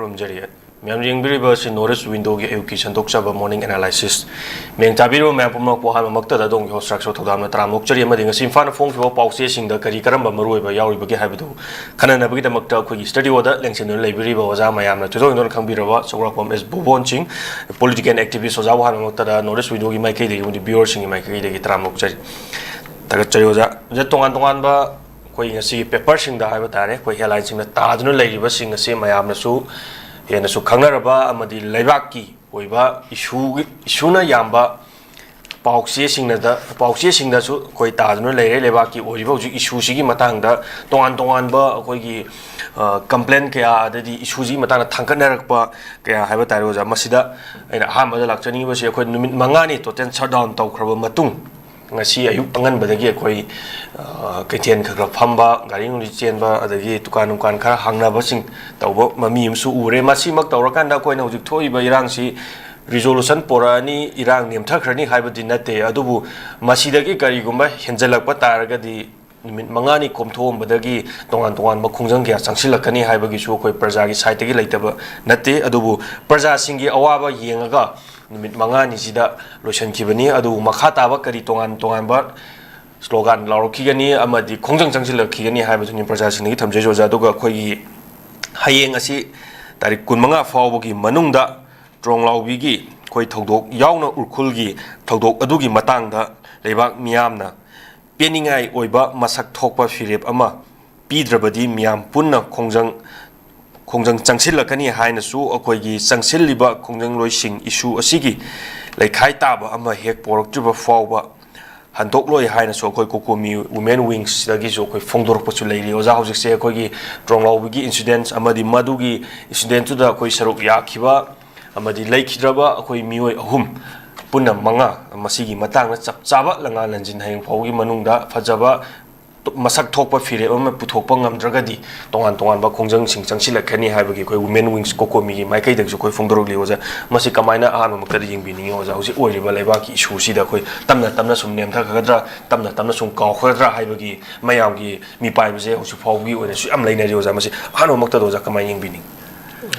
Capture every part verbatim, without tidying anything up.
ꯈꯨꯔꯨꯝꯖꯔꯤ꯫ ꯃꯌꯥꯝ ꯌꯦꯡꯕꯤꯔꯤꯕ ꯑꯁꯤ North East Window-ꯒꯤ ꯑꯌꯨꯛꯀꯤ ꯁꯟꯗꯣꯛꯆꯕ Morning Analysis꯫ ꯃꯌꯥꯝ ꯆꯥꯕꯤꯔꯤꯕ ꯃꯌꯥꯝ ꯄꯨꯝꯅꯃꯛꯄꯨ ꯑꯍꯥꯟꯕꯃꯛꯇꯗ ꯑꯗꯣꯝꯒꯤ host ꯔꯥꯛꯁꯣ ꯊꯧꯗꯥꯝꯅ ꯇꯔꯥꯝꯅ ꯑꯣꯛꯆꯔꯤ, ꯑꯃꯗꯤ ꯉꯁꯤ ꯏꯝꯐꯥꯜꯅ ꯐꯣꯡꯈꯤꯕ ꯄꯥꯎꯆꯦꯁꯤꯡꯗ ꯀꯔꯤ ꯀꯔꯝꯕ ꯃꯔꯨꯑꯣꯏꯕ ꯌꯥꯎꯔꯤꯕꯒꯦ ꯍꯥꯏꯕꯗꯨ ꯈꯟꯅꯅꯕꯒꯤꯗꯃꯛꯇ ꯑꯩꯈꯣꯏꯒꯤ studio-ꯗ ꯂꯦꯡꯁꯤꯟꯗꯨꯅ ꯂꯩꯕꯤꯔꯤꯕ ꯑꯣꯖꯥ ꯃꯌꯥꯝꯅ ꯊꯣꯏꯗꯣꯛ ꯍꯦꯟꯗꯣꯛꯅ ꯈꯪꯕꯤꯔꯕ ꯁꯧꯒ꯭ꯔꯥꯛꯄꯝ ꯑꯦꯁ ꯕꯨꯕꯣꯟ ꯁꯤꯡ, political activist ꯑꯣꯖꯥꯕꯨ ꯑꯍꯥꯟꯕꯃꯛꯇꯗ North East Window-ꯒꯤ ꯃꯥꯏꯀꯩꯗꯒꯤ ꯑꯃꯗꯤ viewer-ꯁꯤꯡꯒꯤ ꯃꯥꯏꯀꯩꯗꯒꯤ ꯇꯔꯥꯝꯅ ꯑꯣꯛꯆꯔꯤ꯫ ꯊꯥꯒꯠꯆꯔꯤ ꯑꯣꯖꯥ꯫ ꯑꯣꯖꯥ, ꯇꯣꯉꯥꯟ ꯇꯣꯉꯥꯟꯕ ꯑꯩꯈꯣꯏ ꯉꯁꯤꯒꯤ paper-ꯁꯤꯡꯗ ꯍꯥꯏꯕ ꯇꯥꯔꯦ, ꯑꯩꯈꯣꯏ headline-ꯁꯤꯡꯗ ꯇꯥꯗꯨꯅ ꯂꯩꯔꯤꯕꯁꯤꯡ ꯑꯁꯤ ꯃꯌꯥꯝꯅꯁꯨ ꯍꯦꯟꯅꯁꯨ ꯈꯪꯅꯔꯕ ꯑꯃꯗꯤ ꯂꯩꯕꯥꯛꯀꯤ ꯑꯣꯏꯕ issue-ꯒꯤ, issue-ꯅ ꯌꯥꯝꯕ ꯄꯥꯎꯆꯦꯁꯤꯡꯅꯗ, ꯄꯥꯎꯆꯦꯁꯤꯡꯗꯁꯨ ꯑꯩꯈꯣꯏ ꯇꯥꯗꯨꯅ ꯂꯩꯔꯦ꯫ ꯂꯩꯕꯥꯛꯀꯤ ꯑꯣꯏꯔꯤꯕ ꯍꯧꯖꯤꯛ issue-ꯁꯤꯒꯤ ꯃꯇꯥꯡꯗ ꯇꯣꯉꯥꯟ ꯇꯣꯉꯥꯟꯕ ꯑꯩꯈꯣꯏꯒꯤ, ꯑ, complain ꯀꯌꯥ, ꯑꯗꯩꯗꯤ issue-ꯁꯤꯒꯤ ꯃꯇꯥꯡꯗ ꯊꯥꯡꯒꯠꯅꯔꯛꯄ ꯀꯌꯥ ꯍꯥꯏꯕ ꯇꯥꯔꯦ ꯑꯣꯖꯥ꯫ ꯃꯁꯤꯗ ꯑꯩꯅ ꯑꯍꯥꯟꯕꯗ ꯂꯥꯛꯆꯅꯤꯡꯉꯤꯕꯁꯤ ꯑꯩꯈꯣꯏ ꯅꯨꯃꯤꯠ ꯃꯉꯥꯅꯤ total shutdown ꯇꯧꯈ꯭ꯔꯕ ꯃꯇꯨꯡ, ꯉꯁꯤ ꯑꯌꯨꯛ ꯑꯉꯟꯕꯗꯒꯤ ꯑꯩꯈꯣꯏ, ꯑ, ꯀꯩꯊꯦꯜ ꯈꯔ ꯈꯔ ꯐꯝꯕ, ꯒꯥꯔꯤ ꯅꯨꯡꯂꯤ ꯆꯦꯟꯕ, ꯑꯗꯒꯤ ꯗꯨꯀꯥꯟ ꯅꯨꯡꯀꯥꯟ ꯈꯔ ꯍꯥꯡꯅꯕꯁꯤꯡ ꯇꯧꯕ ꯃꯃꯤ ꯑꯃꯁꯨ ꯎꯔꯦ꯫ ꯃꯁꯤꯃꯛ ꯇꯧꯔꯀꯥꯟꯗ ꯑꯩꯈꯣꯏꯅ ꯍꯧꯖꯤꯛ ꯊꯣꯛꯏꯕ ꯏꯔꯥꯡꯁꯤ resolution ꯄꯣꯔꯛꯑꯅꯤ, ꯏꯔꯥꯡ ꯅꯦꯝꯊꯈ꯭ꯔꯅꯤ ꯍꯥꯏꯕꯗꯤ ꯅꯠꯇꯦ, ꯑꯗꯨꯕꯨ ꯃꯁꯤꯗꯒꯤ ꯀꯔꯤꯒꯨꯝꯕ ꯍꯦꯟꯖꯜꯂꯛꯄ ꯇꯥꯔꯒꯗꯤ ꯅꯨꯃꯤꯠ ꯃꯉꯥꯅꯤ ꯀꯣꯝꯊꯣꯛꯑꯝꯕꯗꯒꯤ ꯇꯣꯉꯥꯟ ꯇꯣꯉꯥꯟꯕ ꯈꯣꯡꯖꯪ ꯀꯌꯥ ꯆꯪꯁꯤꯜꯂꯛꯀꯅꯤ ꯍꯥꯏꯕꯒꯤꯁꯨ ꯑꯩꯈꯣꯏ ꯄ꯭ꯔꯖꯥꯒꯤ side-ꯇꯒꯤ ꯂꯩꯇꯕ ꯅꯠꯇꯦ꯫ ꯑꯗꯨꯕꯨ ꯄ꯭ꯔꯖꯥꯁꯤꯡꯒꯤ ꯑꯋꯥꯕ ꯌꯦꯡꯉꯒ ꯅꯨꯃꯤꯠ ꯃꯉꯥꯅꯤꯁꯤꯗ ꯂꯣꯏꯁꯤꯟꯈꯤꯕꯅꯤ꯫ ꯑꯗꯨꯕꯨ ꯃꯈꯥ ꯇꯥꯕ ꯀꯔꯤ ꯇꯣꯉꯥꯟ ꯇꯣꯉꯥꯟꯕ slogan ꯂꯥꯎꯔꯛꯈꯤꯒꯅꯤ ꯑꯃꯗꯤ ꯈꯣꯡꯖꯪ ꯆꯪꯁꯤꯜꯂꯛꯈꯤꯒꯅꯤ ꯍꯥꯏꯕꯗꯨꯅꯤ ꯄ꯭ꯔꯖꯥꯁꯤꯡꯗꯒꯤ ꯊꯝꯖꯔꯤꯁꯦ ꯑꯣꯖꯥ꯫ ꯑꯗꯨꯒ ꯑꯩꯈꯣꯏꯒꯤ ꯍꯌꯦꯡ ꯑꯁꯤ ꯇꯥꯔꯤꯛ ꯀꯨꯟꯃꯉꯥ ꯐꯥꯎꯕꯒꯤ ꯃꯅꯨꯡꯗ ꯇ꯭ꯔꯣꯡꯂꯥꯎꯕꯤꯒꯤ ꯑꯩꯈꯣꯏ ꯊꯧꯗꯣꯛ ꯌꯥꯎꯅ ꯎꯔꯈꯨꯜꯒꯤ ꯊꯧꯗꯣꯛ ꯑꯗꯨꯒꯤ ꯃꯇꯥꯡꯗ ꯂꯩꯕꯥꯛ ꯃꯤꯌꯥꯝꯅ ꯄꯦꯟꯅꯤꯡꯉꯥꯏ ꯑꯣꯏꯕ ꯃꯁꯛ ꯊꯣꯛꯄ ꯐꯤꯔꯦꯞ ꯑꯃ ꯄꯤꯗ꯭ꯔꯕꯗꯤ ꯃꯤꯌꯥꯝ ꯄꯨꯟꯅ ꯈꯣꯡꯖꯪ, ꯈꯣꯡꯖꯪ ꯆꯪꯁꯤꯜꯂꯛꯀꯅꯤ ꯍꯥꯏꯅꯁꯨ ꯑꯩꯈꯣꯏꯒꯤ ꯆꯪꯁꯤꯜꯂꯤꯕ ꯈꯣꯡꯖꯪꯂꯣꯏꯁꯤꯡ issue ꯑꯁꯤꯒꯤ ꯂꯩꯈꯥꯏ ꯇꯥꯕ ꯑꯃ ꯍꯦꯛ ꯄꯣꯔꯛꯇ꯭ꯔꯤꯕ ꯐꯥꯎꯕ ꯍꯟꯗꯣꯛꯂꯣꯏ ꯍꯥꯏꯅꯁꯨ ꯑꯩꯈꯣꯏ ꯀꯣꯀꯣꯃꯤ Women Wings-ꯇꯒꯤꯁꯨ ꯑꯩꯈꯣꯏ ꯐꯣꯡꯗꯣꯔꯛꯄꯁꯨ ꯂꯩꯔꯤ꯫ ꯑꯣꯖꯥ, ꯍꯧꯖꯤꯛꯁꯦ ꯑꯩꯈꯣꯏꯒꯤ ꯇ꯭ꯔꯣꯡꯂꯥꯎꯕꯤꯒꯤ incident ꯑꯃꯗꯤ ꯃꯗꯨꯒꯤ incident-ꯇꯨꯗ ꯑꯩꯈꯣꯏ ꯁꯔꯨꯛ ꯌꯥꯈꯤꯕ ꯑꯃꯗꯤ ꯂꯩꯈꯤꯗ꯭ꯔꯕ ꯑꯩꯈꯣꯏ ꯃꯤꯑꯣꯏ ꯑꯍꯨꯝ, ꯄꯨꯟꯅ ꯃꯉꯥ, ꯃꯁꯤꯒꯤ ꯃꯇꯥꯡꯗ ꯆꯞ ꯆꯥꯕ ꯂꯪꯂꯥ ꯂꯪꯖꯤꯟ ꯍꯌꯦꯡ ꯐꯥꯎꯒꯤ ꯃꯅꯨꯡꯗ ꯐꯖꯕ ꯃꯁꯛ ꯊꯣꯛꯄ ꯐꯤꯔꯦꯞ ꯑꯃ ꯄꯨꯊꯣꯛꯄ ꯉꯝꯗ꯭ꯔꯒꯗꯤ ꯇꯣꯉꯥꯟ ꯇꯣꯉꯥꯟꯕ ꯈꯣꯡꯖꯪꯁꯤꯡ ꯆꯪꯁꯤꯜꯂꯛꯀꯅꯤ ꯍꯥꯏꯕꯒꯤ ꯑꯩꯈꯣꯏ Women Wings ꯀꯣꯀꯣꯃꯤꯒꯤ ꯃꯥꯏꯀꯩꯗꯒꯤꯁꯨ ꯑꯩꯈꯣꯏ ꯐꯣꯡꯗꯣꯔꯛꯂꯤ ꯑꯣꯖꯥ꯫ ꯃꯁꯤ ꯀꯃꯥꯏꯅ ꯑꯍꯥꯟꯕꯃꯛꯇꯗ ꯌꯦꯡꯕꯤꯅꯤꯡꯉꯤ ꯑꯣꯖꯥ? ꯍꯧꯖꯤꯛ ꯑꯣꯏꯔꯤꯕ ꯂꯩꯕꯥꯛꯀꯤ issue-ꯁꯤꯗ ꯑꯩꯈꯣꯏ ꯇꯞꯅ ꯇꯞꯅ ꯁꯨꯝ ꯅꯦꯝꯊꯈ꯭ꯔꯒꯗ꯭ꯔꯥ, ꯇꯞꯅ ꯇꯞꯅ ꯁꯨꯝ ꯀꯥꯎꯈ꯭ꯔꯒꯗ꯭ꯔꯥ ꯍꯥꯏꯕꯒꯤ ꯃꯌꯥꯝꯒꯤ ꯃꯤꯄꯥꯏꯕꯁꯦ ꯍꯧꯖꯤꯛ ꯐꯥꯎꯕꯒꯤ ꯑꯣꯏꯅꯁꯨ ꯌꯥꯝ ꯂꯩꯅꯔꯤ ꯑꯣꯖꯥ꯫ ꯃꯁꯤ ꯑꯍꯥꯟꯕꯃꯛꯇꯗ ꯑꯣꯖꯥ ꯀꯃꯥꯏꯅ ꯌꯦꯡꯕꯤꯅꯤꯡꯉꯤ?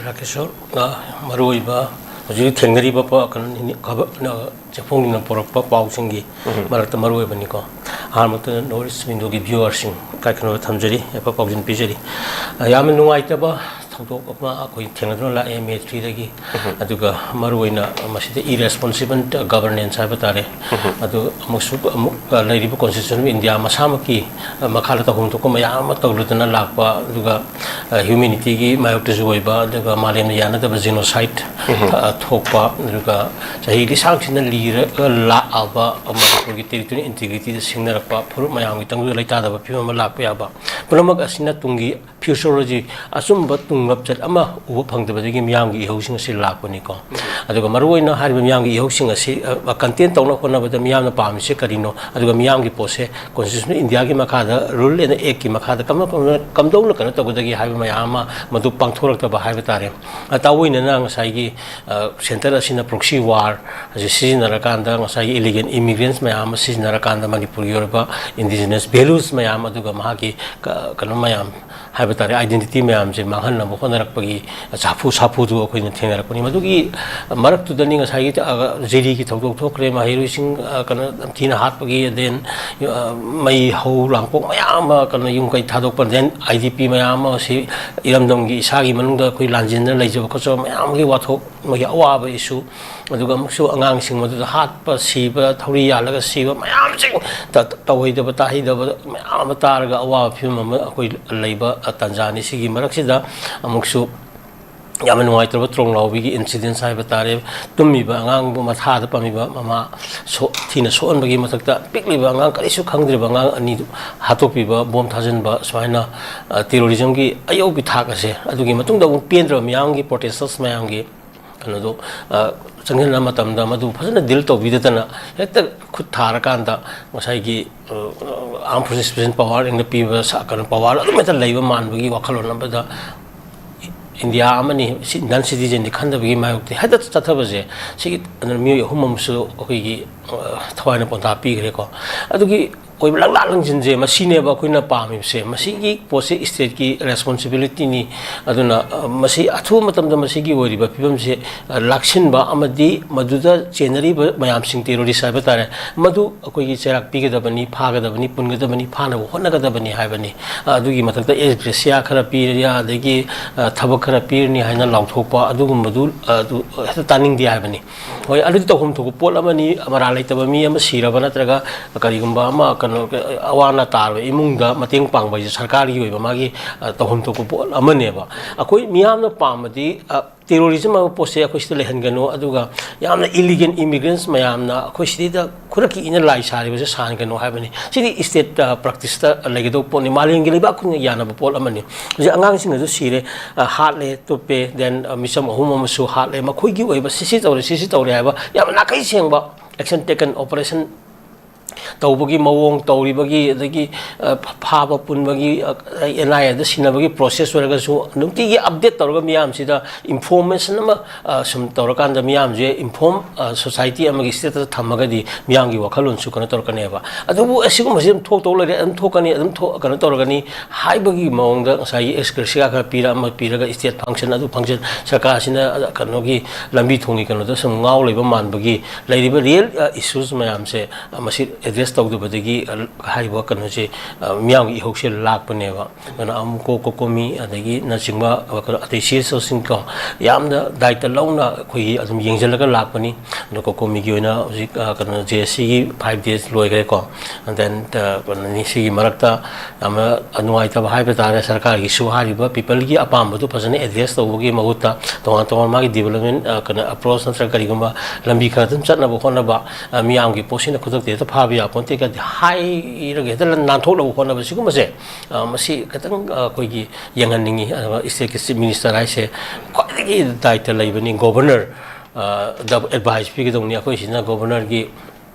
ꯔꯥꯀꯦꯁꯣꯔ, ꯑ, ꯃꯔꯨꯑꯣꯏꯕ ꯍꯧꯖꯤꯛ ꯊꯦꯡꯅꯔꯤꯕ ꯄ-, ꯀꯩꯅꯣ, ꯅꯤꯅꯤ-, ꯈꯕ-, ꯑ, ꯆꯦꯐꯣꯡꯁꯤꯡꯅ ꯄꯨꯔꯛꯄ ꯄꯥꯎꯁꯤꯡꯒꯤ ꯎꯝ꯫ ꯃꯔꯛꯇ ꯃꯔꯨꯑꯣꯏꯕꯅꯤꯀꯣ꯫ ꯑꯍꯥꯟꯕꯗ North East Windowꯒꯤ viewerꯁꯤꯡ ꯏꯀꯥꯏ ꯈꯨꯝꯅꯕ ꯊꯝꯖꯔꯤ, ꯌꯥꯏꯐ ꯄꯥꯎꯖꯦꯜ ꯄꯤꯖꯔꯤ꯫ ꯑ, ꯌꯥꯝꯅ ꯅꯨꯡꯉꯥꯏꯇꯕ ꯊꯧꯗꯣꯛ ꯑꯃ ꯑꯩꯈꯣꯏ ꯊꯦꯡꯅꯗꯨꯅ ꯂꯥꯛꯑꯦ ꯃꯦ three ꯗꯒꯤ꯫ ꯎꯝ꯫ ꯑꯗꯨꯒ ꯃꯔꯨꯑꯣꯏꯅ ꯃꯁꯤꯗ irresponsible governance ꯍꯥꯏꯕ ꯇꯥꯔꯦ꯫ ꯎꯝ꯫ ꯑꯗꯨ ꯑꯃꯨꯛꯁꯨ ꯑꯃꯨꯛ, ꯑ, ꯂꯩꯔꯤꯕ Constitution of India ꯃꯁꯥꯃꯛꯀꯤ, ꯑ, ꯃꯈꯥꯗ ꯇꯧꯐꯝ ꯊꯣꯛꯄ ꯃꯌꯥꯝ ꯑꯃ ꯇꯧꯔꯨꯗꯅ ꯂꯥꯛꯄ, ꯑꯗꯨꯒ, ꯑ, humanityꯒꯤ ꯃꯥꯌꯣꯛꯇꯁꯨ ꯑꯣꯏꯕ, ꯑꯗꯨꯒ ꯃꯥꯂꯦꯝꯅ ꯌꯥꯅꯗꯕ genocide, ꯎꯝ꯫ ꯑ, ꯊꯣꯛꯄ, ꯑꯗꯨꯒ ꯆꯍꯤ ꯂꯤꯁꯥꯡꯁꯤꯟꯅ ꯂꯤꯔꯒ ꯂꯥꯛꯑꯕ ꯃꯅꯤꯄꯨꯔꯒꯤ territorial integrityꯗ ꯁꯤꯡꯅꯔꯛꯄ ꯐꯨꯔꯨꯞ ꯃꯌꯥꯝꯒꯤ ꯇꯪꯗꯨ ꯂꯩꯇꯥꯗꯕ ꯐꯤꯕꯝ ꯑꯃ ꯂꯥꯛꯄ ꯌꯥꯕ꯫ ꯄꯨꯝꯅꯃꯛ ꯑꯁꯤꯅ ꯇꯨꯡꯒꯤ future ꯑꯁꯤ ꯑꯆꯨꯝꯕ ꯇꯨꯡꯂꯝꯆꯠ ꯑꯃ ꯎꯕ ꯐꯪꯗꯕꯗꯒꯤ ꯃꯤꯌꯥꯝꯒꯤ ꯏꯍꯧꯁꯤꯡ ꯑꯁꯤ ꯂꯥꯛꯄꯅꯤꯀꯣ꯫ ꯎꯝ꯫ ꯑꯗꯨꯒ ꯃꯔꯨꯑꯣꯏꯅ ꯍꯥꯏꯔꯤꯕ ꯃꯤꯌꯥꯝꯒꯤ ꯏꯍꯧꯁꯤꯡ ꯑꯁꯤ, ꯑ, contain ꯇꯧꯅꯕ ꯍꯣꯠꯅꯕꯗ ꯃꯤꯌꯥꯝꯅ ꯄꯥꯝꯃꯤꯁꯦ ꯀꯔꯤꯅꯣ? ꯑꯗꯨꯒ ꯃꯤꯌꯥꯝꯒꯤ ꯄꯣꯠꯁꯦ Constitution of Indiaꯒꯤ ꯃꯈꯥꯗ, rule and actꯀꯤ ꯃꯈꯥꯗ ꯀꯝ-, ꯀꯝ-, ꯀꯝꯗꯧꯅ ꯀꯩꯅꯣ ꯇꯧꯒꯗꯒꯦ ꯍꯥꯏꯕ ꯃꯌꯥꯝ ꯑꯃ ꯃꯗꯨ ꯄꯥꯡꯊꯣꯔꯛꯇꯕ ꯍꯥꯏꯕ ꯇꯥꯔꯦ꯫ ꯑ, ꯇꯥꯑꯣꯏꯅꯅ ꯉꯁꯥꯏꯒꯤ, ꯑ, centre ꯑꯁꯤꯅ proxy war ꯑꯁꯤ ꯁꯤꯖꯤꯟꯅꯔꯀꯥꯟꯗ, ꯉꯁꯥꯏꯒꯤ illegal immigrants ꯃꯌꯥꯝ ꯑꯃ ꯁꯤꯖꯤꯟꯅꯔꯀꯥꯟꯗ ꯃꯅꯤꯄꯨꯔꯒꯤ ꯑꯣꯏꯕ indigenous values ꯃꯌꯥꯝ, ꯑꯗꯨꯒ ꯃꯍꯥꯛꯀꯤ ꯀ-, ꯀꯩꯅꯣ ꯃꯌꯥꯝ ꯍꯥꯏꯕ ꯇꯥꯔꯦ, identity ꯃꯌꯥꯝꯁꯦ ꯃꯥꯡꯍꯟꯅꯕ ꯍꯣꯠꯅꯔꯛꯄꯒꯤ ꯁꯥꯐꯨ ꯁꯥꯐꯨꯗꯨ ꯑꯩꯈꯣꯏꯅ ꯊꯦꯡꯅꯔꯛꯄꯅꯤ꯫ ꯃꯗꯨꯒꯤ ꯃꯔꯛꯇꯨꯗꯅꯤ ꯉꯁꯥꯏꯒꯤ, ꯑ, ꯖꯤꯔꯤꯒꯤ ꯊꯧꯗꯣꯛ ꯊꯣꯛꯈ꯭ꯔꯦ, ꯃꯍꯩꯔꯣꯏꯁꯤꯡ, ꯑ, ꯀꯩꯅꯣ, ꯌꯥꯝ ꯊꯤꯅ ꯍꯥꯠꯄꯒꯤ, then, ꯑ, ꯃꯩ ꯍꯧ ꯂꯥꯡꯄꯣꯛ ꯃꯌꯥꯝ ꯑꯃ, ꯀꯩꯅꯣ, ꯌꯨꯝ ꯀꯩ ꯊꯥꯗꯣꯛꯄ, then IDP ꯃꯌꯥꯝ ꯑꯃ ꯁꯤ ꯏꯔꯝꯗꯝꯒꯤ ꯏꯁꯥꯒꯤ ꯃꯅꯨꯡꯗ ꯑꯩꯈꯣꯏ ꯂꯥꯟꯖꯦꯟꯗ ꯂꯩꯖꯕ ꯈꯣꯠꯆꯕ ꯃꯌꯥꯝ ꯑꯃꯒꯤ ꯋꯥꯊꯣꯛ, ꯃꯣꯏꯒꯤ ꯑꯋꯥꯕ issue, ꯑꯗꯨꯒ ꯑꯃꯨꯛꯁꯨ ꯑꯉꯥꯡꯁꯤꯡ ꯃꯗꯨꯗ ꯍꯥꯠꯄ, ꯁꯤꯕ, ꯊꯧꯔꯤ ꯌꯥꯜꯂꯒ ꯁꯤꯕ ꯃꯌꯥꯝꯁꯤꯡ ꯇ-, ꯇꯧꯍꯩꯗꯕ, ꯇꯥꯍꯩꯗꯕ ꯃꯌꯥꯝ ꯑꯃ ꯇꯥꯔꯒ ꯑꯋꯥꯕ ꯐꯤꯕꯝ ꯑꯃ ꯑꯩꯈꯣꯏ ꯂꯩꯕ ꯇꯥꯟꯖꯥꯅꯤ꯫ ꯁꯤꯒꯤ ꯃꯔꯛꯁꯤꯗ ꯑꯃꯨꯛꯁꯨ ꯌꯥꯝꯅ ꯅꯨꯡꯉꯥꯏꯇ꯭ꯔꯕ ꯇ꯭ꯔꯣꯡ ꯂꯥꯎꯕꯤꯒꯤ incidents ꯍꯥꯏꯕ ꯇꯥꯔꯦ꯫ ꯇꯨꯝꯃꯤꯕ ꯑꯉꯥꯡꯕꯨ ꯃꯊꯥꯗ ꯄꯝꯃꯤꯕ ꯃꯃꯥ ꯁꯣ-, ꯊꯤꯅ ꯁꯣꯛꯍꯟꯕꯒꯤ ꯃꯊꯛꯇ ꯄꯤꯛꯂꯤꯕ ꯑꯉꯥꯡ ꯀꯔꯤꯁꯨ ꯈꯪꯗ꯭ꯔꯤꯕ ꯑꯉꯥꯡ ꯑꯅꯤꯗꯨ ꯍꯥꯠꯇꯣꯛꯄꯤꯕ, ꯕꯣꯝ ꯊꯥꯖꯤꯟꯕ, ꯁꯨꯃꯥꯏꯅ, ꯑ, terrorismꯒꯤ ꯑꯌꯧꯕꯤ ꯊꯥꯛ ꯑꯁꯦ, ꯑꯗꯨꯒꯤ ꯃꯇꯨꯡꯗ ꯑꯃꯨꯛ ꯄꯦꯟꯗ꯭ꯔꯕ ꯃꯤꯌꯥꯝꯒꯤ, protesters ꯃꯌꯥꯝꯒꯤ ꯀꯩꯅꯣꯗꯣ, ꯑ, ꯆꯪꯁꯤꯟꯕ ꯃꯇꯝꯗ ꯃꯗꯨ ꯐꯖꯅ deal ꯇꯧꯕꯤꯗꯗꯅ ꯍꯦꯛꯇ ꯈꯨꯠ ꯊꯥꯔꯀꯥꯟꯗ ꯉꯁꯥꯏꯒꯤ, ꯑ, Armed Forces Special Power ꯑꯅ ꯄꯤꯕ ꯁ-, ꯀꯩꯅꯣ, power ꯑꯗꯨꯝ ꯍꯦꯛꯇ ꯂꯩꯕ ꯃꯥꯟꯕꯒꯤ ꯋꯥꯈꯜꯂꯣꯟ ꯑꯃꯗ ꯏꯟꯗꯤꯌꯥ ꯑꯃꯅꯤ, ꯁꯤ non citizenꯗꯤ ꯈꯟꯗꯕꯒꯤ ꯃꯥꯌꯣꯛꯇ ꯍꯦꯛꯇ ꯆꯠꯊꯕꯁꯦ, ꯁꯤꯒꯤ ꯑꯗꯨꯅ ꯃꯤꯑꯣꯏ ꯑꯍꯨꯝ ꯑꯃꯁꯨ ꯑꯩꯈꯣꯏꯒꯤ, ꯑ, ꯊꯋꯥꯏꯅ ꯄꯣꯟꯊꯥ ꯄꯤꯈ꯭ꯔꯦꯀꯣ꯫ ꯑꯗꯨꯒꯤ ꯑꯣꯏꯕ ꯂꯪꯂꯥ ꯂꯪꯁꯤꯟꯁꯦ ꯃꯁꯤꯅꯦꯕ ꯑꯩꯈꯣꯏꯅ ꯄꯥꯝꯃꯤꯕꯁꯦ꯫ ꯃꯁꯤꯒꯤ ꯄꯣꯠꯁꯦ stateꯀꯤ responsibilityꯅꯤ꯫ ꯑꯗꯨꯅ, ꯑ, ꯃꯁꯤ ꯑꯊꯨꯕ ꯃꯇꯝꯗ ꯃꯁꯤꯒꯤ ꯑꯣꯏꯔꯤꯕ ꯐꯤꯕꯝꯁꯦ, ꯑ, ꯂꯥꯛꯁꯤꯟꯕ ꯑꯃꯗꯤ ꯃꯗꯨꯗ ꯆꯦꯟꯅꯔꯤꯕ ꯃꯌꯥꯝꯁꯤꯡ, terrorist ꯍꯥꯏꯕ ꯇꯥꯔꯦ, ꯃꯗꯨ ꯑꯩꯈꯣꯏꯒꯤ ꯆꯩꯔꯥꯛ ꯄꯤꯒꯗꯕꯅꯤ, ꯐꯥꯒꯗꯕꯅꯤ, ꯄꯨꯟꯒꯗꯕꯅꯤ, ꯐꯥꯅꯕ ꯍꯣꯠꯅꯒꯗꯕꯅꯤ ꯍꯥꯏꯕꯅꯤ꯫ ꯑ, ꯑꯗꯨꯒꯤ ꯃꯊꯛꯇ anesthesia ꯈꯔ ꯄꯤꯔꯅꯤ, ꯑꯗꯒꯤ, ꯑ, ꯊꯕꯛ ꯈꯔ ꯄꯤꯔꯅꯤ ꯍꯥꯏꯅ ꯂꯥꯎꯊꯣꯛꯄ ꯑꯗꯨꯒꯨꯝꯕꯗꯨ, ꯑ, ꯑꯗꯨ ꯍꯦꯛꯇ ꯇꯥꯅꯤꯡꯗꯦ ꯍꯥꯏꯕꯅꯤ꯫ ꯍꯣꯏ, ꯑꯗꯨꯗꯤ ꯇꯧꯐꯝ ꯊꯣꯛꯄ ꯄꯣꯠ ꯑꯃꯅꯤ꯫ ꯃꯔꯥꯜ ꯂꯩꯇꯕ ꯃꯤ ꯑꯃ ꯁꯤꯔꯕ ꯅꯠꯇ꯭ꯔꯒ ꯀꯔꯤꯒꯨꯝꯕ ꯑꯃ, ꯀꯩꯅꯣ, ꯑꯋꯥ ꯑꯅꯥ ꯇꯥꯔꯕ ꯏꯃꯨꯡꯗ ꯃꯇꯦꯡ ꯄꯥꯡꯕ ꯍꯥꯏꯁꯦ ꯁꯔꯀꯥꯔꯒꯤ ꯑꯣꯏꯕ ꯃꯥꯒꯤ, ꯑ, ꯇꯧꯐꯝ ꯊꯣꯛꯄ ꯄꯣꯠ ꯑꯃꯅꯦꯕ꯫ ꯑꯩꯈꯣꯏ ꯃꯤꯌꯥꯝꯅ ꯄꯥꯝꯕꯗꯤ, ꯑ, terrorism ꯍꯥꯏꯕ ꯄꯣꯠꯁꯦ ꯑꯩꯈꯣꯏ ꯁꯤꯗ ꯂꯩꯍꯟꯒꯅꯨ, ꯑꯗꯨꯒ ꯌꯥꯝꯅ illegal immigrants ꯃꯌꯥꯝꯅ ꯑꯩꯈꯣꯏ ꯁꯤꯗꯩꯗ ꯈꯨꯗꯛꯀꯤ ꯏꯅ ꯂꯥꯏ ꯁꯥꯔꯤꯕꯁꯦ ꯁꯥꯍꯟꯒꯅꯨ ꯍꯥꯏꯕꯅꯤ꯫ ꯁꯤꯗꯤ state, ꯑ, practiceꯇ ꯂꯩꯒꯗꯧꯕ ꯄꯣꯠꯅꯤ, ꯃꯥꯂꯦꯝꯒꯤ ꯂꯩꯕꯥꯛ ꯈꯨꯗꯤꯡꯃꯛ ꯌꯥꯅꯕ ꯄꯣꯠ ꯑꯃꯅꯤ꯫ ꯍꯧꯖꯤꯛ ꯑꯉꯥꯡꯁꯤꯡ ꯑꯗꯨ ꯁꯤꯔꯦ, ꯑ, ꯍꯥꯠꯂꯦ, ꯇꯨꯞꯄꯦ, then, ꯑ, ꯃꯤꯆꯝ ꯑꯍꯨꯝ ꯑꯃꯁꯨ ꯍꯥꯠꯂꯦ, ꯃꯈꯣꯏꯒꯤ ꯑꯣꯏꯕ ꯁꯤ ꯁꯤ ꯇꯧꯔꯦ, ꯁꯤ ꯁꯤ ꯇꯧꯔꯦ ꯍꯥꯏꯕ ꯌꯥꯝꯅ ꯅꯥꯈꯩ ꯁꯦꯡꯕ action taken, operation ꯇꯧꯕꯒꯤ ꯃꯑꯣꯡ, ꯇꯧꯔꯤꯕꯒꯤ, ꯑꯗꯒꯤ, ꯑ, ꯐꯥꯕ ꯄꯨꯟꯕꯒꯤ, ꯑ, NIAꯗ ꯁꯤꯟꯅꯕꯒꯤ process ꯑꯣꯏꯔꯒꯁꯨ ꯅꯨꯡꯇꯤꯒꯤ update ꯇꯧꯔꯒ ꯃꯤꯌꯥꯝꯁꯤꯗ information ꯑꯃ, ꯑ, ꯁꯨꯝ ꯇꯧꯔꯀꯥꯟꯗ ꯃꯤꯌꯥꯝꯁꯦ inform, ꯑ, society ꯑꯃꯒꯤ stateꯇ ꯊꯝꯃꯒꯗꯤ ꯃꯤꯌꯥꯝꯒꯤ ꯋꯥꯈꯜꯂꯣꯟꯁꯨ ꯀꯩꯅꯣ ꯇꯧꯔꯛꯀꯅꯦꯕ꯫ ꯑꯗꯨꯕꯨ ꯑꯁꯤꯒꯨꯝꯕꯁꯤ ꯑꯗꯨꯝ ꯊꯣꯛꯇꯧ ꯂꯩꯔꯦ, ꯑꯗꯨꯝ ꯊꯣꯛꯀꯅꯤ, ꯑꯗꯨꯝ ꯊꯣꯛ-, ꯀꯩꯅꯣ ꯇꯧꯔꯒꯅꯤ ꯍꯥꯏꯕꯒꯤ ꯃꯑꯣꯡꯗ ꯉꯁꯥꯏꯒꯤ anesthesia ꯈꯔ ꯄꯤꯔ, ꯑꯃ ꯄꯤꯔꯒ state function, ꯑꯗꯨ function, ꯁꯔꯀꯥꯔꯁꯤꯅ, ꯑ, ꯀꯩꯅꯣꯒꯤ ꯂꯝꯕꯤ ꯊꯣꯡꯒꯤ ꯀꯩꯅꯣꯗ ꯁꯨꯝ ꯉꯥꯎ ꯂꯩꯕ ꯃꯥꯟꯕꯒꯤ ꯂꯩꯔꯤꯕ real, ꯑ, issues ꯃꯌꯥꯝꯁꯦ, ꯑ, ꯃꯁꯤ address ꯇꯧꯗꯕꯗꯒꯤ, ꯑ, ꯍꯥꯏꯔꯤꯕ ꯀꯩꯅꯣꯁꯦ, ꯑ, ꯃꯤꯌꯥꯝꯒꯤ ꯏꯍꯧꯁꯦ ꯂꯥꯛꯄꯅꯦꯕ꯫ ꯑꯗꯨꯅ ꯑꯃꯨꯛꯀꯣ ꯀꯣꯀꯣꯃꯤ ꯑꯗꯒꯤ ꯅꯆꯤꯡꯕ, ꯑ, ꯀꯩꯅꯣ, ꯑꯇꯩ CSOꯁꯤꯡ ꯀꯣ, ꯌꯥꯝꯅ ꯗꯥꯏꯇ ꯂꯧꯅ ꯑꯩꯈꯣꯏꯒꯤ ꯑꯗꯨꯝ ꯌꯦꯡꯁꯤꯜꯂꯒ ꯂꯥꯛꯄꯅꯤ꯫ ꯑꯗꯣ ꯀꯣꯀꯣꯃꯤꯒꯤ ꯑꯣꯏꯅ ꯍꯧꯖꯤꯛ, ꯑ, ꯀꯩꯅꯣ, JACꯒꯤ five days ꯂꯣꯏꯈ꯭ꯔꯦꯀꯣ꯫ And then, ꯑ, ꯀꯩꯅꯣꯅꯤ, ꯁꯤꯒꯤ ꯃꯔꯛꯇ ꯌꯥꯝꯅ ꯅꯨꯡꯉꯥꯏꯇꯕ ꯍꯥꯏꯕ ꯇꯥꯔꯦ, ꯁꯔꯀꯥꯔꯒꯤꯁꯨ ꯍꯥꯏꯔꯤꯕ peopleꯒꯤ ꯑꯄꯥꯝꯕꯗꯨ ꯐꯖꯅ address ꯇꯧꯕꯒꯤ ꯃꯍꯨꯠꯇ ꯇꯣꯉꯥꯟ ꯇꯣꯉꯥꯟ ꯃꯥꯒꯤ development, ꯑ, ꯀꯩꯅꯣ, approach ꯅꯠꯇ꯭ꯔꯒ ꯀꯔꯤꯒꯨꯝꯕ ꯂꯝꯕꯤ ꯈꯔ ꯑꯗꯨꯝ ꯆꯠꯅꯕ ꯍꯣꯠꯅꯕ, ꯑ, ꯃꯤꯌꯥꯝꯒꯤ ꯄꯣꯠꯁꯤꯅ ꯈꯨꯗꯛꯇ ꯍꯦꯛꯇ ꯐꯥꯕ ꯌꯥꯄꯣꯟꯇꯦ ꯀꯗꯤ ꯍꯥꯏꯔꯒ ꯍꯦꯛꯇ ꯅꯥꯟꯊꯣꯛꯅꯕ ꯍꯣꯠꯅꯕ ꯁꯤꯒꯨꯝꯕꯁꯦ, ꯑ, ꯃꯁꯤ ꯈꯤꯇꯪ, ꯑ, ꯑꯩꯈꯣꯏꯒꯤ ꯌꯦꯡꯍꯟꯅꯤꯡꯉꯤ꯫ ꯑꯗꯨꯒ stateꯀꯤ chief minister ꯍꯥꯏꯁꯦ ꯈ꯭ꯋꯥꯏꯗꯒꯤ ꯗꯥꯏꯇ ꯂꯩꯕꯅꯤ, governor, ꯑ, ꯗ advice ꯄꯤꯒꯗꯧꯅꯤ꯫ ꯑꯩꯈꯣꯏ ꯁꯤꯅ governorꯒꯤ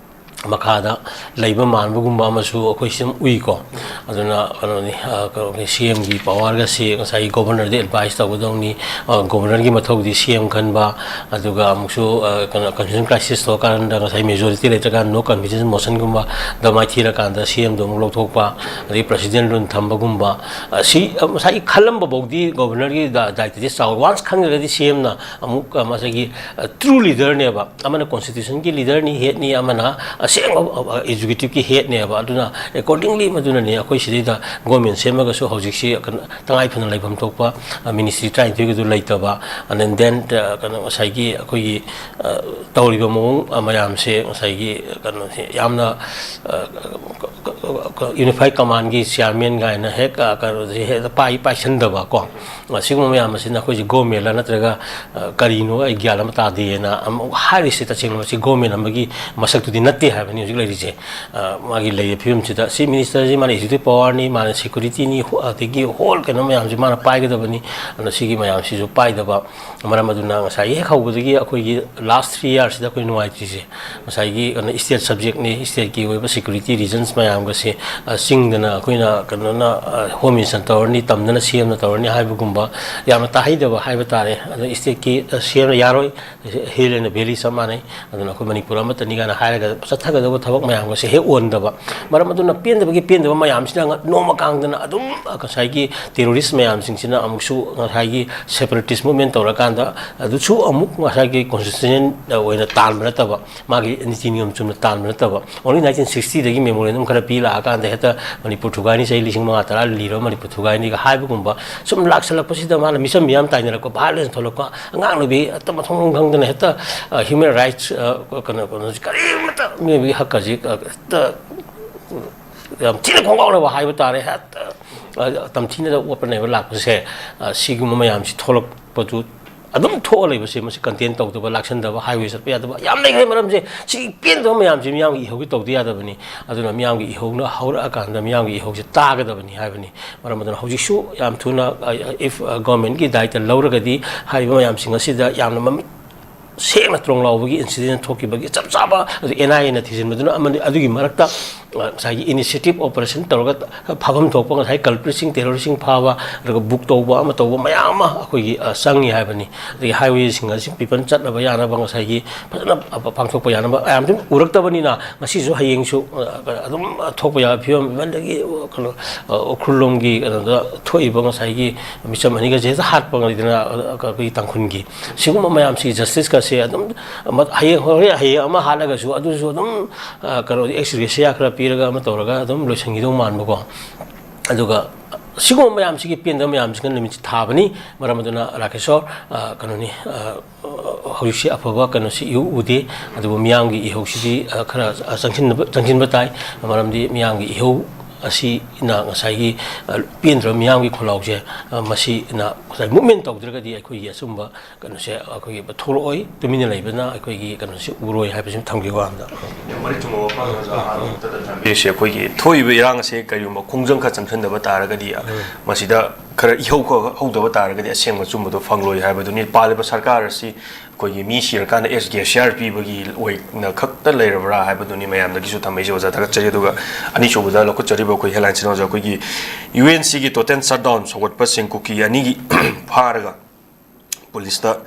ꯃꯈꯥꯗ ꯂꯩꯕ ꯃꯥꯟꯕꯒꯨꯝꯕ ꯑꯃꯁꯨ ꯑꯩꯈꯣꯏ ꯁꯨꯝ ꯎꯏꯀꯣ꯫ ꯑꯗꯨꯅ ꯀꯩꯅꯣꯅꯤ, ꯑ, ꯀꯩꯅꯣꯒꯤ ꯁꯤ ꯑꯦꯝꯒꯤ ꯄꯋꯥꯔꯒꯁꯤ ꯉꯁꯥꯏꯒꯤ ꯒꯣꯕꯔꯅꯔꯗ ꯑꯦꯗꯚꯥꯏꯁ ꯇꯧꯒꯗꯧꯅꯤ꯫ ꯑ, ꯒꯣꯕꯔꯅꯔꯒꯤ ꯃꯊꯧꯗꯤ ꯁꯤ ꯑꯦꯝ ꯈꯟꯕ, ꯑꯗꯨꯒ ꯑꯃꯨꯛꯁꯨ, ꯑ, ꯀꯩꯅꯣ, ꯀꯟꯁꯇꯤꯇ꯭ꯌꯨꯁꯟ ꯀ꯭ꯔꯥꯏꯁꯤꯁ ꯊꯣꯛꯑꯀꯥꯟꯗ ꯉꯁꯥꯏ ꯃꯦꯖꯣꯔꯤꯇꯤ ꯂꯩꯇ꯭ꯔꯀꯥꯟꯗ ꯅꯣ ꯀꯟꯐꯤꯗꯦꯟꯁ ꯃꯣꯁꯟꯒꯨꯝꯕꯗ ꯃꯥꯏꯊꯤꯔꯀꯥꯟꯗ ꯁꯤ ꯑꯦꯝꯗꯣ ꯑꯃꯨꯛ ꯂꯧꯊꯣꯛꯄ, ꯑꯗꯩ ꯄ꯭ꯔꯦꯁꯤꯗꯦꯟ ꯔꯨꯜ ꯊꯝꯕꯒꯨꯝꯕ, ꯑ, ꯁꯤ, ꯑ, ꯉꯁꯥꯏꯒꯤ ꯈꯜꯂꯝꯕ ꯐꯥꯎꯗꯤ ꯒꯣꯕꯔꯅꯔꯒꯤ ꯗꯥ-, ꯗꯥꯏꯇꯗꯤ ꯆꯥꯎꯋꯤ꯫ ꯋꯥꯟꯁ ꯈꯟꯈ꯭ꯔꯒꯗꯤ ꯁꯤ ꯑꯦꯝꯅ ꯑꯃꯨꯛ, ꯑ, ꯉꯁꯥꯏꯒꯤ, ꯑ, ꯇ꯭ꯔꯨ ꯂꯤꯗꯔꯅꯦꯕ꯫ ꯑꯃꯅ ꯀꯣꯟꯁꯇꯤꯇ꯭ꯌꯨꯁꯟꯒꯤ ꯂꯤꯗꯔꯅꯤ, ꯍꯦꯠꯅꯤ, ꯑꯃꯅ ꯑꯁꯦꯡꯕ, ꯑ, ꯑ, ꯑꯦꯛꯖꯤꯀ꯭ꯌꯨꯇꯤꯞꯀꯤ ꯍꯦꯠꯅꯦꯕ꯫ ꯑꯗꯨꯅ ꯑꯦꯀꯣꯔꯗꯤꯡꯂꯤ ꯃꯗꯨꯅꯅꯤ ꯑꯩꯈꯣꯏ ꯁꯤꯗꯩꯗ ꯒꯣꯔꯃꯦꯟ ꯁꯦꯝꯃꯒꯁꯨ ꯍꯧꯖꯤꯛꯁꯤ ꯀꯩꯅꯣ, ꯇꯉꯥꯏ ꯐꯗꯅ ꯂꯩꯐꯝ ꯊꯣꯛꯄ, ꯑ, ꯃꯤꯅꯤꯁꯇ꯭ꯔꯤ ꯇꯔꯥꯅꯤꯊꯣꯏꯒꯤꯗꯨ ꯂꯩꯇꯕ, and then, ꯑ, ꯀꯩꯅꯣ, ꯉꯁꯥꯏꯒꯤ ꯑꯩꯈꯣꯏꯒꯤ, ꯑ, ꯇꯧꯔꯤꯕ ꯃꯑꯣꯡ, ꯑ, ꯃꯌꯥꯝꯁꯦ ꯉꯁꯥꯏꯒꯤ ꯀꯩꯅꯣꯁꯦ ꯌꯥꯝꯅ, ꯑ, ꯌꯨꯅꯤꯐꯥꯏꯠ ꯀꯃꯥꯟꯒꯤ ꯆꯤꯌꯥꯔꯃꯦꯟ ꯀꯥꯏꯅ ꯍꯦꯛ, ꯑ, ꯀꯩꯅꯣꯁꯦ ꯍꯦꯛꯇ ꯄꯥꯏ-, ꯄꯥꯏꯁꯟꯗꯕ ꯀꯣ꯫ ꯑꯁꯤꯒꯨꯝꯕ ꯃꯌꯥꯝ ꯑꯁꯤꯅ ꯑꯩꯈꯣꯏꯁꯦ ꯒꯣꯔꯃꯦꯟꯂ ꯅꯠꯇ꯭ꯔꯒ, ꯑ, ꯀꯔꯤꯅꯣ ꯑꯩ ꯒ꯭ꯌꯥꯟ ꯑꯃ ꯇꯥꯗꯦꯅ ꯑꯃꯨꯛ ꯍꯥꯏꯔꯤꯁꯦ꯫ ꯇꯁꯦꯡꯅ ꯃꯁꯤ ꯒꯣꯔꯃꯦꯟ ꯑꯃꯒꯤ ꯃꯁꯛꯇꯨꯗꯤ ꯅꯠꯇꯦ ꯍꯥꯏꯕꯅꯤ ꯍꯧꯖꯤꯛ ꯂꯩꯔꯤꯁꯦ꯫ ꯑ, ꯃꯥꯒꯤ ꯂꯩꯔꯤꯕ ꯐꯤꯕꯝꯁꯤꯗ ꯁꯤ ꯃꯤꯅꯤꯁꯇꯔꯁꯤ ꯃꯥꯅ ꯑꯦꯛꯖꯤꯀ꯭ꯌꯨꯇꯤꯚ ꯄꯋꯥꯔꯅꯤ, ꯃꯥꯅ ꯁꯦꯀ꯭ꯌꯨꯔꯤꯇꯤꯅꯤ, ꯍꯣ-, ꯑꯗꯒꯤ ꯍꯣꯜ ꯀꯩꯅꯣ ꯃꯌꯥꯝꯁꯤ ꯃꯥꯅ ꯄꯥꯏꯒꯗꯕꯅꯤ꯫ ꯑꯗꯨꯅ ꯁꯤꯒꯤ ꯃꯌꯥꯝꯁꯤꯁꯨ ꯄꯥꯏꯗꯕ, ꯃꯔꯝ ꯑꯗꯨꯅ ꯉꯁꯥꯏꯒꯤ ꯍꯦꯛ ꯍꯧꯕꯗꯒꯤ ꯑꯩꯈꯣꯏꯒꯤ ꯂꯥꯁ ꯊ꯭ꯔꯤ ꯌꯔꯁꯤꯗ ꯑꯩꯈꯣꯏ ꯅꯨꯡꯉꯥꯏꯇ꯭ꯔꯤꯁꯦ ꯉꯁꯥꯏꯒꯤ ꯀꯩꯅꯣ ꯏꯁꯇꯦꯠ ꯁꯕꯖꯦꯛꯅꯤ, ꯏꯁꯇꯦꯠꯀꯤ ꯑꯣꯏꯕ ꯁꯦꯀ꯭ꯌꯨꯔꯤꯇꯤ ꯔꯤꯖꯟꯁ ꯃꯌꯥꯝꯒꯁꯦ, ꯑ, ꯆꯤꯡꯗꯅ ꯑꯩꯈꯣꯏꯅ ꯀꯩꯅꯣꯅ, ꯑ, ꯍꯣꯝ ꯃꯤꯅꯤꯁꯇꯔ ꯇꯧꯔꯅꯤ, ꯇꯝꯗꯅ ꯁꯤ ꯑꯦꯝꯅ ꯇꯧꯔꯅꯤ ꯍꯥꯏꯕꯒꯨꯝꯕ ꯌꯥꯝꯅ ꯇꯥꯍꯩꯗꯕ ꯍꯥꯏꯕ ꯇꯥꯔꯦ꯫ ꯑꯗꯣ ꯏꯁꯇꯦꯠꯀꯤ, ꯑ, ꯁꯤ ꯑꯦꯝꯅ ꯌꯥꯔꯣꯏ, ꯍꯤꯜ ꯑꯦꯟ ꯚꯦꯂꯤ ꯆꯞ ꯃꯥꯟꯅꯩ, ꯑꯗꯨꯅ ꯑꯩꯈꯣꯏ ꯃꯅꯤꯄꯨꯔ ꯑꯃꯠꯇꯅꯤ ꯀꯥꯏꯅ ꯍꯥꯏꯔꯒ ꯆꯠꯊꯒꯗꯧꯕ ꯊꯕꯛ ꯃꯌꯥꯝꯒꯁꯦ ꯍꯦꯛ ꯑꯣꯟꯗꯕ꯫ ꯃꯔꯝ ꯑꯗꯨꯅ ꯄꯦꯟꯗꯕꯒꯤ ꯄꯦꯟꯗꯕ ꯃꯌꯥꯝꯁꯤꯅ ꯉ-, ꯅꯣꯡꯃ ꯀꯥꯡꯗꯅ ꯑꯗꯨꯝ ꯉꯁꯥꯏꯒꯤ ꯇꯦꯔꯣꯔꯤꯁ ꯃꯌꯥꯝꯁꯤꯡꯁꯤꯅ ꯑꯃꯨꯛꯁꯨ ꯉꯁꯥꯏꯒꯤ ꯁꯦꯄꯔꯦꯇꯤꯁ ꯃꯨꯞꯃꯦꯟ ꯇꯧꯔꯀꯥꯟꯗ ꯑꯗꯨꯁꯨ ꯑꯃꯨꯛ ꯉꯁꯥꯏꯒꯤ ꯀꯣꯟꯁꯇꯤꯇ꯭ꯌꯨꯁꯟ ꯑꯣꯏꯅ ꯇꯥꯟꯕ ꯅꯠꯇꯕ, ꯃꯥꯒꯤ ꯅꯤꯇꯤ ꯅꯤꯌꯣꯝ ꯆꯨꯝꯅ ꯇꯥꯟꯕ ꯅꯠꯇꯕ, only nineteen sixty ꯗꯒꯤ ꯃꯦꯃꯣꯔꯦꯟꯗꯝ ꯈꯔ ꯄꯤ ꯂꯥꯛꯑꯀꯥꯟꯗ ꯍꯦꯛꯇ ꯃꯅꯤꯄꯨꯔ ꯊꯨꯒꯥꯏꯅꯤ, ꯆꯍꯤ ꯂꯤꯁꯤꯡ ꯃꯉꯥ ꯇꯔꯥ ꯂꯤꯔꯕ ꯃꯅꯤꯄꯨꯔ ꯊꯨꯒꯥꯏꯅꯤꯒ ꯍꯥꯏꯕꯒꯨꯝꯕ ꯁꯨꯝ ꯂꯥꯛꯁꯜꯂꯛꯄꯁꯤꯗ ꯃꯥꯅ ꯃꯤꯆꯝ ꯃꯤꯌꯥꯝ ꯇꯥꯏꯅꯔꯛꯄ, ꯚꯥꯏꯑꯣꯂꯦꯟꯁ ꯊꯣꯛꯂꯛꯄ, ꯑꯉꯥꯡ ꯅꯨꯕꯤ ꯑꯇ ꯃꯊꯣꯡ ꯃꯔꯝ ꯈꯪꯗꯅ ꯍꯦꯛꯇ, ꯑ, ꯍ꯭ꯌꯨꯃꯦꯟ ꯔꯥꯏꯠꯁ, ꯑ, ꯀꯩꯅꯣ, ꯀꯩꯅꯣꯁꯤ ꯀꯔꯤꯃꯠꯇ ꯃꯤꯑꯣꯏꯕꯒꯤ ꯍꯛꯀꯁꯤ, ꯑ, ꯍꯦꯛꯇ ꯌꯥꯝ ꯊꯤꯅ ꯈꯣꯡꯒꯥꯎꯅꯕ ꯍꯥꯏꯕ ꯇꯥꯔꯦ, ꯍꯦꯛꯇ, ꯑ, ꯇꯝꯊꯤꯅꯗ ꯑꯣꯠꯄ ꯅꯩꯕ ꯂꯥꯛꯄꯁꯦ, ꯑ, ꯁꯤꯒꯨꯝꯕ ꯃꯌꯥꯝꯁꯤ ꯊꯣꯛꯂꯛꯄꯗꯨ ꯑꯗꯨꯝ ꯊꯣꯛꯑ ꯂꯩꯕꯁꯦ, ꯃꯁꯤ ꯀꯟꯇꯦꯟ ꯇꯧꯗꯕ, ꯂꯥꯛꯁꯟꯗꯕ, ꯍꯥꯏꯋꯦ ꯆꯠꯄ ꯌꯥꯗꯕ ꯌꯥꯝ ꯂꯩꯈ꯭ꯔꯦ꯫ ꯃꯔꯝꯁꯦ ꯁꯤ ꯄꯦꯟꯗꯕ ꯃꯌꯥꯝꯁꯦ ꯃꯤꯌꯥꯝꯒꯤ ꯏꯍꯧꯒꯤ ꯇꯧꯗ ꯌꯥꯗꯕꯅꯤ꯫ ꯑꯗꯨꯅ ꯃꯤꯌꯥꯝꯒꯤ ꯏꯍꯧꯅ ꯍꯧꯔꯛꯑꯀꯥꯟꯗ ꯃꯤꯌꯥꯝꯒꯤ ꯏꯍꯧꯁꯦ ꯇꯥꯒꯗꯕꯅꯤ ꯍꯥꯏꯕꯅꯤ꯫ ꯃꯔꯝ ꯑꯗꯨꯅ ꯍꯧꯖꯤꯛꯁꯨ ꯌꯥꯝ ꯊꯨꯅ, ꯑ, if, ꯑ, ꯒꯣꯔꯃꯦꯟꯒꯤ ꯗꯥꯏꯇ ꯂꯧꯔꯒꯗꯤ ꯍꯥꯏꯔꯤꯕ ꯃꯌꯥꯝꯁꯤꯡ ꯑꯁꯤꯗ ꯌꯥꯝꯅ ꯃꯃꯤꯠ ꯁꯦꯡꯅ ꯇ꯭ꯔꯣꯡ ꯂꯥꯎꯕꯒꯤ ꯏꯟꯁꯤꯗꯦꯟ ꯊꯣꯛꯈꯤꯕꯒꯤ ꯆꯞ ꯆꯥꯕ ꯑꯗꯨ ꯑꯦꯟ ꯑꯥꯏ ꯑꯦꯅ ꯊꯤꯖꯤꯟꯕꯗꯨꯅ ꯑꯃꯅꯤ꯫ ꯑꯗꯨꯒꯤ ꯃꯔꯛꯇ, ꯑ, ꯉꯁꯥꯏꯒꯤ ꯏꯅꯤꯁꯤꯌꯦꯇꯤꯚ ꯑꯣꯄꯔꯦꯁꯟ ꯇꯧꯔꯒ ꯐꯥꯐꯝ ꯊꯣꯛꯄ ꯉꯁꯥꯏ ꯀꯜꯄ꯭ꯔꯤꯠꯁꯤꯡ, ꯇꯦꯔꯣꯔꯤꯁꯁꯤꯡ ꯐꯥꯕ, ꯑꯗꯨꯒ ꯕꯨꯛ ꯇꯧꯕ, ꯑꯃ ꯇꯧꯕ ꯃꯌꯥꯝ ꯑꯃ ꯑꯩꯈꯣꯏꯒꯤ, ꯑ, ꯆꯪꯉꯤ ꯍꯥꯏꯕꯅꯤ꯫ ꯑꯗꯒꯤ ꯍꯥꯏꯋꯦꯁꯤꯡ ꯑꯁꯤ ꯄꯤꯄꯜ ꯆꯠꯅꯕ ꯌꯥꯅꯕ ꯉꯁꯥꯏꯒꯤ ꯐꯖꯅ ꯄꯥꯡꯊꯣꯛꯄ ꯌꯥꯅꯕ ꯃꯌꯥꯝꯗꯨ ꯎꯔꯛꯇꯕꯅꯤꯅ, ꯉꯁꯤꯁꯨ ꯍꯌꯦꯡꯁꯨ, ꯑ, ꯑꯗꯨꯝ ꯊꯣꯛꯄ ꯌꯥꯕ ꯐꯤꯕꯝ, ꯏꯚꯟꯗꯒꯤ, ꯑ, ꯀꯩꯅꯣ, ꯑ, ꯎꯈ꯭ꯔꯨꯜ ꯂꯣꯝꯒꯤ ꯀꯩꯅꯣꯗ ꯊꯣꯛꯏꯕ ꯉꯁꯥꯏꯒꯤ ꯃꯤꯆꯝ ꯑꯅꯤꯒꯁꯦ ꯍꯦꯛꯇ ꯍꯥꯠꯄ ꯂꯩꯗꯅ, ꯑ, ꯑꯩꯈꯣꯏꯒꯤ ꯇꯥꯡꯈꯨꯜꯒꯤ꯫ ꯁꯤꯒꯨꯝꯕ ꯃꯌꯥꯝꯁꯤ ꯖꯁꯇꯤꯁꯀꯁꯦ ꯑꯗꯨꯝ ꯑꯃ-, ꯍꯌꯦꯡ, ꯍꯣꯔꯦꯟ ꯍꯌꯦꯡ ꯑꯃ ꯍꯥꯠꯂꯒꯁꯨ ꯑꯗꯨꯁꯨ ꯑꯗꯨꯝ, ꯑ, ꯀꯩꯅꯣ, ꯑꯦꯛꯁ ꯒ꯭ꯔꯦꯁꯤꯌꯥ ꯈꯔ ꯄꯤꯔꯒ ꯑꯃ ꯇꯧꯔꯒ ꯑꯗꯨꯝ ꯂꯣꯏꯁꯤꯟꯈꯤꯗꯧ ꯃꯥꯟꯕꯀꯣ꯫ ꯑꯗꯨꯒ ꯁꯤꯒꯨꯝꯕ ꯃꯌꯥꯝꯁꯤꯒꯤ ꯄꯦꯟꯗꯕ ꯃꯌꯥꯝꯁꯤꯅ ꯅꯨꯃꯤꯠꯁꯤ ꯊꯥꯕꯅꯤ꯫ ꯃꯔꯝ ꯑꯗꯨꯅ ꯔꯥꯀꯦꯁꯣꯔ, ꯑ, ꯀꯩꯅꯣꯅꯤ, ꯑ, ꯍꯧꯖꯤꯛꯁꯤ ꯑꯐꯕ ꯀꯩꯅꯣꯁꯤ ꯏꯎ ꯎꯗꯦ꯫ ꯑꯗꯨꯕꯨ ꯃꯤꯌꯥꯝꯒꯤ ꯏꯍꯧꯁꯤꯗꯤ, ꯑ, ꯈꯔ, ꯑ, ꯆꯪꯁꯤꯟꯅꯕ, ꯆꯪꯁꯤꯟꯕ ꯇꯥꯏ꯫ ꯃꯔꯝꯗꯤ ꯃꯤꯌꯥꯝꯒꯤ ꯏꯍꯧ ꯑꯁꯤꯅ ꯉꯁꯥꯏꯒꯤ, ꯑ, ꯄꯦꯟꯗ꯭ꯔꯕ ꯃꯤꯌꯥꯝꯒꯤ ꯈꯣꯜꯂꯥꯎꯁꯦ, ꯑ, ꯃꯁꯤꯅ ꯉꯁꯥꯏ ꯃꯨꯞꯃꯦꯟ ꯇꯧꯗ꯭ꯔꯒꯗꯤ ꯑꯩꯈꯣꯏꯒꯤ ꯑꯆꯨꯝꯕ ꯀꯩꯅꯣꯁꯦ ꯑꯩꯈꯣꯏꯒꯤ ꯊꯣꯛꯂꯛꯑꯣꯏ, ꯇꯨꯃꯤꯟꯅ ꯂꯩꯕꯅ ꯑꯩꯈꯣꯏꯒꯤ ꯀꯩꯅꯣꯁꯦ ꯎꯔꯣꯏ ꯍꯥꯏꯕꯁꯤꯃ ꯊꯝꯈꯤꯕ ꯋꯥꯅꯤꯗ꯫ ꯌꯥꯝ ꯃꯔꯤꯛ ꯆꯨꯝꯕ ꯋꯥꯐꯝ ꯑꯣꯖꯥ ꯑꯍꯥꯟꯕ ꯑꯃꯇꯗ ꯊꯝꯕꯤꯔꯤꯁꯦ, ꯑꯩꯈꯣꯏꯒꯤ ꯊꯣꯛꯏꯕ ꯏꯔꯥꯡ ꯑꯁꯦ ꯀꯔꯤꯒꯨꯝꯕ ꯈꯣꯡꯖꯪ ꯈꯔ ꯆꯪꯁꯤꯟꯗꯕ ꯇꯥꯔꯒꯗꯤ, ꯃꯁꯤꯗ ꯈꯔ ꯏꯍꯧ ꯈꯔ ꯍꯧꯗꯕ ꯇꯥꯔꯒꯗꯤ ꯑꯁꯦꯡꯕ ꯑꯆꯨꯝꯕꯗꯣ ꯐꯪꯂꯣꯏ ꯍꯥꯏꯕꯗꯨꯅꯤ꯫ ꯄꯥꯜꯂꯤꯕ ꯁꯔꯀꯥꯔ ꯑꯁꯤ ꯑꯩꯈꯣꯏꯒꯤ ꯃꯤ ꯁꯤꯔꯀꯥꯟꯗ ꯑꯦꯁ ꯒꯦꯁꯤꯌꯥꯔ ꯄꯤꯕꯒꯤ ꯑꯣꯏꯅ ꯈꯛꯇ ꯂꯩꯔꯕ꯭ꯔꯥ ꯍꯥꯏꯕꯗꯨꯅꯤ ꯃꯌꯥꯝꯗꯒꯤꯁꯨ ꯊꯝꯃꯛꯏꯁꯦ꯫ ꯑꯣꯖꯥ ꯊꯥꯒꯠꯆꯔꯤ꯫ ꯑꯗꯨꯒ ꯑꯅꯤꯁꯨꯕꯗ ꯂꯧꯈꯠꯆꯔꯤꯕ ꯑꯩꯈꯣꯏ ꯍꯦꯗꯂꯥꯏꯟꯁꯤꯅ, ꯑꯣꯖꯥ, ꯑꯩꯈꯣꯏꯒꯤ ꯌꯨ ꯑꯦꯟ ꯁꯤꯒꯤ ꯇꯣꯇꯦꯜ ꯁꯠꯗꯥꯎꯟ ꯁꯧꯒꯠꯄꯁꯤꯡ ꯀꯨꯀꯤ ꯑꯅꯤꯒꯤ ꯐꯥꯔꯒ ꯄꯨꯂꯤꯁꯇ,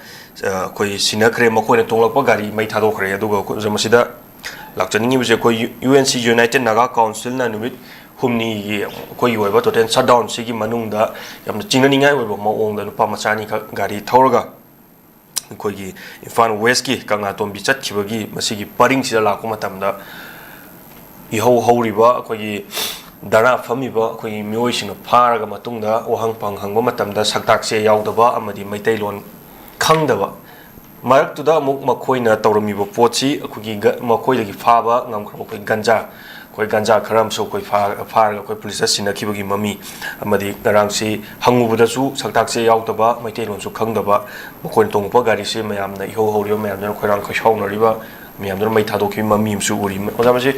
ꯑ, ꯑꯩꯈꯣꯏ ꯁꯤꯟꯅꯈ꯭ꯔꯦ, ꯃꯈꯣꯏꯅ ꯇꯣꯡꯂꯛꯄ ꯒꯥꯔꯤ ꯃꯩ ꯊꯥꯗꯣꯛꯈ꯭ꯔꯦ꯫ ꯑꯗꯨꯒ ꯑꯩꯈꯣꯏ ꯃꯁꯤꯗ ꯂꯥꯛꯆꯅꯤꯡꯉꯤꯕꯁꯦ, ꯑꯩꯈꯣꯏ U N C, united Naga ꯀꯥꯎꯟꯁꯤꯜꯅ ꯅꯨꯃꯤꯠ ꯍꯨꯝꯅꯤꯒꯤ ꯑꯩꯈꯣꯏꯒꯤ ꯑꯣꯏꯕ ꯇꯣꯇꯦꯜ ꯁꯠꯗꯥꯎꯟꯁꯤꯒꯤ ꯃꯅꯨꯡꯗ ꯌꯥꯝꯅ ꯆꯤꯡꯅꯅꯤꯡꯉꯥꯏ ꯑꯣꯏꯕ ꯃꯑꯣꯡꯗ ꯅꯨꯄꯥ ꯃꯆꯥ ꯑꯅꯤꯈꯛ ꯒꯥꯔꯤ ꯊꯧꯔꯒ ꯑꯩꯈꯣꯏꯒꯤ ꯏꯝꯐꯥꯜ ꯋꯦꯁꯀꯤ ꯀꯪꯂꯥꯇꯣꯝꯕꯤ ꯆꯠꯈꯤꯕꯒꯤ ꯃꯁꯤꯒꯤ ꯄꯔꯤꯡꯁꯤꯗ ꯂꯥꯛꯄ ꯃꯇꯝꯗ, ꯏꯍꯧ ꯍꯧꯔꯤꯕ ꯑꯩꯈꯣꯏꯒꯤ ꯙꯔꯅꯥ ꯐꯝꯃꯤꯕ ꯑꯩꯈꯣꯏꯒꯤ ꯃꯤꯑꯣꯏꯁꯤꯡꯅ ꯐꯥꯔꯒ ꯃꯇꯨꯡꯗ ꯋꯥꯍꯪ ꯄꯥꯎꯍꯪ ꯍꯪꯕ ꯃꯇꯝꯗ ꯁꯛꯇꯥꯛ ꯆꯦ ꯌꯥꯎꯗꯕ ꯑꯃꯗꯤ ꯃꯩꯇꯩꯂꯣꯟ ꯈꯪꯗꯕ, ꯃꯔꯛꯇꯨꯗ ꯑꯃꯨꯛ ꯃꯈꯣꯏꯅ ꯇꯧꯔꯝꯃꯤꯕ ꯄꯣꯠꯁꯤ ꯑꯩꯈꯣꯏꯒꯤ ꯒ-, ꯃꯈꯣꯏꯗꯒꯤ ꯐꯥꯕ ꯉꯝꯈ꯭ꯔꯕ ꯑꯩꯈꯣꯏ ꯒꯟꯖꯥ, ꯑꯩꯈꯣꯏ ꯒꯟꯖꯥ ꯈꯔ ꯑꯃꯁꯨ ꯑꯩꯈꯣꯏ ꯐꯥ-, ꯐꯥꯔꯒ ꯑꯩꯈꯣꯏ ꯄꯨꯂꯤꯁꯇ ꯁꯤꯟꯅꯈꯤꯕꯒꯤ ꯃꯃꯤ, ꯑꯃꯗꯤ ꯉꯔꯥꯡꯁꯤ ꯍꯪꯉꯨꯕꯗꯁꯨ ꯁꯛꯇꯥꯛ ꯆꯦ ꯌꯥꯎꯗꯕ, ꯃꯩꯇꯩꯂꯣꯟꯁꯨ ꯈꯪꯗꯕ, ꯃꯈꯣꯏꯅ ꯇꯣꯡꯉꯛꯄ ꯒꯥꯔꯤꯁꯤ ꯃꯌꯥꯝꯅ, ꯏꯍꯧ ꯍꯧꯔꯤꯕ ꯃꯌꯥꯝꯗꯨꯅ ꯈꯣꯏꯔꯥꯡ ꯈꯣꯏꯁꯥꯎꯅꯔꯤꯕ ꯃꯌꯥꯝꯗꯨꯅ ꯃꯩ ꯊꯥꯗꯣꯛꯈꯤꯕ ꯃꯃꯤ ꯑꯃꯁꯨ ꯎꯔꯤ꯫ ꯑꯣꯖꯥ, ꯃꯁꯤ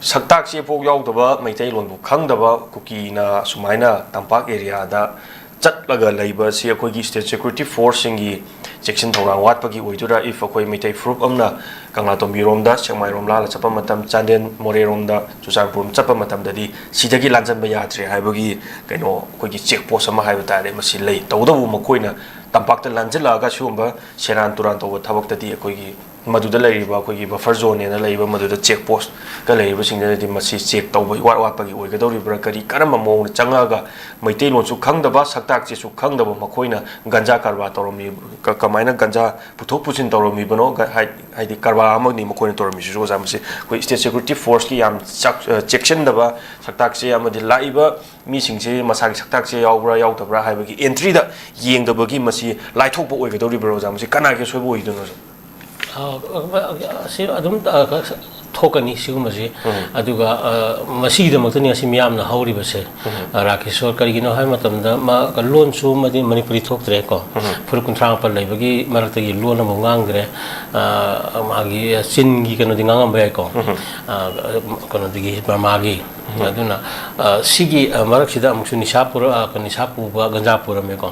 ꯁꯛꯇꯥꯛ ꯆꯦ ꯐꯥꯎ ꯌꯥꯎꯗꯕ, ꯃꯩꯇꯩꯂꯣꯟꯕꯨ ꯈꯪꯗꯕ ꯀꯨꯀꯤꯅ ꯁꯨꯃꯥꯏꯅ ꯇꯝꯄꯥꯛ ꯑꯦꯔꯤꯌꯥꯗ ꯆꯠꯂꯒ ꯂꯩꯕ ꯑꯁꯤ ꯑꯩꯈꯣꯏꯒꯤ ꯁ꯭ꯇꯦꯠ ꯁꯦꯀ꯭ꯌꯨꯔꯤꯇꯤ ꯐꯣꯔꯁꯁꯤꯡꯒꯤ ꯆꯦꯛꯁꯤꯟ ꯊꯧꯔꯥꯡ ꯋꯥꯠꯄꯒꯤ ꯑꯣꯏꯗꯣꯏꯔꯥ? If ꯑꯩꯈꯣꯏ ꯃꯩꯇꯩ ꯐꯨꯔꯨꯞ ꯑꯃꯅ ꯀꯪꯂꯥꯇꯣꯝꯕꯤꯔꯣꯝꯗ, ꯁꯦꯛꯃꯥꯏꯔꯣꯝ ꯂꯥꯜꯂ ꯆꯠꯄ ꯃꯇꯝ, ꯆꯥꯟꯗꯦꯜ ꯃꯣꯔꯦꯔꯣꯝꯗ, ꯆꯨꯔꯆꯥꯟꯄꯨꯔ ꯆꯠꯄ ꯃꯇꯝꯗꯗꯤ ꯁꯤꯗꯒꯤ ꯂꯥꯟꯖꯟꯕ ꯌꯥꯗ꯭ꯔꯦ ꯍꯥꯏꯕꯒꯤ ꯀꯩꯅꯣ, ꯑꯩꯈꯣꯏꯒꯤ ꯆꯦꯛ ꯄꯣꯁ ꯑꯃ ꯍꯥꯏꯕ ꯇꯥꯔꯦ, ꯃꯁꯤ ꯂꯩ꯫ ꯇꯧꯕꯇꯕꯨ ꯃꯈꯣꯏꯅ ꯇꯝꯄꯥꯛꯇ ꯂꯥꯟꯖꯤꯜꯂꯛꯑꯒ ꯁꯤꯒꯨꯝꯕ ꯁꯦꯔꯥꯟ ꯇꯨꯔꯥꯟ ꯇꯧꯕ ꯊꯕꯛꯇꯗꯤ ꯑꯩꯈꯣꯏꯒꯤ ꯃꯗꯨꯗ ꯂꯩꯔꯤꯕ ꯑꯩꯈꯣꯏꯒꯤ buffer zone ꯍꯥꯏꯅ ꯂꯩꯔꯤꯕ, ꯃꯗꯨꯗ ꯆꯦꯛ ꯄꯣꯁꯀ ꯂꯩꯔꯤꯕꯁꯤꯡꯗꯨꯅꯗꯤ ꯃꯁꯤ ꯆꯦꯛ ꯇꯧꯕ ꯏꯋꯥꯠ ꯋꯥꯠꯄꯒꯤ ꯑꯣꯏꯒꯗꯧꯔꯤꯕ꯭ꯔꯥ? ꯀꯔꯤ, ꯀꯔꯝꯕ ꯃꯑꯣꯡꯗ ꯆꯪꯉꯛꯑꯒ ꯃꯩꯇꯩꯂꯣꯟꯁꯨ ꯈꯪꯗꯕ, ꯁꯛꯇꯥꯛꯁꯤꯁꯨ ꯈꯪꯗꯕ ꯃꯈꯣꯏꯅ ꯒꯟꯖꯥ ꯀꯔꯕꯥꯔ ꯇꯧꯔꯝꯃꯤ, ꯀ-, ꯀꯃꯥꯏꯅ ꯒꯟꯖꯥ ꯄꯨꯊꯣꯛ ꯄꯨꯁꯤꯟ ꯇꯧꯔꯝꯃꯤꯕꯅꯣ? ꯒ-, ꯍꯥꯏ-, ꯍꯥꯏꯗꯤ ꯀꯔꯕꯥꯔ ꯑꯃꯅꯤ ꯃꯈꯣꯏꯅ ꯇꯧꯔꯝꯃꯤꯁꯤꯁꯨ, ꯑꯣꯖꯥ꯫ ꯃꯁꯤ ꯑꯩꯈꯣꯏ state security forceꯀꯤ ꯌꯥꯝ ꯆꯥꯛ-, ꯑ, ꯆꯦꯛꯁꯤꯟꯗꯕ ꯁꯛꯇꯥꯛꯁꯦ, ꯑꯃꯗꯤ ꯂꯥꯛꯏꯕ ꯃꯤꯁꯤꯡꯁꯦ ꯃꯁꯥꯒꯤ ꯁꯛꯇꯥꯛꯁꯦ ꯌꯥꯎꯕ꯭ꯔꯥ ꯌꯥꯎꯗꯕ꯭ꯔꯥ ꯍꯥꯏꯕꯒꯤ entryꯗ ꯌꯦꯡꯗꯕꯒꯤ ꯃꯁꯤ ꯂꯥꯏꯊꯣꯛꯄ ꯑꯣꯏꯒꯗꯧꯔꯤꯕ꯭ꯔꯥ, ꯑꯣꯖꯥ? ꯃꯁꯤ ꯀꯅꯥꯒꯤ ꯑꯁꯣꯏꯕ ꯑꯣꯏꯗꯣꯏꯅꯣ, ꯑꯣꯖꯥ? ꯑ, ꯑ, ꯑ, ꯑꯁꯤ ꯑꯗꯨꯝ, ꯑ, ꯊꯣꯛꯀꯅꯤ ꯁꯤꯒꯨꯝꯕꯁꯤ꯫ ꯎꯝ꯫ ꯑꯗꯨꯒ, ꯑ, ꯃꯁꯤꯒꯤꯗꯃꯛꯇꯅꯤ ꯉꯁꯤ ꯃꯤꯌꯥꯝꯅ ꯍꯧꯔꯤꯕꯁꯦ꯫ ꯎꯝ꯫ ꯑ, ꯔꯥꯀꯦꯁꯣꯔ, ꯀꯔꯤꯒꯤꯅꯣ ꯍꯥꯏꯕ ꯃꯇꯝꯗ ꯃꯥ ꯂꯣꯟꯁꯨ ꯑꯃꯗꯤ ꯃꯅꯤꯄꯨꯔꯤ ꯊꯣꯛꯇ꯭ꯔꯦꯀꯣ꯫ ꯎꯝ꯫ ꯐꯨꯔꯨꯞ ꯀꯨꯟꯊ꯭ꯔꯥ ꯃꯥꯄꯟ ꯂꯩꯕꯒꯤ ꯃꯔꯛꯇꯒꯤ ꯂꯣꯟ ꯑꯃꯐꯥꯎ ꯉꯥꯡꯗ꯭ꯔꯦ꯫ ꯑ, ꯃꯥꯒꯤ ꯆꯤꯟꯒꯤ ꯀꯩꯅꯣꯗꯤ ꯉꯥꯡꯉꯝꯕ ꯌꯥꯏꯀꯣ꯫ ꯎꯝ꯫ ꯑ, ꯀꯩꯅꯣꯗꯒꯤ, ꯕꯔꯃꯥꯒꯤ꯫ ꯎꯝ꯫ ꯑꯗꯨꯅ, ꯑ, ꯁꯤꯒꯤ, ꯑ, ꯃꯔꯛꯁꯤꯗ ꯑꯃꯨꯛꯁꯨ ꯅꯤꯁꯥ ꯄꯨꯔ-, ꯑ, ꯅꯤꯁꯥ ꯄꯨꯕ, ꯒꯟꯖꯥ ꯄꯨꯔꯝꯃꯦꯀꯣ꯫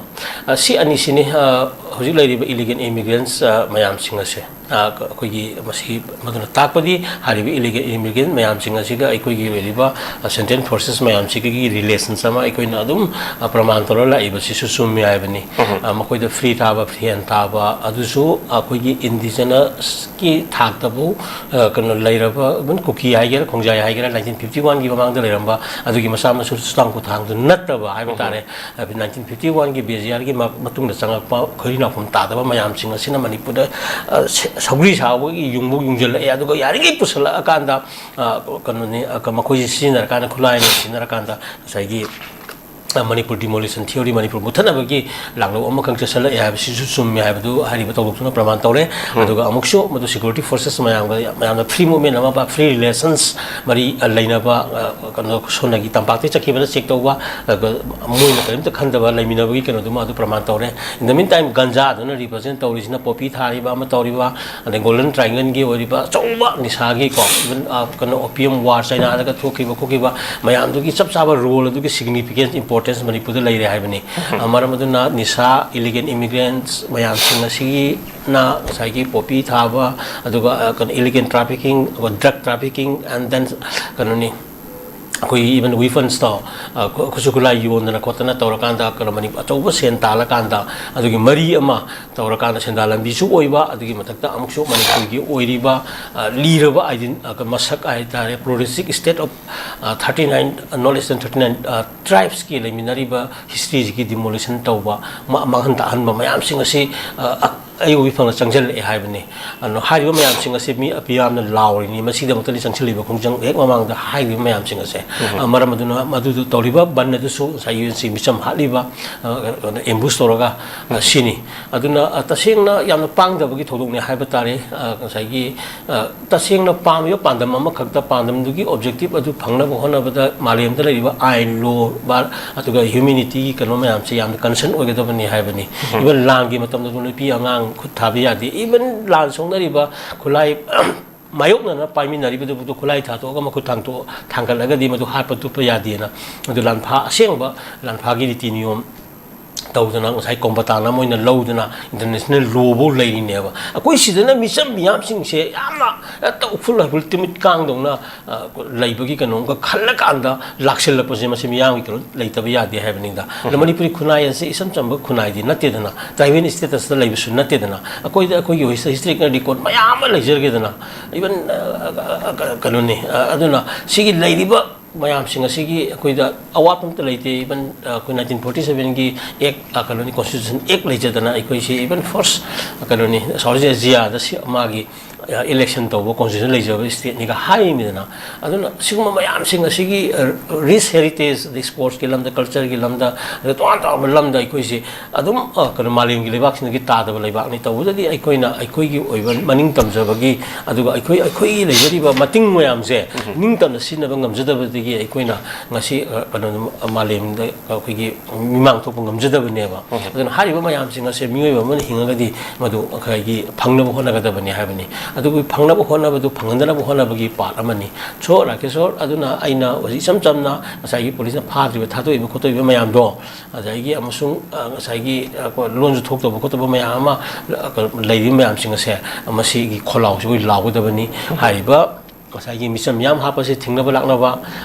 ꯑ, ꯁꯤ ꯑꯅꯤꯁꯤꯅꯤ, ꯑ, ꯍꯧꯖꯤꯛ ꯂꯩꯔꯤꯕ illegal immigrants, ꯑ, ꯃꯌꯥꯝꯁꯤꯡ ꯑꯁꯦ꯫ ꯑ, ꯑꯩꯈꯣꯏꯒꯤ ꯃꯁꯤ ꯃꯗꯨꯅ ꯇꯥꯛꯄꯗꯤ ꯍꯥꯏꯔꯤꯕ illegal immigrant ꯃꯌꯥꯝꯁꯤꯡ ꯑꯁꯤꯒ ꯑꯩꯈꯣꯏꯒꯤ ꯑꯣꯏꯔꯤꯕ, ꯑ, central forces ꯃꯌꯥꯝꯁꯤꯒꯤ relations ꯑꯃ ꯑꯩꯈꯣꯏꯅ ꯑꯗꯨꯝ, ꯑ, ꯄ꯭ꯔꯃꯥꯟ ꯇꯧꯔ ꯂꯥꯛꯏꯕꯁꯤꯁꯨ ꯆꯨꯝꯃꯤ ꯍꯥꯏꯕꯅꯤ꯫ ꯎꯝ꯫ ꯑ, ꯃꯈꯣꯏꯗ free ꯊꯥꯕ, free hand ꯊꯥꯕ, ꯑꯗꯨꯁꯨ ꯑꯩꯈꯣꯏꯒꯤ indigenous ꯀꯤ ꯊꯥꯛꯇꯕꯨ, ꯑ, ꯀꯩꯅꯣ ꯂꯩꯔꯕ, even ꯀꯨꯀꯤ ꯍꯥꯏꯒꯦꯔꯥ, ꯈꯣꯡꯖꯥꯏ ꯍꯥꯏꯒꯦꯔꯥ, nineteen fifty one ꯒꯤ ꯃꯃꯥꯡꯗ ꯂꯩꯔꯝꯕ ꯑꯗꯨꯒꯤ ꯃꯆꯥ ꯃꯁꯨ ꯆꯨꯔꯆꯥꯟꯄꯨꯔ ꯊꯥꯡꯗꯨ ꯅꯠꯇꯕ ꯍꯥꯏꯕ ꯎꯝ꯫ ꯇꯥꯔꯦ꯫ ꯑ, nineteen fifty one ꯒꯤ ꯕꯦꯖꯤꯌꯥꯔꯒꯤ ꯃ-, ꯃꯇꯨꯡꯗ ꯆꯪꯉꯛꯄ ꯈꯣꯏꯔꯤ ꯅꯥꯎꯐꯝ ꯇꯥꯗꯕ ꯃꯌꯥꯝꯁꯤꯡ ꯑꯁꯤꯅ ꯃꯅꯤꯄꯨꯔꯗ, ꯑ, ꯁ-, ꯁꯧꯒ꯭ꯔꯤ ꯁꯥꯕꯒꯤ ꯌꯨꯡꯕꯨ ꯌꯨꯡꯁꯤꯜꯂꯛꯑꯦ꯫ ꯑꯗꯨꯒ ꯌꯥꯔꯤꯉꯩ ꯄꯨꯁꯜꯂꯛꯑꯀꯥꯟꯗ, ꯑ, ꯀꯩꯅꯣꯅꯤ, ꯑ, ꯃꯈꯣꯏꯁꯤ ꯁꯤꯖꯤꯟꯅꯔꯀꯥꯟꯗ, ꯈꯨꯠꯂꯥꯏꯅ ꯁꯤꯖꯤꯟꯅꯔꯀꯥꯟꯗ ꯉꯁꯥꯏꯒꯤ ꯑ, ꯃꯅꯤꯄꯨꯔ demolition theory, ꯃꯅꯤꯄꯨꯔ ꯃꯨꯠꯊꯠꯅꯕꯒꯤ ꯂꯥꯡꯂꯧ ꯑꯃꯈꯛ ꯆꯠꯁꯜꯂꯛꯑꯦ ꯍꯥꯏꯕꯁꯤꯁꯨ ꯆꯨꯝꯃꯦ ꯍꯥꯏꯕꯗꯨ ꯍꯥꯏꯔꯤꯕ ꯊꯧꯗꯣꯛꯇꯨꯅ ꯄ꯭ꯔꯃꯥꯟ ꯇꯧꯔꯦ꯫ ꯎꯝ꯫ ꯑꯗꯨꯒ ꯑꯃꯨꯛꯁꯨ ꯃꯗꯨ security forces ꯃꯌꯥꯝꯒ, ꯃꯌꯥꯝꯅ free movement ꯑꯃ, free relations, ꯃꯔꯤ, ꯑ, ꯂꯩꯅꯕ, ꯑ, ꯀꯩꯅꯣ, ꯁꯣꯝꯗꯒꯤ ꯇꯝꯄꯥꯛꯇꯒꯤ ꯆꯠꯈꯤꯕꯗ check ꯇꯧꯕ, ꯑꯗꯨꯒ ꯃꯣꯏꯅ ꯀꯔꯤꯝꯇ ꯈꯟꯗꯕ ꯂꯩꯃꯤꯟꯅꯕꯒꯤ ꯀꯩꯅꯣꯗꯨꯃ ꯑꯗꯨ ꯄ꯭ꯔꯃꯥꯟ ꯇꯧꯔꯦ꯫ In the meantime, ꯒꯟꯖꯥꯗꯨꯅ represent ꯇꯧꯔꯤꯁꯤꯅ, poppy ꯊꯥꯔꯤꯕ ꯑꯃ ꯇꯧꯔꯤꯕ, ꯑꯗꯩ Golden Triangle ꯒꯤ ꯑꯣꯏꯔꯤꯕ ꯑꯆꯧꯕ ꯅꯤꯁꯥꯒꯤꯀꯣ, even, ꯑ, ꯀꯩꯅꯣ, opium war ꯆꯥꯏꯅꯥꯗꯒ ꯊꯣꯛꯈꯤꯕ ꯈꯣꯠꯈꯤꯕ ꯃꯌꯥꯝꯗꯨꯒꯤ ꯆꯞ ꯆꯥꯕ role ꯑꯗꯨꯒꯤ significance, importance ꯃꯅꯤꯄꯨꯔꯗ ꯂꯩꯔꯦ ꯍꯥꯏꯕꯅꯤ꯫ ꯑ, ꯃꯔꯝ ꯑꯗꯨꯅ ꯅꯤꯁꯥ, ꯏꯂꯤꯒꯦꯜ ꯏꯃꯤꯒ꯭ꯔꯦꯟꯁ ꯃꯌꯥꯝꯁꯤꯡ ꯑꯁꯤꯅ ꯉꯁꯥꯏꯒꯤ ꯄꯣꯄꯤ ꯊꯥꯕ, ꯑꯗꯨꯒ, ꯑ, ꯀꯩꯅꯣ, ꯏꯂꯤꯒꯦꯜ ꯇ꯭ꯔꯥꯐꯤꯀꯤꯡ, ꯑꯗꯨꯒ ꯗ꯭ꯔꯒ ꯇ꯭ꯔꯥꯐꯤꯀꯤꯡ, and then, ꯀꯩꯅꯣꯅꯤ, ꯑꯩꯈꯣꯏꯒꯤ ꯏꯚꯟ ꯋꯤꯐꯟꯁꯇꯣ, ꯑ, ꯈꯨ-, ꯈꯨꯠꯁꯨ ꯈꯨꯠꯂꯥꯏ ꯌꯣꯟꯗꯅ ꯈꯣꯠꯇꯅ ꯇꯧꯔꯀꯥꯟꯗ, ꯀꯩꯅꯣ, ꯃꯅꯤ-, ꯑꯆꯧꯕ ꯁꯦꯟ ꯇꯥꯜꯂꯀꯥꯟꯗ, ꯑꯗꯨꯒꯤ ꯃꯔꯤ ꯑꯃ ꯇꯧꯔꯀꯥꯟꯗ ꯁꯦꯟꯗꯥꯟ ꯂꯝꯕꯤꯁꯨ ꯑꯣꯏꯕ, ꯑꯗꯨꯒꯤ ꯃꯊꯛꯇ ꯑꯃꯨꯛꯁꯨ ꯃꯅꯤꯄꯨꯔꯒꯤ ꯑꯣꯏꯔꯤꯕ, ꯑ, ꯂꯤꯔꯕ ꯑꯥꯏꯗꯦꯟ-, ꯑ, ꯃꯁꯛ ꯍꯥꯏ ꯇꯥꯔꯦ, pluralistic state of, ꯑ, thirty nine, no less than thirty nine, ꯑ, ꯇ꯭ꯔꯥꯏꯕꯁꯀꯤ ꯂꯩꯃꯤꯟꯅꯔꯤꯕ ꯍꯤꯁꯇ꯭ꯔꯤꯁꯤꯒꯤ ꯗꯤꯃꯣꯂꯤꯁꯟ ꯇꯧꯕ, ꯃ-, ꯃꯥꯡꯍꯟ ꯇꯥꯛꯍꯟꯕ ꯃꯌꯥꯝꯁꯤꯡ ꯑꯁꯤ, ꯑ, ꯑ, ꯑꯩ ꯎꯕꯤ ꯐꯪꯅ ꯆꯪꯁꯤꯜꯂꯛꯑꯦ ꯍꯥꯏꯕꯅꯤ꯫ ꯑꯗꯨꯅ ꯍꯥꯏꯔꯤꯕ ꯃꯌꯥꯝꯁꯤꯡ ꯑꯁꯤ ꯃꯤ ꯑꯄꯤꯌꯥꯝꯅ ꯂꯥꯎꯔꯤꯅꯤ, ꯃꯁꯤꯒꯤꯗꯃꯛꯇꯅꯤ ꯆꯪꯁꯤꯜꯂꯤꯕ ꯈꯣꯡꯖꯪ ꯍꯦꯛ ꯃꯃꯥꯡꯗ ꯍꯥꯏꯔꯤꯕ ꯃꯌꯥꯝꯁꯤꯡ ꯑꯁꯦ꯫ ꯎꯝ꯫ ꯑ, ꯃꯔꯝ ꯑꯗꯨꯅ ꯃꯗꯨꯗ ꯇꯧꯔꯤꯕ ꯕꯟ ꯑꯗꯨꯁꯨ ꯉꯁꯥꯏ ꯌꯨ ꯑꯦꯟ ꯁꯤ ꯃꯤꯆꯝ ꯍꯥꯠꯂꯤꯕ, ꯑ, ꯑꯦꯝꯕꯨꯁ ꯇꯧꯔꯒ, ꯑ, ꯎꯝ꯫ ꯁꯤꯅꯤ꯫ ꯑꯗꯨꯅ, ꯑ, ꯇꯁꯦꯡꯅ ꯌꯥꯝꯅ ꯄꯥꯡꯗꯕꯒꯤ ꯊꯧꯗꯣꯛꯅꯤ ꯍꯥꯏꯕ ꯇꯥꯔꯦ꯫ ꯑ, ꯉꯁꯥꯏꯒꯤ, ꯑ, ꯇꯁꯦꯡꯅ ꯄꯥꯝꯃꯤꯕ ꯄꯥꯟꯗꯝ ꯑꯃꯈꯛꯇ, ꯄꯥꯟꯗꯝꯗꯨꯒꯤ ꯑꯣꯕꯖꯦꯛꯇꯤꯚ ꯑꯗꯨ ꯐꯪꯅꯕ ꯍꯣꯠꯅꯕꯗ ꯃꯥꯂꯦꯝꯗ ꯂꯩꯔꯤꯕ ꯑꯥꯏꯟ, ꯂꯣ, ꯕꯥ-, ꯑꯗꯨꯒ ꯍ꯭ꯌꯨꯃꯦꯅꯤꯇꯤꯒꯤ ꯀꯩꯅꯣ ꯃꯌꯥꯝꯁꯦ ꯌꯥꯝꯅ ꯀꯟꯁꯔꯟ ꯑꯣꯏꯒꯗꯕꯅꯤ ꯍꯥꯏꯕꯅꯤ꯫ ꯎꯝ꯫ ꯏꯚꯟ ꯂꯥꯟꯒꯤ ꯃꯇꯝꯗꯁꯨ ꯅꯨꯄꯤ ꯑꯉꯥꯡ ꯈꯨꯠ ꯊꯥꯕ ꯌꯥꯗꯦ꯫ ꯏꯚꯟ ꯂꯥꯟ ꯁꯣꯛꯅꯔꯤꯕ ꯈꯨꯠꯂꯥꯏ ꯃꯥꯌꯣꯛꯅꯅ ꯄꯥꯏꯃꯤꯟꯅꯔꯤꯕꯗꯨꯕꯨ ꯈꯨꯠꯂꯥꯏ ꯊꯥꯗꯣꯛꯑꯒ ꯃꯈꯨꯠ ꯊꯥꯡꯇꯣꯛ-, ꯊꯥꯡꯒꯠꯂꯒꯗꯤ ꯃꯗꯨ ꯍꯥꯠꯄ ꯇꯨꯞꯄ ꯌꯥꯗꯦꯅ꯫ ꯃꯗꯨ ꯂꯥꯟꯐꯥ ꯑꯁꯦꯡꯕ ꯂꯥꯟꯐꯥꯒꯤ ꯔꯤꯇꯤ ꯅꯤꯌꯣꯝ ꯇꯧꯗꯅ, ꯉꯁꯥꯏ ꯀꯣꯝꯕꯇꯥꯟ ꯑꯃ ꯑꯣꯏꯅ ꯂꯧꯗꯅ, ꯏꯟꯇꯔꯅꯦꯁꯅꯦꯜ ꯂꯣꯐꯧ ꯂꯩꯔꯤꯅꯦꯕ꯫ ꯑꯩꯈꯣꯏ ꯁꯤꯗꯅ ꯃꯤꯆꯝ ꯃꯤꯌꯥꯝꯁꯤꯡꯁꯦ ꯌꯥꯝꯅ ꯍꯦꯛꯇ ꯎꯐꯨꯜ ꯋꯥꯏꯐꯨꯜ ꯇꯤꯃꯤꯠ ꯀꯥꯡꯗꯧꯅ, ꯑ, ꯂꯩꯕꯒꯤ ꯀꯩꯅꯣꯝꯒ ꯈꯜꯂꯀꯥꯟꯗ ꯂꯥꯛꯁꯤꯜꯂꯛꯄꯁꯦ, ꯃꯁꯤ ꯃꯤꯌꯥꯝꯒꯤ ꯀꯩꯅꯣ ꯂꯩꯇꯕ ꯌꯥꯗꯦ ꯍꯥꯏꯕꯅꯤꯗ꯫ ꯑꯗꯣ ꯎꯝ꯫ ꯃꯅꯤꯄꯨꯔꯤ ꯈꯨꯟꯅꯥꯏ ꯑꯁꯤ ꯏꯆꯝ ꯆꯝꯕ ꯈꯨꯟꯅꯥꯏꯗꯤ ꯅꯠꯇꯦꯗꯅ, ꯇ꯭ꯔꯥꯏꯕꯦꯜ ꯏꯁꯇꯦꯇꯁꯇ ꯂꯩꯕꯁꯨ ꯅꯠꯇꯦꯗꯅ꯫ ꯑꯩꯈꯣꯏꯗ ꯑꯩꯈꯣꯏꯒꯤ ꯍꯤꯁꯇꯣꯔꯤꯀꯦꯜ ꯔꯦꯀꯣꯔꯗ ꯃꯌꯥꯝ ꯑꯃ ꯂꯩꯖꯔꯒꯦꯗꯅ, ꯏꯚꯟ, ꯑ, ꯑ, ꯑ, ꯀꯩꯅꯣꯅꯤ꯫ ꯑ, ꯑꯗꯨꯅ ꯁꯤꯒꯤ ꯂꯩꯔꯤꯕ ꯃꯌꯥꯝꯁꯤꯡ ꯑꯁꯤꯒꯤ ꯑꯩꯈꯣꯏꯗ ꯑꯋꯥꯠꯄ ꯑꯃꯠꯇ ꯂꯩꯇꯦ꯫ ꯏꯚꯟ, ꯑ, ꯑꯩꯈꯣꯏ ꯅꯥꯏꯟꯇꯤꯟ ꯐꯣꯔꯇꯤ ꯁꯚꯦꯟꯒꯤ ꯑꯦꯛ, ꯑ, ꯀꯩꯅꯣꯅꯤ, ꯀꯣꯟꯁꯇꯤꯇ꯭ꯌꯨꯁꯟ ꯑꯦꯛ ꯂꯩꯖꯗꯅ ꯑꯩꯈꯣꯏꯁꯤ ꯏꯚꯟ ꯐꯥꯔꯁ, ꯑ, ꯀꯩꯅꯣꯅꯤ, ꯁꯥꯎꯠ ꯏꯁ ꯑꯦꯁꯤꯌꯥꯗ ꯁꯤ ꯃꯥꯒꯤ, ꯑ, ꯏꯂꯦꯛꯁꯟ ꯇꯧꯕ ꯀꯣꯟꯁꯇꯤꯇ꯭ꯌꯨꯁꯟ ꯂꯩꯖꯕ ꯏꯁꯇꯦꯠꯅꯤꯒ ꯍꯥꯏꯔꯤꯅꯤꯗꯅ꯫ ꯑꯗꯨꯅ ꯁꯤꯒꯨꯝꯕ ꯃꯌꯥꯝꯁꯤꯡ ꯑꯁꯤꯒꯤ, ꯑ, ꯔꯤꯆ ꯍꯦꯔꯤꯇꯦꯖ, ꯑꯗꯩ ꯁ꯭ꯄꯣꯔꯠꯁꯀꯤ ꯂꯝꯗ, ꯀꯜꯆꯔꯒꯤ ꯂꯝꯗ, ꯑꯗ ꯇꯣꯉꯥꯟ ꯇꯣꯉꯥꯟꯕ ꯂꯝꯗ ꯑꯩꯈꯣꯏꯁꯤ ꯑꯗꯨꯝ, ꯑ, ꯀꯩꯅꯣ, ꯃꯥꯂꯦꯝꯒꯤ ꯂꯩꯕꯥꯛꯁꯤꯡꯗꯒꯤ ꯇꯥꯗꯕ ꯂꯩꯕꯥꯛꯅꯤ꯫ ꯇꯧꯕꯗꯗꯤ ꯑꯩꯈꯣꯏꯅ ꯑꯩꯈꯣꯏꯒꯤ ꯑꯣꯏꯕ ꯃꯅꯤꯡ ꯇꯝꯖꯕꯒꯤ, ꯑꯗꯨꯒ ꯑꯩꯈꯣꯏ, ꯑꯩꯈꯣꯏꯒꯤ ꯂꯩꯖꯔꯤꯕ ꯃꯇꯤꯡ ꯃꯌꯥꯝꯁꯦ ꯎꯝ꯫ ꯅꯤꯡꯇꯝꯅ ꯁꯤꯖꯤꯟꯅꯕ ꯉꯝꯖꯗꯕꯗꯒꯤ ꯑꯩꯈꯣꯏꯅ ꯉꯁꯤ, ꯑ, ꯀꯩꯅꯣ, ꯃꯥꯂꯦꯝꯗ ꯑꯩꯈꯣꯏꯒꯤ ꯃꯤꯃꯥꯡ ꯊꯣꯛꯄ ꯉꯝꯖꯗꯕꯅꯦꯕ꯫ ꯎꯝ꯫ ꯑꯗꯨꯅ ꯍꯥꯏꯔꯤꯕ ꯃꯌꯥꯝꯁꯤꯡ ꯑꯁꯦ ꯃꯤꯑꯣꯏꯕ ꯑꯃꯅ ꯍꯤꯡꯉꯒꯗꯤ ꯃꯗꯨ ꯑꯩꯈꯣꯏꯒꯤ ꯐꯪꯅꯕ ꯍꯣꯠꯅꯒꯗꯕꯅꯤ ꯍꯥꯏꯕꯅꯤ꯫ ꯑꯗꯨꯒꯤ ꯐꯪꯅꯕ ꯍꯣꯠꯅꯕꯗꯨ, ꯐꯪꯍꯟꯗꯅꯕ ꯍꯣꯠꯅꯕꯒꯤ ꯄꯥꯔꯠ ꯑꯃꯅꯤ꯫ ꯁꯣ ꯔꯥꯀꯦꯁꯣꯔ, ꯑꯗꯨꯅ ꯑꯩꯅ ꯍꯧꯖꯤꯛ ꯏꯆꯝ ꯆꯝꯅ ꯉꯁꯥꯏꯒꯤ ꯄꯨꯂꯤꯁꯅ ꯐꯥꯗ꯭ꯔꯤꯕ, ꯊꯥꯗꯣꯛꯏꯕ ꯈꯣꯠꯇꯣꯛꯏꯕ ꯃꯌꯥꯝꯗꯣ, ꯑꯗꯒꯤ ꯑꯃꯁꯨꯡ, ꯑ, ꯉꯁꯥꯏꯒꯤ, ꯑ, ꯀꯣ-, ꯂꯣꯟꯁꯨ ꯊꯣꯛꯇꯕ ꯈꯣꯠꯇꯕ ꯃꯌꯥꯝ ꯑꯃ, ꯑ, ꯀ-, ꯂꯩꯔꯤꯕ ꯃꯌꯥꯝꯁꯤꯡ ꯑꯁꯦ, ꯑ, ꯃꯁꯤꯒꯤ ꯈꯣꯜꯂꯥꯎꯁꯤ ꯑꯩꯈꯣꯏ ꯂꯥꯎꯒꯗꯕꯅꯤ꯫ ꯍꯥꯏꯔꯤꯕ ꯉꯁꯥꯏꯒꯤ ꯃꯤꯆꯝ ꯃꯤꯌꯥꯝ ꯍꯥꯠꯄꯁꯦ ꯊꯤꯡꯅꯕ ꯂꯥꯛꯅꯕ,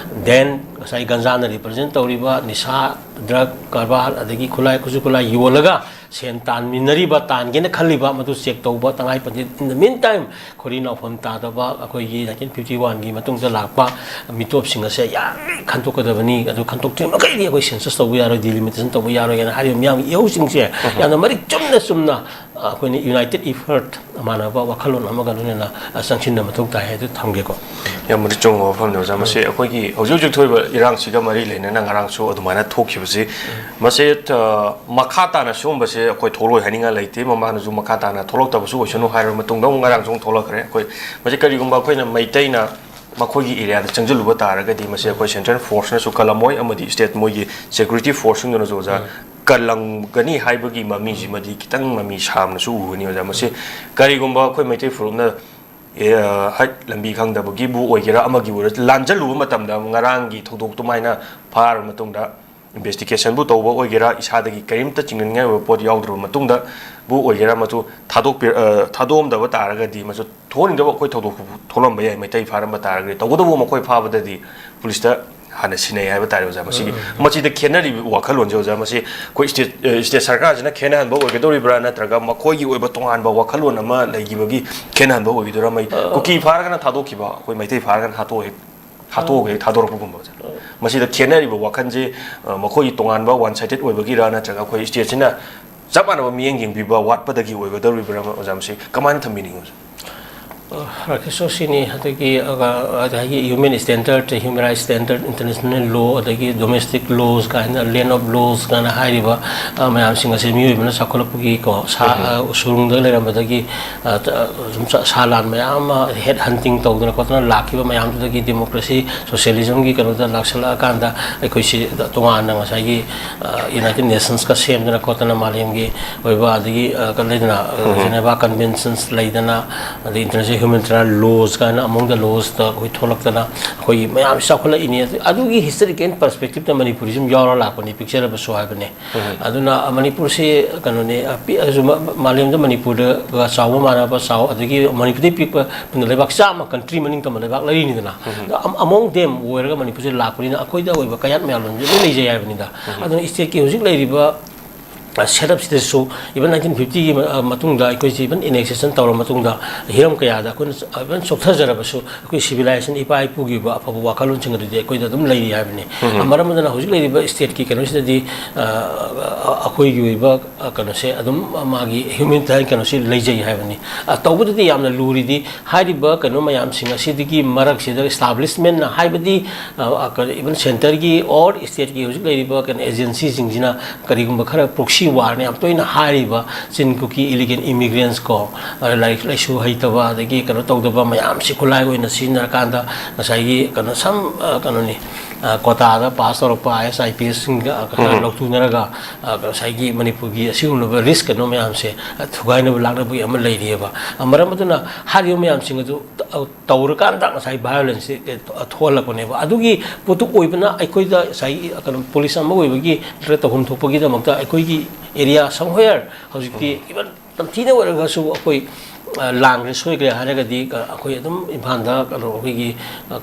ꯗꯦꯟ ꯉꯁꯥꯏ ꯒꯟꯖꯥꯅ ꯔꯤꯄ꯭ꯔꯖꯦꯟ ꯇꯧꯔꯤꯕ ꯅꯤꯁꯥ, ꯗ꯭ꯔꯒ ꯀꯔꯕꯥꯔ, ꯑꯗꯒꯤ ꯈꯨꯠꯂꯥꯏ, ꯈꯨꯠꯁꯨ ꯈꯨꯠꯂꯥꯏ ꯌꯣꯜꯂꯒ ꯁꯦꯟ ꯇꯥꯟꯃꯤꯟꯅꯔꯤꯕ, ꯇꯥꯟꯒꯦꯅ ꯈꯜꯂꯤꯕ, ꯃꯗꯨ ꯆꯦꯛ ꯇꯧꯕ ꯇꯉꯥꯏ ꯐꯗꯦ꯫ In the meantime, ꯈꯣꯔꯤ ꯅꯥꯎꯐꯝ ꯇꯥꯗꯕ ꯑꯩꯈꯣꯏꯒꯤ nineteen fifty one ꯒꯤ ꯃꯇꯨꯡꯗ ꯂꯥꯛꯄ ꯃꯤꯇꯣꯞꯁꯤꯡ ꯑꯁꯦ ꯌꯥꯔꯤꯉꯩ ꯈꯟꯗꯣꯛꯀꯗꯕꯅꯤ꯫ ꯑꯗꯨ ꯈꯟꯗꯣꯛꯇ꯭ꯔꯤ ꯃꯈꯩꯗꯤ ꯑꯩꯈꯣꯏ ꯁꯦꯟꯁꯁ ꯇꯧꯕ ꯌꯥꯔꯣꯏ, ꯗꯤꯂꯤꯃꯤꯇꯦꯁꯟ ꯇꯧꯕ ꯌꯥꯔꯣꯏ ꯍꯥꯏꯅ ꯍꯥꯏꯔꯤꯕ ꯃꯤꯌꯥꯝꯒꯤ ꯏꯍꯧꯁꯤꯡꯁꯦ ꯌꯥꯝꯅ ꯃꯔꯤꯛ ꯆꯨꯝꯅ ꯆꯨꯝꯅ ꯑꯩꯈꯣꯏꯅ ꯌꯨꯅꯥꯏꯇꯦꯠ ꯏꯐꯔꯠ, ꯑꯃꯥꯟꯅꯕ ꯋꯥꯈꯜꯂꯣꯟ ꯑꯃꯒ ꯂꯣꯏꯅꯅ ꯆꯪꯁꯤꯟꯕ ꯃꯊꯧ ꯇꯥꯏ ꯍꯥꯏꯗꯨ ꯊꯝꯒꯦꯀꯣ꯫ ꯌꯥꯝ ꯃꯔꯤꯛ ꯆꯨꯝꯕ ꯋꯥꯐꯝꯅꯤ, ꯑꯣꯖꯥ꯫ ꯃꯁꯤ ꯑꯩꯈꯣꯏꯒꯤ ꯍꯧꯖꯤꯛ ꯍꯧꯖꯤꯛ ꯊꯣꯛꯏꯕ ꯏꯔꯥꯡꯁꯤꯒ ꯃꯔꯤ ꯂꯩꯅꯅ ꯉꯔꯥꯡꯁꯨ ꯑꯗꯨꯃꯥꯏꯅ ꯊꯣꯛꯈꯤꯕꯁꯤ, ꯃꯁꯤ, ꯑ, ꯃꯈꯥ ꯇꯥꯅ ꯁꯤꯒꯨꯝꯕꯁꯦ ꯑꯩꯈꯣꯏ ꯊꯣꯛꯂꯣꯏ ꯍꯥꯏꯅꯤꯡꯉꯥꯏ ꯂꯩꯇꯦ꯫ ꯃꯃꯥꯡꯗꯁꯨ ꯃꯈꯥ ꯇꯥꯅ ꯊꯣꯛꯂꯛꯇꯕꯁꯨ ꯑꯣꯏꯁꯅꯨ ꯍꯥꯏꯔꯕ ꯃꯇꯨꯡꯗ ꯑꯃꯨꯛ ꯉꯔꯥꯡꯁꯨ ꯑꯃꯨꯛ ꯊꯣꯛꯂꯛꯈ꯭ꯔꯦ꯫ ꯑꯩꯈꯣꯏ ꯃꯁꯤ ꯀꯔꯤꯒꯨꯝꯕ ꯑꯩꯈꯣꯏꯅ ꯃꯩꯇꯩꯅ ꯃꯈꯣꯏꯒꯤ ꯑꯦꯔꯤꯌꯥꯗ ꯆꯪꯁꯤꯜꯂꯨꯕ ꯇꯥꯔꯒꯗꯤ, ꯃꯁꯤ ꯑꯩꯈꯣꯏ ꯁꯦꯟꯇ꯭ꯔꯦꯜ ꯐꯣꯔꯁꯅꯁꯨ ꯀꯜꯂꯝꯃꯣꯏ, ꯑꯃꯗꯤ ꯁ꯭ꯇꯦꯠ ꯃꯣꯏꯒꯤ ꯁꯦꯀ꯭ꯌꯨꯔꯤꯇꯤ ꯐꯣꯔꯁꯁꯤꯡꯗꯨꯅꯁꯨ, ꯑꯣꯖꯥ, ꯀꯜꯂꯝꯒꯅꯤ ꯍꯥꯏꯕꯒꯤ ꯃꯃꯤꯁꯤꯃꯗꯤ ꯈꯤꯇꯪ ꯃꯃꯤ ꯁꯥꯝꯅꯁꯨ ꯎꯒꯅꯤ, ꯑꯣꯖꯥ꯫ ꯃꯁꯤ ꯀꯔꯤꯒꯨꯝꯕ ꯑꯩꯈꯣꯏ ꯃꯩꯇꯩ ꯐꯨꯔꯨꯞꯅ, ꯑꯦ, ꯍꯥꯏ, ꯂꯝꯕꯤ ꯈꯪꯗꯕꯒꯤꯕꯨ ꯑꯣꯏꯒꯦꯔꯥ, ꯑꯃꯒꯤꯕꯨ ꯑꯣꯏꯔ-, ꯂꯥꯟꯖꯜꯂꯨꯕ ꯃꯇꯝꯗ, ꯉꯔꯥꯡꯒꯤ ꯊꯧꯗꯣꯛ ꯑꯗꯨꯃꯥꯏꯅ ꯐꯥꯔꯕ ꯃꯇꯨꯡꯗ, ꯏꯟꯚꯦꯁꯇꯤꯒꯦꯁꯟꯕꯨ ꯇꯧꯕ ꯑꯣꯏꯒꯦꯔꯥ, ꯏꯁꯥꯗꯒꯤ ꯀꯔꯤꯝꯇ ꯆꯤꯡꯅꯅꯤꯡꯉꯥꯏ ꯑꯣꯏꯕ ꯄꯣꯠ ꯌꯥꯎꯗ꯭ꯔꯕ ꯃꯇꯨꯡꯗꯕꯨ ꯑꯣꯏꯒꯦꯔꯥ, ꯃꯗꯨ ꯊꯥꯗꯣꯛꯄꯤ-, ꯑ, ꯊꯥꯗꯣꯛꯑꯝꯗꯕ ꯇꯥꯔꯒꯗꯤ, ꯃꯁꯤ ꯊꯣꯛꯍꯟꯅꯤꯡꯗꯕ ꯑꯩꯈꯣꯏ ꯊꯧꯗꯣꯛ ꯊꯣꯛꯂꯝꯕ ꯌꯥꯏ, ꯃꯩꯇꯩ ꯐꯥꯔꯝꯕ ꯇꯥꯔꯒꯗꯤ꯫ ꯇꯧꯕꯇꯕꯨ ꯃꯈꯣꯏ ꯐꯥꯕꯗꯗꯤ ꯄꯨꯂꯤꯁꯇ ꯍꯥꯟꯅ ꯁꯤꯟꯅꯩ ꯍꯥꯏꯕ ꯇꯥꯔꯦ, ꯑꯣꯖꯥ꯫ ꯃꯁꯤꯒꯤ, ꯎꯝ, ꯎꯝ꯫ ꯃꯁꯤꯗ ꯈꯦꯠꯅꯔꯤꯕ ꯋꯥꯈꯜꯂꯣꯟꯁꯦ, ꯑꯣꯖꯥ, ꯃꯁꯤ ꯑꯩꯈꯣꯏ ꯁ꯭ꯇꯦꯠ, ꯑ, ꯁ꯭ꯇꯦꯠ ꯁꯔꯀꯥꯔꯁꯤꯅ ꯈꯦꯠꯅꯍꯟꯕ ꯑꯣꯏꯒꯗꯧꯔꯤꯕ꯭ꯔꯥ, ꯅꯠꯇ꯭ꯔꯒ ꯃꯈꯣꯏꯒꯤ ꯑꯣꯏꯕ ꯇꯣꯉꯥꯟꯕ ꯋꯥꯈꯜꯂꯣꯟ ꯑꯃ ꯂꯩꯈꯤꯕꯒꯤ ꯈꯦꯠꯅꯍꯟꯕ ꯑꯣꯏꯒꯗꯣꯏꯔꯥ? ꯃꯩ-, ꯑ, ꯀꯨꯀꯤ ꯐꯥꯔꯒꯅ ꯊꯥꯗꯣꯛꯈꯤꯕ, ꯑꯩꯈꯣꯏ ꯃꯩꯇꯩ ꯐꯥꯔꯒꯅ ꯍꯥꯠꯇꯣꯛꯑꯦ, ꯍꯥꯠꯇꯣꯛꯑꯒ ꯍꯦꯛ ꯊꯥꯗꯣꯔꯛꯄꯒꯨꯝꯕꯁꯦ꯫ ꯃꯁꯤꯗ ꯈꯦꯠꯅꯔꯤꯕ ꯋꯥꯈꯜꯁꯦ, ꯑ, ꯃꯈꯣꯏꯒꯤ ꯇꯣꯉꯥꯟꯕ ꯋꯥꯟ ꯁꯥꯏꯗꯦꯠ ꯑꯣꯏꯕꯒꯤꯔꯥ, ꯅꯠꯇ꯭ꯔꯒ ꯑꯩꯈꯣꯏ ꯁ꯭ꯇꯦꯠꯁꯤꯅ ꯆꯞ ꯃꯥꯟꯅꯕ ꯃꯤꯠꯌꯦꯡ ꯌꯦꯡꯕꯤꯕ ꯋꯥꯠꯄꯗꯒꯤ ꯑꯣꯏꯒꯗꯧꯔꯤꯕ꯭ꯔꯥ, ꯑꯣꯖꯥ? ꯃꯁꯤ ꯀꯃꯥꯏꯅ ꯊꯝꯕꯤꯅꯤꯡꯉꯤ, ꯑꯣꯖꯥ? ꯔꯥꯀꯦꯁ ꯖꯣꯁꯤꯅꯤ꯫ ꯑꯗꯒꯤ ꯑ, ꯑꯗꯒꯤ human standard, human rights standard, international law, ꯑꯗꯒꯤ domestic laws ꯀꯥꯏꯅ, land of laws ꯀꯥꯏꯅ ꯍꯥꯏꯔꯤꯕ ꯑ, ꯃꯌꯥꯝꯁꯤꯡ ꯑꯁꯦ ꯃꯤꯑꯣꯏꯕꯅ ꯆꯥꯎꯈꯠꯂꯛꯄꯒꯤ ꯀꯣ, ꯁꯥ, ꯑ, ꯁꯨꯔꯨꯡꯗ ꯂꯩꯔꯝꯕꯗꯒꯤ ꯑ, ꯁꯨꯝ ꯁꯥ ꯂꯥꯟ ꯃꯌꯥꯝ ꯑꯃ head hunting ꯇꯧꯗꯅ ꯈꯣꯠꯇꯅ ꯂꯥꯛꯈꯤꯕ ꯃꯌꯥꯝꯗꯨꯗꯒꯤ democracy, socialismꯒꯤ ꯀꯩꯅꯣꯗ ꯂꯥꯛꯁꯜꯂꯛꯑꯀꯥꯟꯗ ꯑꯩꯈꯣꯏꯁꯤ ꯇꯣꯉꯥꯟꯅ ꯉꯁꯥꯏꯒꯤ United Nationsꯀ ꯁꯦꯝꯗꯅ ꯈꯣꯠꯇꯅ ꯃꯥꯂꯦꯝꯒꯤ ꯑꯣꯏꯕ, ꯑꯗꯒꯤ ꯂꯩꯗꯅ Geneva Conventions ꯂꯩꯗꯅ, ꯑꯗꯩ international humanitarian laws ꯀꯥꯏꯅ, among the lawsꯇ ꯑꯩꯈꯣꯏ ꯊꯣꯛꯂꯛꯇꯅ ꯑꯩꯈꯣꯏꯒꯤ ꯃꯌꯥꯝꯁꯤ ꯆꯥꯎꯈꯠꯂꯛꯏꯅꯤ꯫ ꯑꯗꯨꯒꯤ historical perspectiveꯇ ꯃꯅꯤꯄꯨꯔꯤꯁꯨ ꯌꯥꯎꯔ ꯂꯥꯛꯄꯅꯤ, ꯄꯤꯛꯆꯔꯕꯁꯨ ꯍꯥꯏꯕꯅꯤ꯫ ꯑꯗꯨꯅ ꯃꯅꯤꯄꯨꯔꯁꯤ ꯀꯩꯅꯣꯅꯤ, ꯄꯤꯛꯑꯁꯨ ꯃꯥꯂꯦꯝꯗ ꯃꯅꯤꯄꯨꯔꯒ ꯆꯥꯎꯕ ꯃꯥꯟꯅꯕ ꯆꯥꯎ, ꯑꯗꯒꯤ ꯃꯅꯤꯄꯨꯔꯗꯒꯤ ꯄꯤꯛꯄ ꯂꯩꯕꯥꯛ ꯆꯥꯝꯃ country ꯃꯅꯤꯡ ꯇꯝꯕ ꯂꯩꯕꯥꯛ ꯂꯩꯔꯤꯅꯤꯗꯅ꯫ ꯑꯗꯣ among them ꯑꯣꯏꯔꯒ ꯃꯅꯤꯄꯨꯔꯁꯤ ꯂꯥꯛꯄꯅꯤꯅ ꯑꯩꯈꯣꯏꯗ ꯑꯣꯏꯕ ꯀꯌꯥꯠ ꯃꯌꯥꯝꯂꯣꯝꯁꯦ ꯂꯣꯏ ꯂꯩꯖꯩ ꯍꯥꯏꯕꯅꯤꯗ꯫ ꯑꯗꯨꯅ stateꯀꯤ ꯍꯧꯖꯤꯛ ꯂꯩꯔꯤꯕ setup ꯁꯤꯗꯁꯨ, even nineteen fiftyꯒꯤ ꯃꯇꯨꯡꯗ ꯑꯩꯈꯣꯏꯁꯤ even annexation ꯇꯧꯔ ꯃꯇꯨꯡꯗ ꯍꯤꯔꯝ ꯀꯌꯥꯗ ꯑꯩꯈꯣꯏꯅ even ꯆꯣꯛꯊꯖꯔꯕꯁꯨ, ꯑꯩꯈꯣꯏ civilization, ꯏꯄꯥ ꯏꯄꯨꯒꯤ ꯑꯣꯏꯕ ꯑꯐꯕ ꯋꯥꯈꯜꯂꯣꯟꯁꯤꯡ ꯑꯗꯨꯗꯤ ꯑꯩꯈꯣꯏꯗ ꯑꯗꯨꯝ ꯂꯩꯔꯤ ꯍꯥꯏꯕꯅꯤ꯫ ꯃꯔꯝ ꯑꯗꯨꯅ ꯍꯧꯖꯤꯛ ꯂꯩꯔꯤꯕ stateꯀꯤ ꯀꯩꯅꯣꯁꯤꯗꯗꯤ ꯑꯩꯈꯣꯏꯒꯤ ꯑꯣꯏꯕ ꯀꯩꯅꯣꯁꯦ ꯑꯗꯨꯝ ꯃꯥꯒꯤ humanitarian ꯀꯩꯅꯣꯁꯤ ꯂꯩꯖꯩ ꯍꯥꯏꯕꯅꯤ꯫ ꯇꯧꯕꯗꯗꯤ ꯌꯥꯝꯅ ꯂꯨꯔꯤꯗꯤ ꯍꯥꯏꯔꯤꯕ ꯀꯩꯅꯣ ꯃꯌꯥꯝꯁꯤꯡ ꯑꯁꯤꯗꯒꯤ ꯃꯔꯛꯁꯤꯗ establishmentꯅ, ꯍꯥꯏꯕꯗꯤ even centreꯒꯤ or stateꯀꯤ ꯍꯧꯖꯤꯛ ꯂꯩꯔꯤꯕ ꯀꯩꯅꯣ agencyꯁꯤꯡꯁꯤꯅ ꯀꯔꯤꯒꯨꯝꯕ ꯈꯔ proxy warꯅ ꯌꯥꯝ ꯇꯣꯏꯅ ꯍꯥꯏꯔꯤꯕ ꯆꯤꯟ ꯀꯨꯀꯤ illegal immigrants ꯀꯣ, ꯂꯥꯏꯔꯤꯛ ꯂꯥꯏꯁꯨ ꯍꯩꯇꯕ, ꯑꯗꯒꯤ ꯀꯩꯅꯣ ꯇꯧꯗꯕ ꯃꯌꯥꯝꯁꯤ ꯈꯨꯠꯂꯥꯏ ꯑꯣꯏꯅ ꯁꯤꯖꯤꯟꯅꯔꯀꯥꯟꯗ ꯉꯁꯥꯏꯒꯤ ꯀꯩꯅꯣ ꯁꯝ ꯀꯩꯅꯣꯅꯤ, quotaꯗ pass ꯇꯧꯔꯛꯄ IAS IPSꯁꯤꯡꯒ ꯀꯩꯅꯣ ꯂꯧꯊꯨꯅꯔꯒ ꯉꯁꯥꯏꯒꯤ ꯃꯅꯤꯄꯨꯔꯒꯤ ꯑꯁꯤꯒꯨꯝꯂꯕ risk ꯀꯩꯅꯣ ꯃꯌꯥꯝꯁꯦ ꯊꯨꯒꯥꯏꯅꯕ ꯂꯥꯛꯅꯕꯒꯤ ꯑꯃ ꯂꯩꯔꯤꯑꯕ꯫ ꯃꯔꯝ ꯑꯗꯨꯅ ꯍꯥꯏꯔꯤꯕ ꯃꯌꯥꯝꯁꯤꯡ ꯑꯗꯨ ꯇꯧꯔꯀꯥꯟꯗ ꯉꯁꯥꯏ violenceꯁꯦ ꯊꯣꯛꯍꯜꯂꯛꯄꯅꯦꯕ꯫ ꯑꯗꯨꯒꯤ ꯄꯣꯠꯇꯨ ꯑꯣꯏꯕꯅ ꯑꯩꯈꯣꯏꯗ ꯉꯁꯥꯏꯒꯤ ꯀꯩꯅꯣ police ꯑꯃ ꯑꯣꯏꯕꯒꯤ ꯅꯠꯇ꯭ꯔꯒ ꯇꯧꯐꯝ ꯊꯣꯛꯄꯒꯤꯗꯃꯛꯇ ꯑꯩꯈꯣꯏꯒꯤ area somewhere ꯍꯧꯖꯤꯛꯇꯤ even ꯇꯝꯊꯤꯅ ꯑꯣꯏꯔꯒꯁꯨ ꯑꯩꯈꯣꯏ ꯂꯥꯡꯈ꯭ꯔꯦ ꯁꯣꯏꯈ꯭ꯔꯦ ꯍꯥꯏꯔꯒꯗꯤ ꯑꯩꯈꯣꯏ ꯑꯗꯨꯝ ꯏꯝꯐꯥꯜꯗ ꯀꯩꯅꯣ ꯑꯩꯈꯣꯏꯒꯤ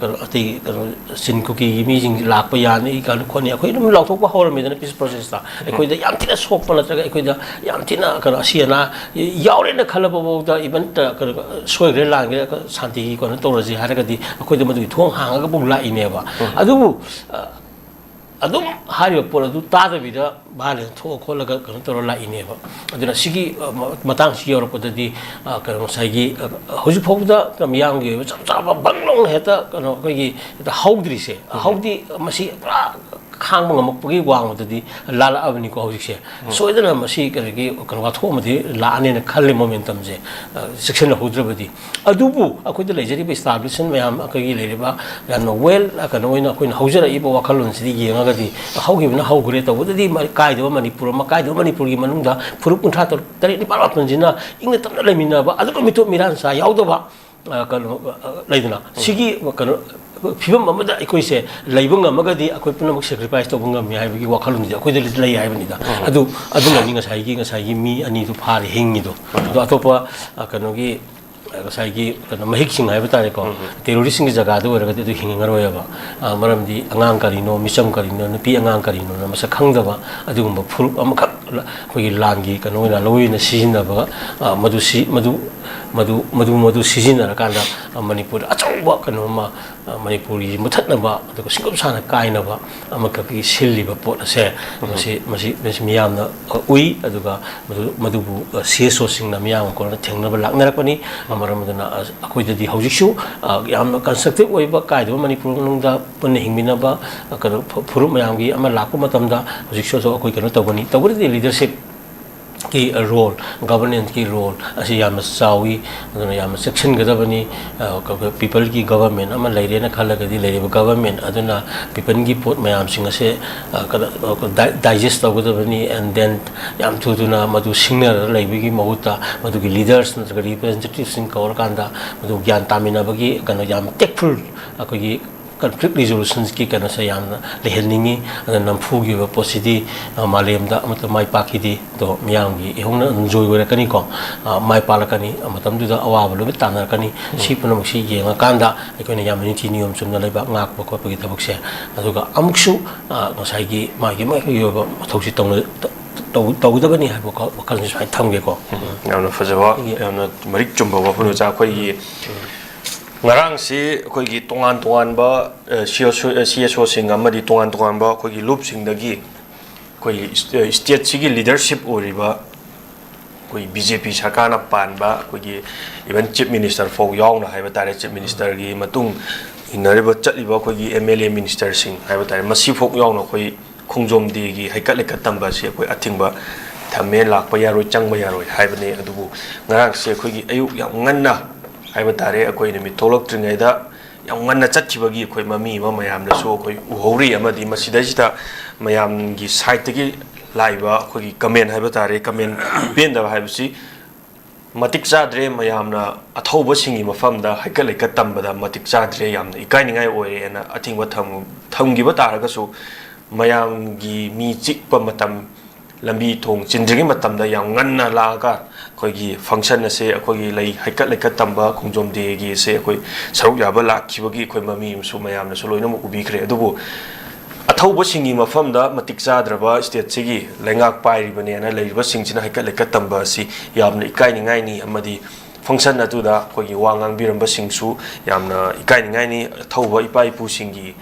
ꯀꯩꯅꯣ ꯑꯇꯩ ꯀꯩꯅꯣ ꯆꯤꯟ ꯀꯨꯀꯤꯒꯤ ꯃꯤꯁꯤꯡ ꯂꯥꯛꯄ ꯌꯥꯅꯤ ꯀꯥꯏꯅ ꯈꯣꯠꯅꯤ, ꯑꯩꯈꯣꯏ ꯑꯗꯨꯝ ꯂꯥꯎꯊꯣꯛꯄ ꯍꯧꯔꯝꯃꯤꯗꯅ peace processꯇ꯫ ꯑꯩꯈꯣꯏꯗ ꯌꯥꯝ ꯊꯤꯅ ꯁꯣꯛꯄ ꯅꯠꯇ꯭ꯔꯒ ꯑꯩꯈꯣꯏꯗ ꯌꯥꯝ ꯊꯤꯅ ꯀꯩꯅꯣ ꯑꯁꯤ ꯑꯅꯥ ꯌꯥꯎꯔꯦꯅ ꯈꯜꯂꯕ ꯐꯥꯎꯗ even ꯀꯩꯅꯣ ꯁꯣꯏꯈ꯭ꯔꯦ ꯂꯥꯟꯈ꯭ꯔꯦ ꯁꯥꯟꯇꯤꯒꯤ ꯀꯩꯅꯣ ꯇꯧꯔꯁꯤ ꯍꯥꯏꯔꯒꯗꯤ ꯑꯩꯈꯣꯏꯗ ꯃꯗꯨꯒꯤ ꯊꯣꯡ ꯍꯥꯡꯉꯒ ꯑꯃꯨꯛ ꯂꯥꯛꯏꯅꯦꯕ꯫ ꯑꯗꯨꯕꯨ ꯑꯗꯨꯝ ꯍꯥꯏꯔꯤꯕ ꯄꯣꯠ ꯑꯗꯨ ꯇꯥꯗꯕꯤꯗ ꯚꯥꯏꯑꯣꯂꯦꯟꯁ ꯊꯣꯛꯑ ꯈꯣꯠꯂꯒ ꯀꯩꯅꯣ ꯇꯧꯔ ꯂꯥꯛꯏꯅꯦꯕ꯫ ꯑꯗꯨꯅ ꯁꯤꯒꯤ, ꯑ, ꯃ-, ꯃꯇꯥꯡꯁꯤ ꯌꯧꯔꯛꯄꯗꯗꯤ, ꯑ, ꯀꯩꯅꯣ, ꯉꯁꯥꯏꯒꯤ, ꯑ, ꯍꯧꯖꯤꯛ ꯐꯥꯎꯕꯗ ꯃꯤꯌꯥꯝꯒꯤ ꯑꯣꯏꯕ ꯆꯞ ꯆꯥꯕ ꯕꯪ ꯂꯥꯎꯅ ꯍꯦꯛꯇ, ꯀꯩꯅꯣ, ꯑꯩꯈꯣꯏꯒꯤ ꯍꯦꯛꯇ ꯍꯧꯗ꯭ꯔꯤꯁꯦ, ꯎꯝ꯫ ꯍꯧꯗꯤ ꯃꯁꯤ ꯄꯨꯔꯥ ꯈꯥꯡꯕ ꯉꯝꯃꯛꯄꯒꯤ ꯋꯥꯡꯃꯗꯗꯤ ꯂꯥꯜꯂꯛꯑꯕꯅꯤꯀꯣ꯫ ꯍꯧꯖꯤꯛꯁꯦ ꯎꯝ꯫ ꯁꯣꯏꯗꯅ ꯃꯁꯤ ꯀꯔꯤꯒꯤ, ꯀꯩꯅꯣ, ꯋꯥꯊꯣꯛ ꯑꯃꯗꯤ ꯂꯥꯛꯑꯅꯦꯅ ꯈꯜꯂꯦ, ꯃꯣꯃꯦꯟꯇꯝꯁꯦ, ꯑ, ꯆꯦꯛꯁꯤꯟꯅꯍꯧꯗ꯭ꯔꯕꯗꯤ꯫ ꯑꯗꯨꯕꯨ ꯑꯩꯈꯣꯏꯗ ꯂꯩꯖꯔꯤꯕ ꯏꯁꯇꯥꯕ꯭ꯂꯤꯁꯃꯦꯟ ꯃꯌꯥꯝ, ꯑꯩꯈꯣꯏꯒꯤ ꯂꯩꯔꯤꯕ ꯌꯥꯝꯅ ꯋꯦꯜ, ꯀꯩꯅꯣ ꯑꯣꯏꯅ ꯑꯩꯈꯣꯏꯅ ꯍꯧꯖꯔꯛꯏꯕ ꯋꯥꯈꯜꯂꯣꯟꯁꯤꯗ ꯌꯦꯡꯉꯒꯗꯤ, ꯍꯧꯈꯤꯕꯅ ꯍꯧꯈ꯭ꯔꯦ, ꯇꯧꯕꯗꯗꯤ ꯃ-, ꯀꯥꯏꯗꯕ ꯃꯅꯤꯄꯨꯔ ꯑꯃ, ꯀꯥꯏꯗꯕ ꯃꯅꯤꯄꯨꯔꯒꯤ ꯃꯅꯨꯡꯗ ꯐꯨꯔꯨꯞ ꯀꯨꯟꯊ꯭ꯔꯥ ꯇꯔꯨꯛ, ꯇꯔꯦꯠ, ꯅꯤꯄꯥꯜ, ꯃꯥꯄꯜꯁꯤꯅ ꯏꯪꯅ ꯇꯞꯅ ꯂꯩꯃꯤꯟꯅꯕ, ꯑꯗꯨꯒ ꯃꯤꯇꯣꯞ ꯃꯤꯔꯥꯟꯁꯥ ꯌꯥꯎꯗꯕ, ꯑ, ꯀꯩꯅꯣ, ꯑ, ꯂꯩꯗꯅ, ꯎꯝ꯫ ꯁꯤꯒꯤ ꯀꯩꯅꯣ, ꯐꯤꯕꯝ ꯑꯃꯗ ꯑꯩꯈꯣꯏꯁꯦ ꯂꯩꯕ ꯉꯝꯃꯒꯗꯤ ꯑꯩꯈꯣꯏ ꯄꯨꯝꯅꯃꯛ ꯁꯦꯀ꯭ꯔꯤꯐꯥꯏꯁ ꯇꯧꯕ ꯉꯝꯃꯤ ꯍꯥꯏꯕꯒꯤ ꯋꯥꯈꯜꯂꯣꯟꯗꯤ ꯑꯩꯈꯣꯏꯗ ꯂꯩ ꯍꯥꯏꯕꯅꯤꯗ꯫ ꯎꯝ꯫ ꯑꯗꯨ, ꯑꯗꯨꯅꯅꯤ ꯉꯁꯥꯏꯒꯤ, ꯉꯁꯥꯏꯒꯤ ꯃꯤ ꯑꯅꯤꯗꯨ ꯐꯥꯔꯦ ꯍꯤꯡꯉꯤꯗꯣ꯫ ꯎꯝ꯫ ꯑꯗꯣ ꯑꯇꯣꯞꯄ, ꯑ, ꯀꯩꯅꯣꯒꯤ, ꯑ, ꯉꯁꯥꯏꯒꯤ ꯀꯩꯅꯣ ꯃꯍꯤꯛꯁꯤꯡ ꯍꯥꯏꯕ ꯇꯥꯔꯦꯀꯣ, ꯎꯝ꯫ ꯇꯦꯔꯣꯔꯤꯁꯁꯤꯡꯒꯤ ꯖꯒꯥꯗ ꯑꯣꯏꯔꯒꯗꯤ ꯑꯗꯨ ꯍꯤꯡꯉꯔꯣꯏꯕ꯫ ꯑ, ꯃꯔꯝꯗꯤ ꯑꯉꯥꯡ ꯀꯔꯤꯅꯣ, ꯃꯤꯆꯝ ꯀꯔꯤꯅꯣ, ꯅꯨꯄꯤ ꯑꯉꯥꯡ ꯀꯔꯤꯅꯣꯅ ꯃꯁꯛ ꯈꯪꯗꯕ ꯑꯗꯨꯒꯨꯝꯕ ꯐꯨꯔꯨꯞ ꯑꯃꯈꯛ ꯂ-, ꯑꯩꯈꯣꯏꯒꯤ ꯂꯥꯟꯒꯤ ꯀꯩꯅꯣ ꯑꯣꯏꯅ ꯂꯣꯏꯅ ꯁꯤꯖꯤꯟꯅꯕ, ꯑ, ꯃꯗꯨ ꯁꯤ-, ꯃꯗꯨ, ꯃꯗꯨ, ꯃꯗꯨ, ꯃꯗꯨ ꯁꯤꯖꯤꯟꯅꯔꯀꯥꯟꯗ, ꯑ, ꯃꯅꯤꯄꯨꯔꯗ ꯑꯆꯧꯕ ꯀꯩꯅꯣ ꯑꯃ, ꯑ, ꯃꯅꯤꯄꯨꯔꯒꯤ ꯃꯨꯊꯠꯅꯕ, ꯑꯗꯨꯒ ꯁꯤꯡꯒꯨꯞ ꯁꯥꯅ ꯀꯥꯏꯅꯕ ꯑꯃꯈꯛꯀꯤ ꯁꯤꯜꯂꯤꯕ ꯄꯣꯠ ꯑꯁꯦ, ꯎꯝ꯫ ꯃꯁꯤ, ꯃꯁꯤ, ꯃꯁꯤ ꯃꯤꯌꯥꯝꯅ, ꯑ, ꯎꯏ꯫ ꯑꯗꯨꯒ ꯃꯗꯨ, ꯃꯗꯨꯕꯨ, ꯑ, ꯁꯤ ꯑꯦꯁ ꯑꯣꯁꯤꯡꯅ ꯃꯤꯌꯥꯝꯒ ꯀꯣꯟꯅ ꯊꯦꯡꯅꯕ ꯂꯥꯛꯅꯔꯛꯄꯅꯤ꯫ ꯑ, ꯃꯔꯝ ꯑꯗꯨꯅ, ꯑ, ꯑꯩꯈꯣꯏꯗꯗꯤ ꯍꯧꯖꯤꯛꯁꯨ, ꯑ, ꯌꯥꯝꯅ ꯀꯟꯁꯇ꯭ꯔꯛꯇꯤꯞ ꯑꯣꯏꯕ, ꯀꯥꯏꯗꯕ ꯃꯅꯤꯄꯨꯔ ꯃꯅꯨꯡꯗ ꯄꯨꯟꯅ ꯍꯤꯡꯃꯤꯟꯅꯕ, ꯑ, ꯀꯩꯅꯣ, ꯐꯨ-, ꯐꯨꯔꯨꯞ ꯃꯌꯥꯝꯒꯤ ꯑꯃ ꯂꯥꯛꯄ ꯃꯇꯝꯗ ꯍꯧꯖꯤꯛꯁꯨ ꯑꯗꯨꯝ ꯑꯩꯈꯣꯏ ꯀꯩꯅꯣ ꯇꯧꯒꯅꯤ꯫ ꯇꯧꯕꯗꯗꯤ ꯂꯤꯗꯔꯁꯤꯞꯀꯤ ꯔꯣꯜ, ꯒꯚꯔꯅꯦꯟꯁꯀꯤ ꯔꯣꯜ ꯑꯁꯤ ꯌꯥꯝꯅ ꯆꯥꯎꯏ꯫ ꯑꯗꯨꯅ ꯌꯥꯝꯅ ꯆꯦꯛꯁꯤꯟꯒꯗꯕꯅꯤ꯫ ꯑ, ꯀ-, ꯀ-, ꯄꯤꯄꯜꯒꯤ ꯒꯚꯔꯟꯃꯦꯟ ꯑꯃ ꯂꯩꯔꯦꯅ ꯈꯜꯂꯒꯗꯤ ꯂꯩꯔꯤꯕ ꯒꯚꯔꯟꯃꯦꯟ ꯑꯗꯨꯅ ꯄꯤꯄꯜꯒꯤ ꯄꯣꯠ ꯃꯌꯥꯝꯁꯤꯡ ꯑꯁꯦ, ꯑ, ꯀꯩꯅꯣ, ꯑ, ꯗꯥꯏ-, ꯗꯥꯏꯖꯦꯁ ꯇꯧꯒꯗꯕꯅꯤ, and then ꯌꯥꯝ ꯊꯨ ꯊꯨꯅ ꯃꯗꯨ ꯁꯤꯡꯅꯔꯒ ꯂꯩꯕꯒꯤ ꯃꯍꯨꯠꯇ ꯃꯗꯨꯒꯤ ꯂꯤꯗꯔꯁ ꯅꯠꯇ꯭ꯔꯒ ꯔꯤꯄ꯭ꯔꯖꯦꯟꯇꯦꯇꯤꯞꯁꯤꯡ ꯀꯧꯔꯀꯥꯟꯗ ꯃꯗꯨ ꯒ꯭ꯌꯥꯟ ꯇꯥꯃꯤꯟꯅꯕꯒꯤ ꯀꯩꯅꯣ ꯌꯥꯝ ꯇꯦꯛꯐꯨꯜ ꯑꯩꯈꯣꯏꯒꯤ ꯀꯟꯐ꯭ꯂꯤꯛ ꯔꯤꯖꯣꯂꯨꯁꯟꯁꯀꯤ ꯀꯩꯅꯣꯁꯦ ꯌꯥꯝꯅ ꯂꯩꯍꯟꯅꯤꯡꯉꯤ꯫ ꯑꯗꯨꯅ ꯅꯝꯐꯨꯒꯤ ꯑꯣꯏꯕ ꯄꯣꯠꯁꯤꯗꯤ, ꯑ, ꯃꯥꯂꯦꯝꯗ ꯑꯃꯠꯇ ꯃꯥꯏ ꯄꯥꯛꯈꯤꯗꯦ꯫ ꯑꯗꯣ ꯃꯤꯌꯥꯝꯒꯤ ꯏꯍꯧꯅ ꯑꯗꯨꯝ ꯖꯣꯏ ꯑꯣꯏꯔꯛꯀꯅꯤꯀꯣ꯫ ꯑ, ꯃꯥꯏ ꯄꯥꯛꯂꯛꯀꯅꯤ꯫ ꯑ, ꯃꯇꯝꯗꯨꯗ ꯑꯋꯥꯕ ꯂꯣꯏꯅ ꯇꯥꯟꯅꯔꯛꯀꯅꯤ꯫ ꯎꯝ꯫ ꯁꯤ ꯄꯨꯝꯅꯃꯛꯁꯤ ꯌꯦꯡꯉꯀꯥꯟꯗ ꯑꯩꯈꯣꯏꯅ ꯌꯥꯝꯅ ꯅꯤꯇꯤ ꯅꯤꯌꯣꯝ ꯆꯨꯝꯅ ꯂꯩꯕꯥꯛ ꯉꯥꯛꯄ ꯈꯣꯠꯄꯒꯤ ꯊꯕꯛꯁꯦ, ꯑꯗꯨꯒ ꯑꯃꯨꯛꯁꯨ, ꯑ, ꯉꯁꯥꯏꯒꯤ ꯃꯥꯒꯤ ꯃꯥꯒꯤ ꯑꯣꯏꯕ ꯃꯊꯧꯁꯤ ꯇꯧꯅ-, ꯇꯧ-, ꯇꯧꯒꯗꯕꯅꯤ ꯍꯥꯏꯕ ꯋꯥꯈꯜ-, ꯋꯥꯈꯜꯁꯤ ꯁꯨꯃꯥꯏꯅ ꯊꯝꯒꯦꯀꯣ꯫ ꯎꯝ, ꯌꯥꯝꯅ ꯐꯖꯕ, ꯑꯩꯒꯤ ꯌꯥꯝꯅ ꯃꯔꯤꯛ ꯆꯨꯝꯕ ꯋꯥꯐꯝ ꯑꯣꯖꯥ꯫ ꯑꯩꯈꯣꯏꯒꯤ ꯎꯝ꯫ ꯉꯔꯥꯡꯁꯤ ꯑꯩꯈꯣꯏꯒꯤ ꯇꯣꯉꯥꯟ ꯇꯣꯉꯥꯟꯕ ꯁꯤ ꯑꯦꯁ ꯑꯣꯁꯤꯡ ꯑꯃꯗꯤ ꯇꯣꯉꯥꯟ ꯇꯣꯉꯥꯟꯕ ꯑꯩꯈꯣꯏꯒꯤ ꯂꯨꯞꯁꯤꯡꯗꯒꯤ ꯑꯩꯈꯣꯏꯒꯤ ꯁ꯭ꯇꯦꯠꯁꯤꯒꯤ ꯂꯤꯗꯔꯁꯤꯞ ꯑꯣꯏꯔꯤꯕ ꯑꯩꯈꯣꯏ ꯕꯤ ꯖꯦ ꯄꯤ ꯁꯔꯀꯥꯔꯅ ꯄꯥꯟꯕ ꯑꯩꯈꯣꯏꯒꯤ even chief minister ꯐꯥꯎ ꯌꯥꯎꯅ ꯍꯥꯏꯕ ꯇꯥꯔꯦ, chief ministerꯒꯤ ꯃꯇꯨꯡ ꯏꯟꯅꯔꯤꯕ ꯆꯠꯂꯤꯕ ꯑꯩꯈꯣꯏꯒꯤ ꯑꯦꯝ ꯑꯦꯜ ꯑꯦ ꯃꯤꯅꯤꯁꯇꯔꯁꯤꯡ ꯍꯥꯏꯕ ꯇꯥꯔꯦ, ꯃꯁꯤꯐꯥꯎ ꯌꯥꯎꯅ ꯑꯩꯈꯣꯏ ꯈꯣꯡꯖꯣꯝ ꯗꯦꯒꯤ ꯍꯩꯀꯠ ꯂꯩꯀꯠ ꯇꯝꯕ ꯑꯁꯤ ꯑꯩꯈꯣꯏ ꯑꯊꯤꯡꯕ ꯊꯝꯃꯦ, ꯂꯥꯛꯄ ꯌꯥꯔꯣꯏ, ꯆꯪꯕ ꯌꯥꯔꯣꯏ ꯍꯥꯏꯕꯅꯤ꯫ ꯑꯗꯨꯕꯨ ꯉꯔꯥꯡꯁꯦ ꯑꯩꯈꯣꯏꯒꯤ ꯑꯌꯨꯛ ꯌꯥꯝ ꯉꯟꯅ ꯍꯥꯏꯕ ꯇꯥꯔꯦ, ꯑꯩꯈꯣꯏ ꯅꯨꯃꯤꯠ ꯊꯣꯛꯂꯛꯇ꯭ꯔꯤꯉꯩꯗ ꯌꯥꯝ ꯉꯟꯅ ꯆꯠꯈꯤꯕꯒꯤ ꯑꯩꯈꯣꯏ ꯃꯃꯤ ꯑꯃ ꯃꯌꯥꯝꯅꯁꯨ ꯑꯩꯈꯣꯏ ꯎꯍꯧꯔꯤ꯫ ꯑꯃꯗꯤ ꯃꯁꯤꯗꯩꯁꯤꯗ ꯃꯌꯥꯝꯒꯤ ꯁꯥꯏꯠꯇꯒꯤ ꯂꯥꯛꯏꯕ ꯑꯩꯈꯣꯏꯒꯤ ꯀꯃꯦꯟ ꯍꯥꯏꯕ ꯇꯥꯔꯦ, ꯀꯃꯦꯟ ꯄꯦꯟꯗꯕ ꯍꯥꯏꯕꯁꯤ ꯃꯇꯤꯛ ꯆꯥꯗ꯭ꯔꯦ, ꯃꯌꯥꯝꯅ ꯑꯊꯧꯕꯁꯤꯡꯒꯤ ꯃꯐꯝꯗ ꯍꯩꯀꯠ ꯂꯩꯀꯠ ꯇꯝꯕꯗ ꯃꯇꯤꯛ ꯆꯥꯗ꯭ꯔꯦ, ꯌꯥꯝꯅ ꯏꯀꯥꯏꯅꯤꯡꯉꯥꯏ ꯑꯣꯏꯔꯦꯅ ꯑꯊꯤꯡꯕ ꯊꯝ-, ꯊꯝꯈꯤꯕ ꯇꯥꯔꯒꯁꯨ ꯃꯌꯥꯝꯒꯤ ꯃꯤ ꯆꯤꯛꯄ ꯃꯇꯝ, ꯂꯝꯕꯤ ꯊꯣꯡ ꯆꯤꯟꯗ꯭ꯔꯤꯉꯩ ꯃꯇꯝꯗ ꯌꯥꯝ ꯉꯟꯅ ꯂꯥꯛꯑꯒ ꯑꯩꯈꯣꯏꯒꯤ ꯐꯪꯁꯟ ꯑꯁꯦ ꯑꯩꯈꯣꯏꯒꯤ ꯂꯩ ꯍꯩꯀꯠ ꯂꯩꯀꯠ ꯇꯝꯕ ꯈꯣꯡꯖꯣꯝ ꯗꯦꯒꯤ ꯑꯁꯦ ꯑꯩꯈꯣꯏ ꯁꯔꯨꯛ ꯌꯥꯕ ꯂꯥꯛꯈꯤꯕꯒꯤ ꯑꯩꯈꯣꯏ ꯃꯃꯤ ꯑꯃꯁꯨ ꯃꯌꯥꯝꯅꯁꯨ ꯂꯣꯏꯅꯃꯛ ꯎꯕꯤꯈ꯭ꯔꯦ꯫ ꯑꯗꯨꯕꯨ ꯑꯊꯧꯕꯁꯤꯡꯒꯤ ꯃꯐꯝꯗ ꯃꯇꯤꯛ ꯆꯥꯗ꯭ꯔꯕ ꯁ꯭ꯇꯦꯠꯁꯤꯒꯤ ꯂꯩꯉꯥꯛ ꯄꯥꯏꯔꯤꯕꯅꯦꯅ ꯂꯩꯔꯤꯕꯁꯤꯡꯁꯤꯅ ꯍꯩꯀꯠ ꯂꯩꯀꯠ ꯇꯝꯕ ꯑꯁꯤ ꯌꯥꯝꯅ ꯏꯀꯥꯏꯅꯤꯡꯉꯥꯏꯅꯤ꯫ ꯑꯃꯗꯤ ꯐꯪꯁꯟ ꯑꯗꯨꯗ ꯑꯩꯈꯣꯏꯒꯤ ꯋꯥ ꯉꯥꯡꯕꯤꯔꯝꯕꯁꯤꯡꯁꯨ ꯌꯥꯝꯅ ꯏꯀꯥꯏꯅꯤꯡꯉꯥꯏꯅꯤ꯫ ꯑꯊꯧꯕ ꯏꯄꯥ ꯏꯄꯨꯁꯤꯡꯒꯤ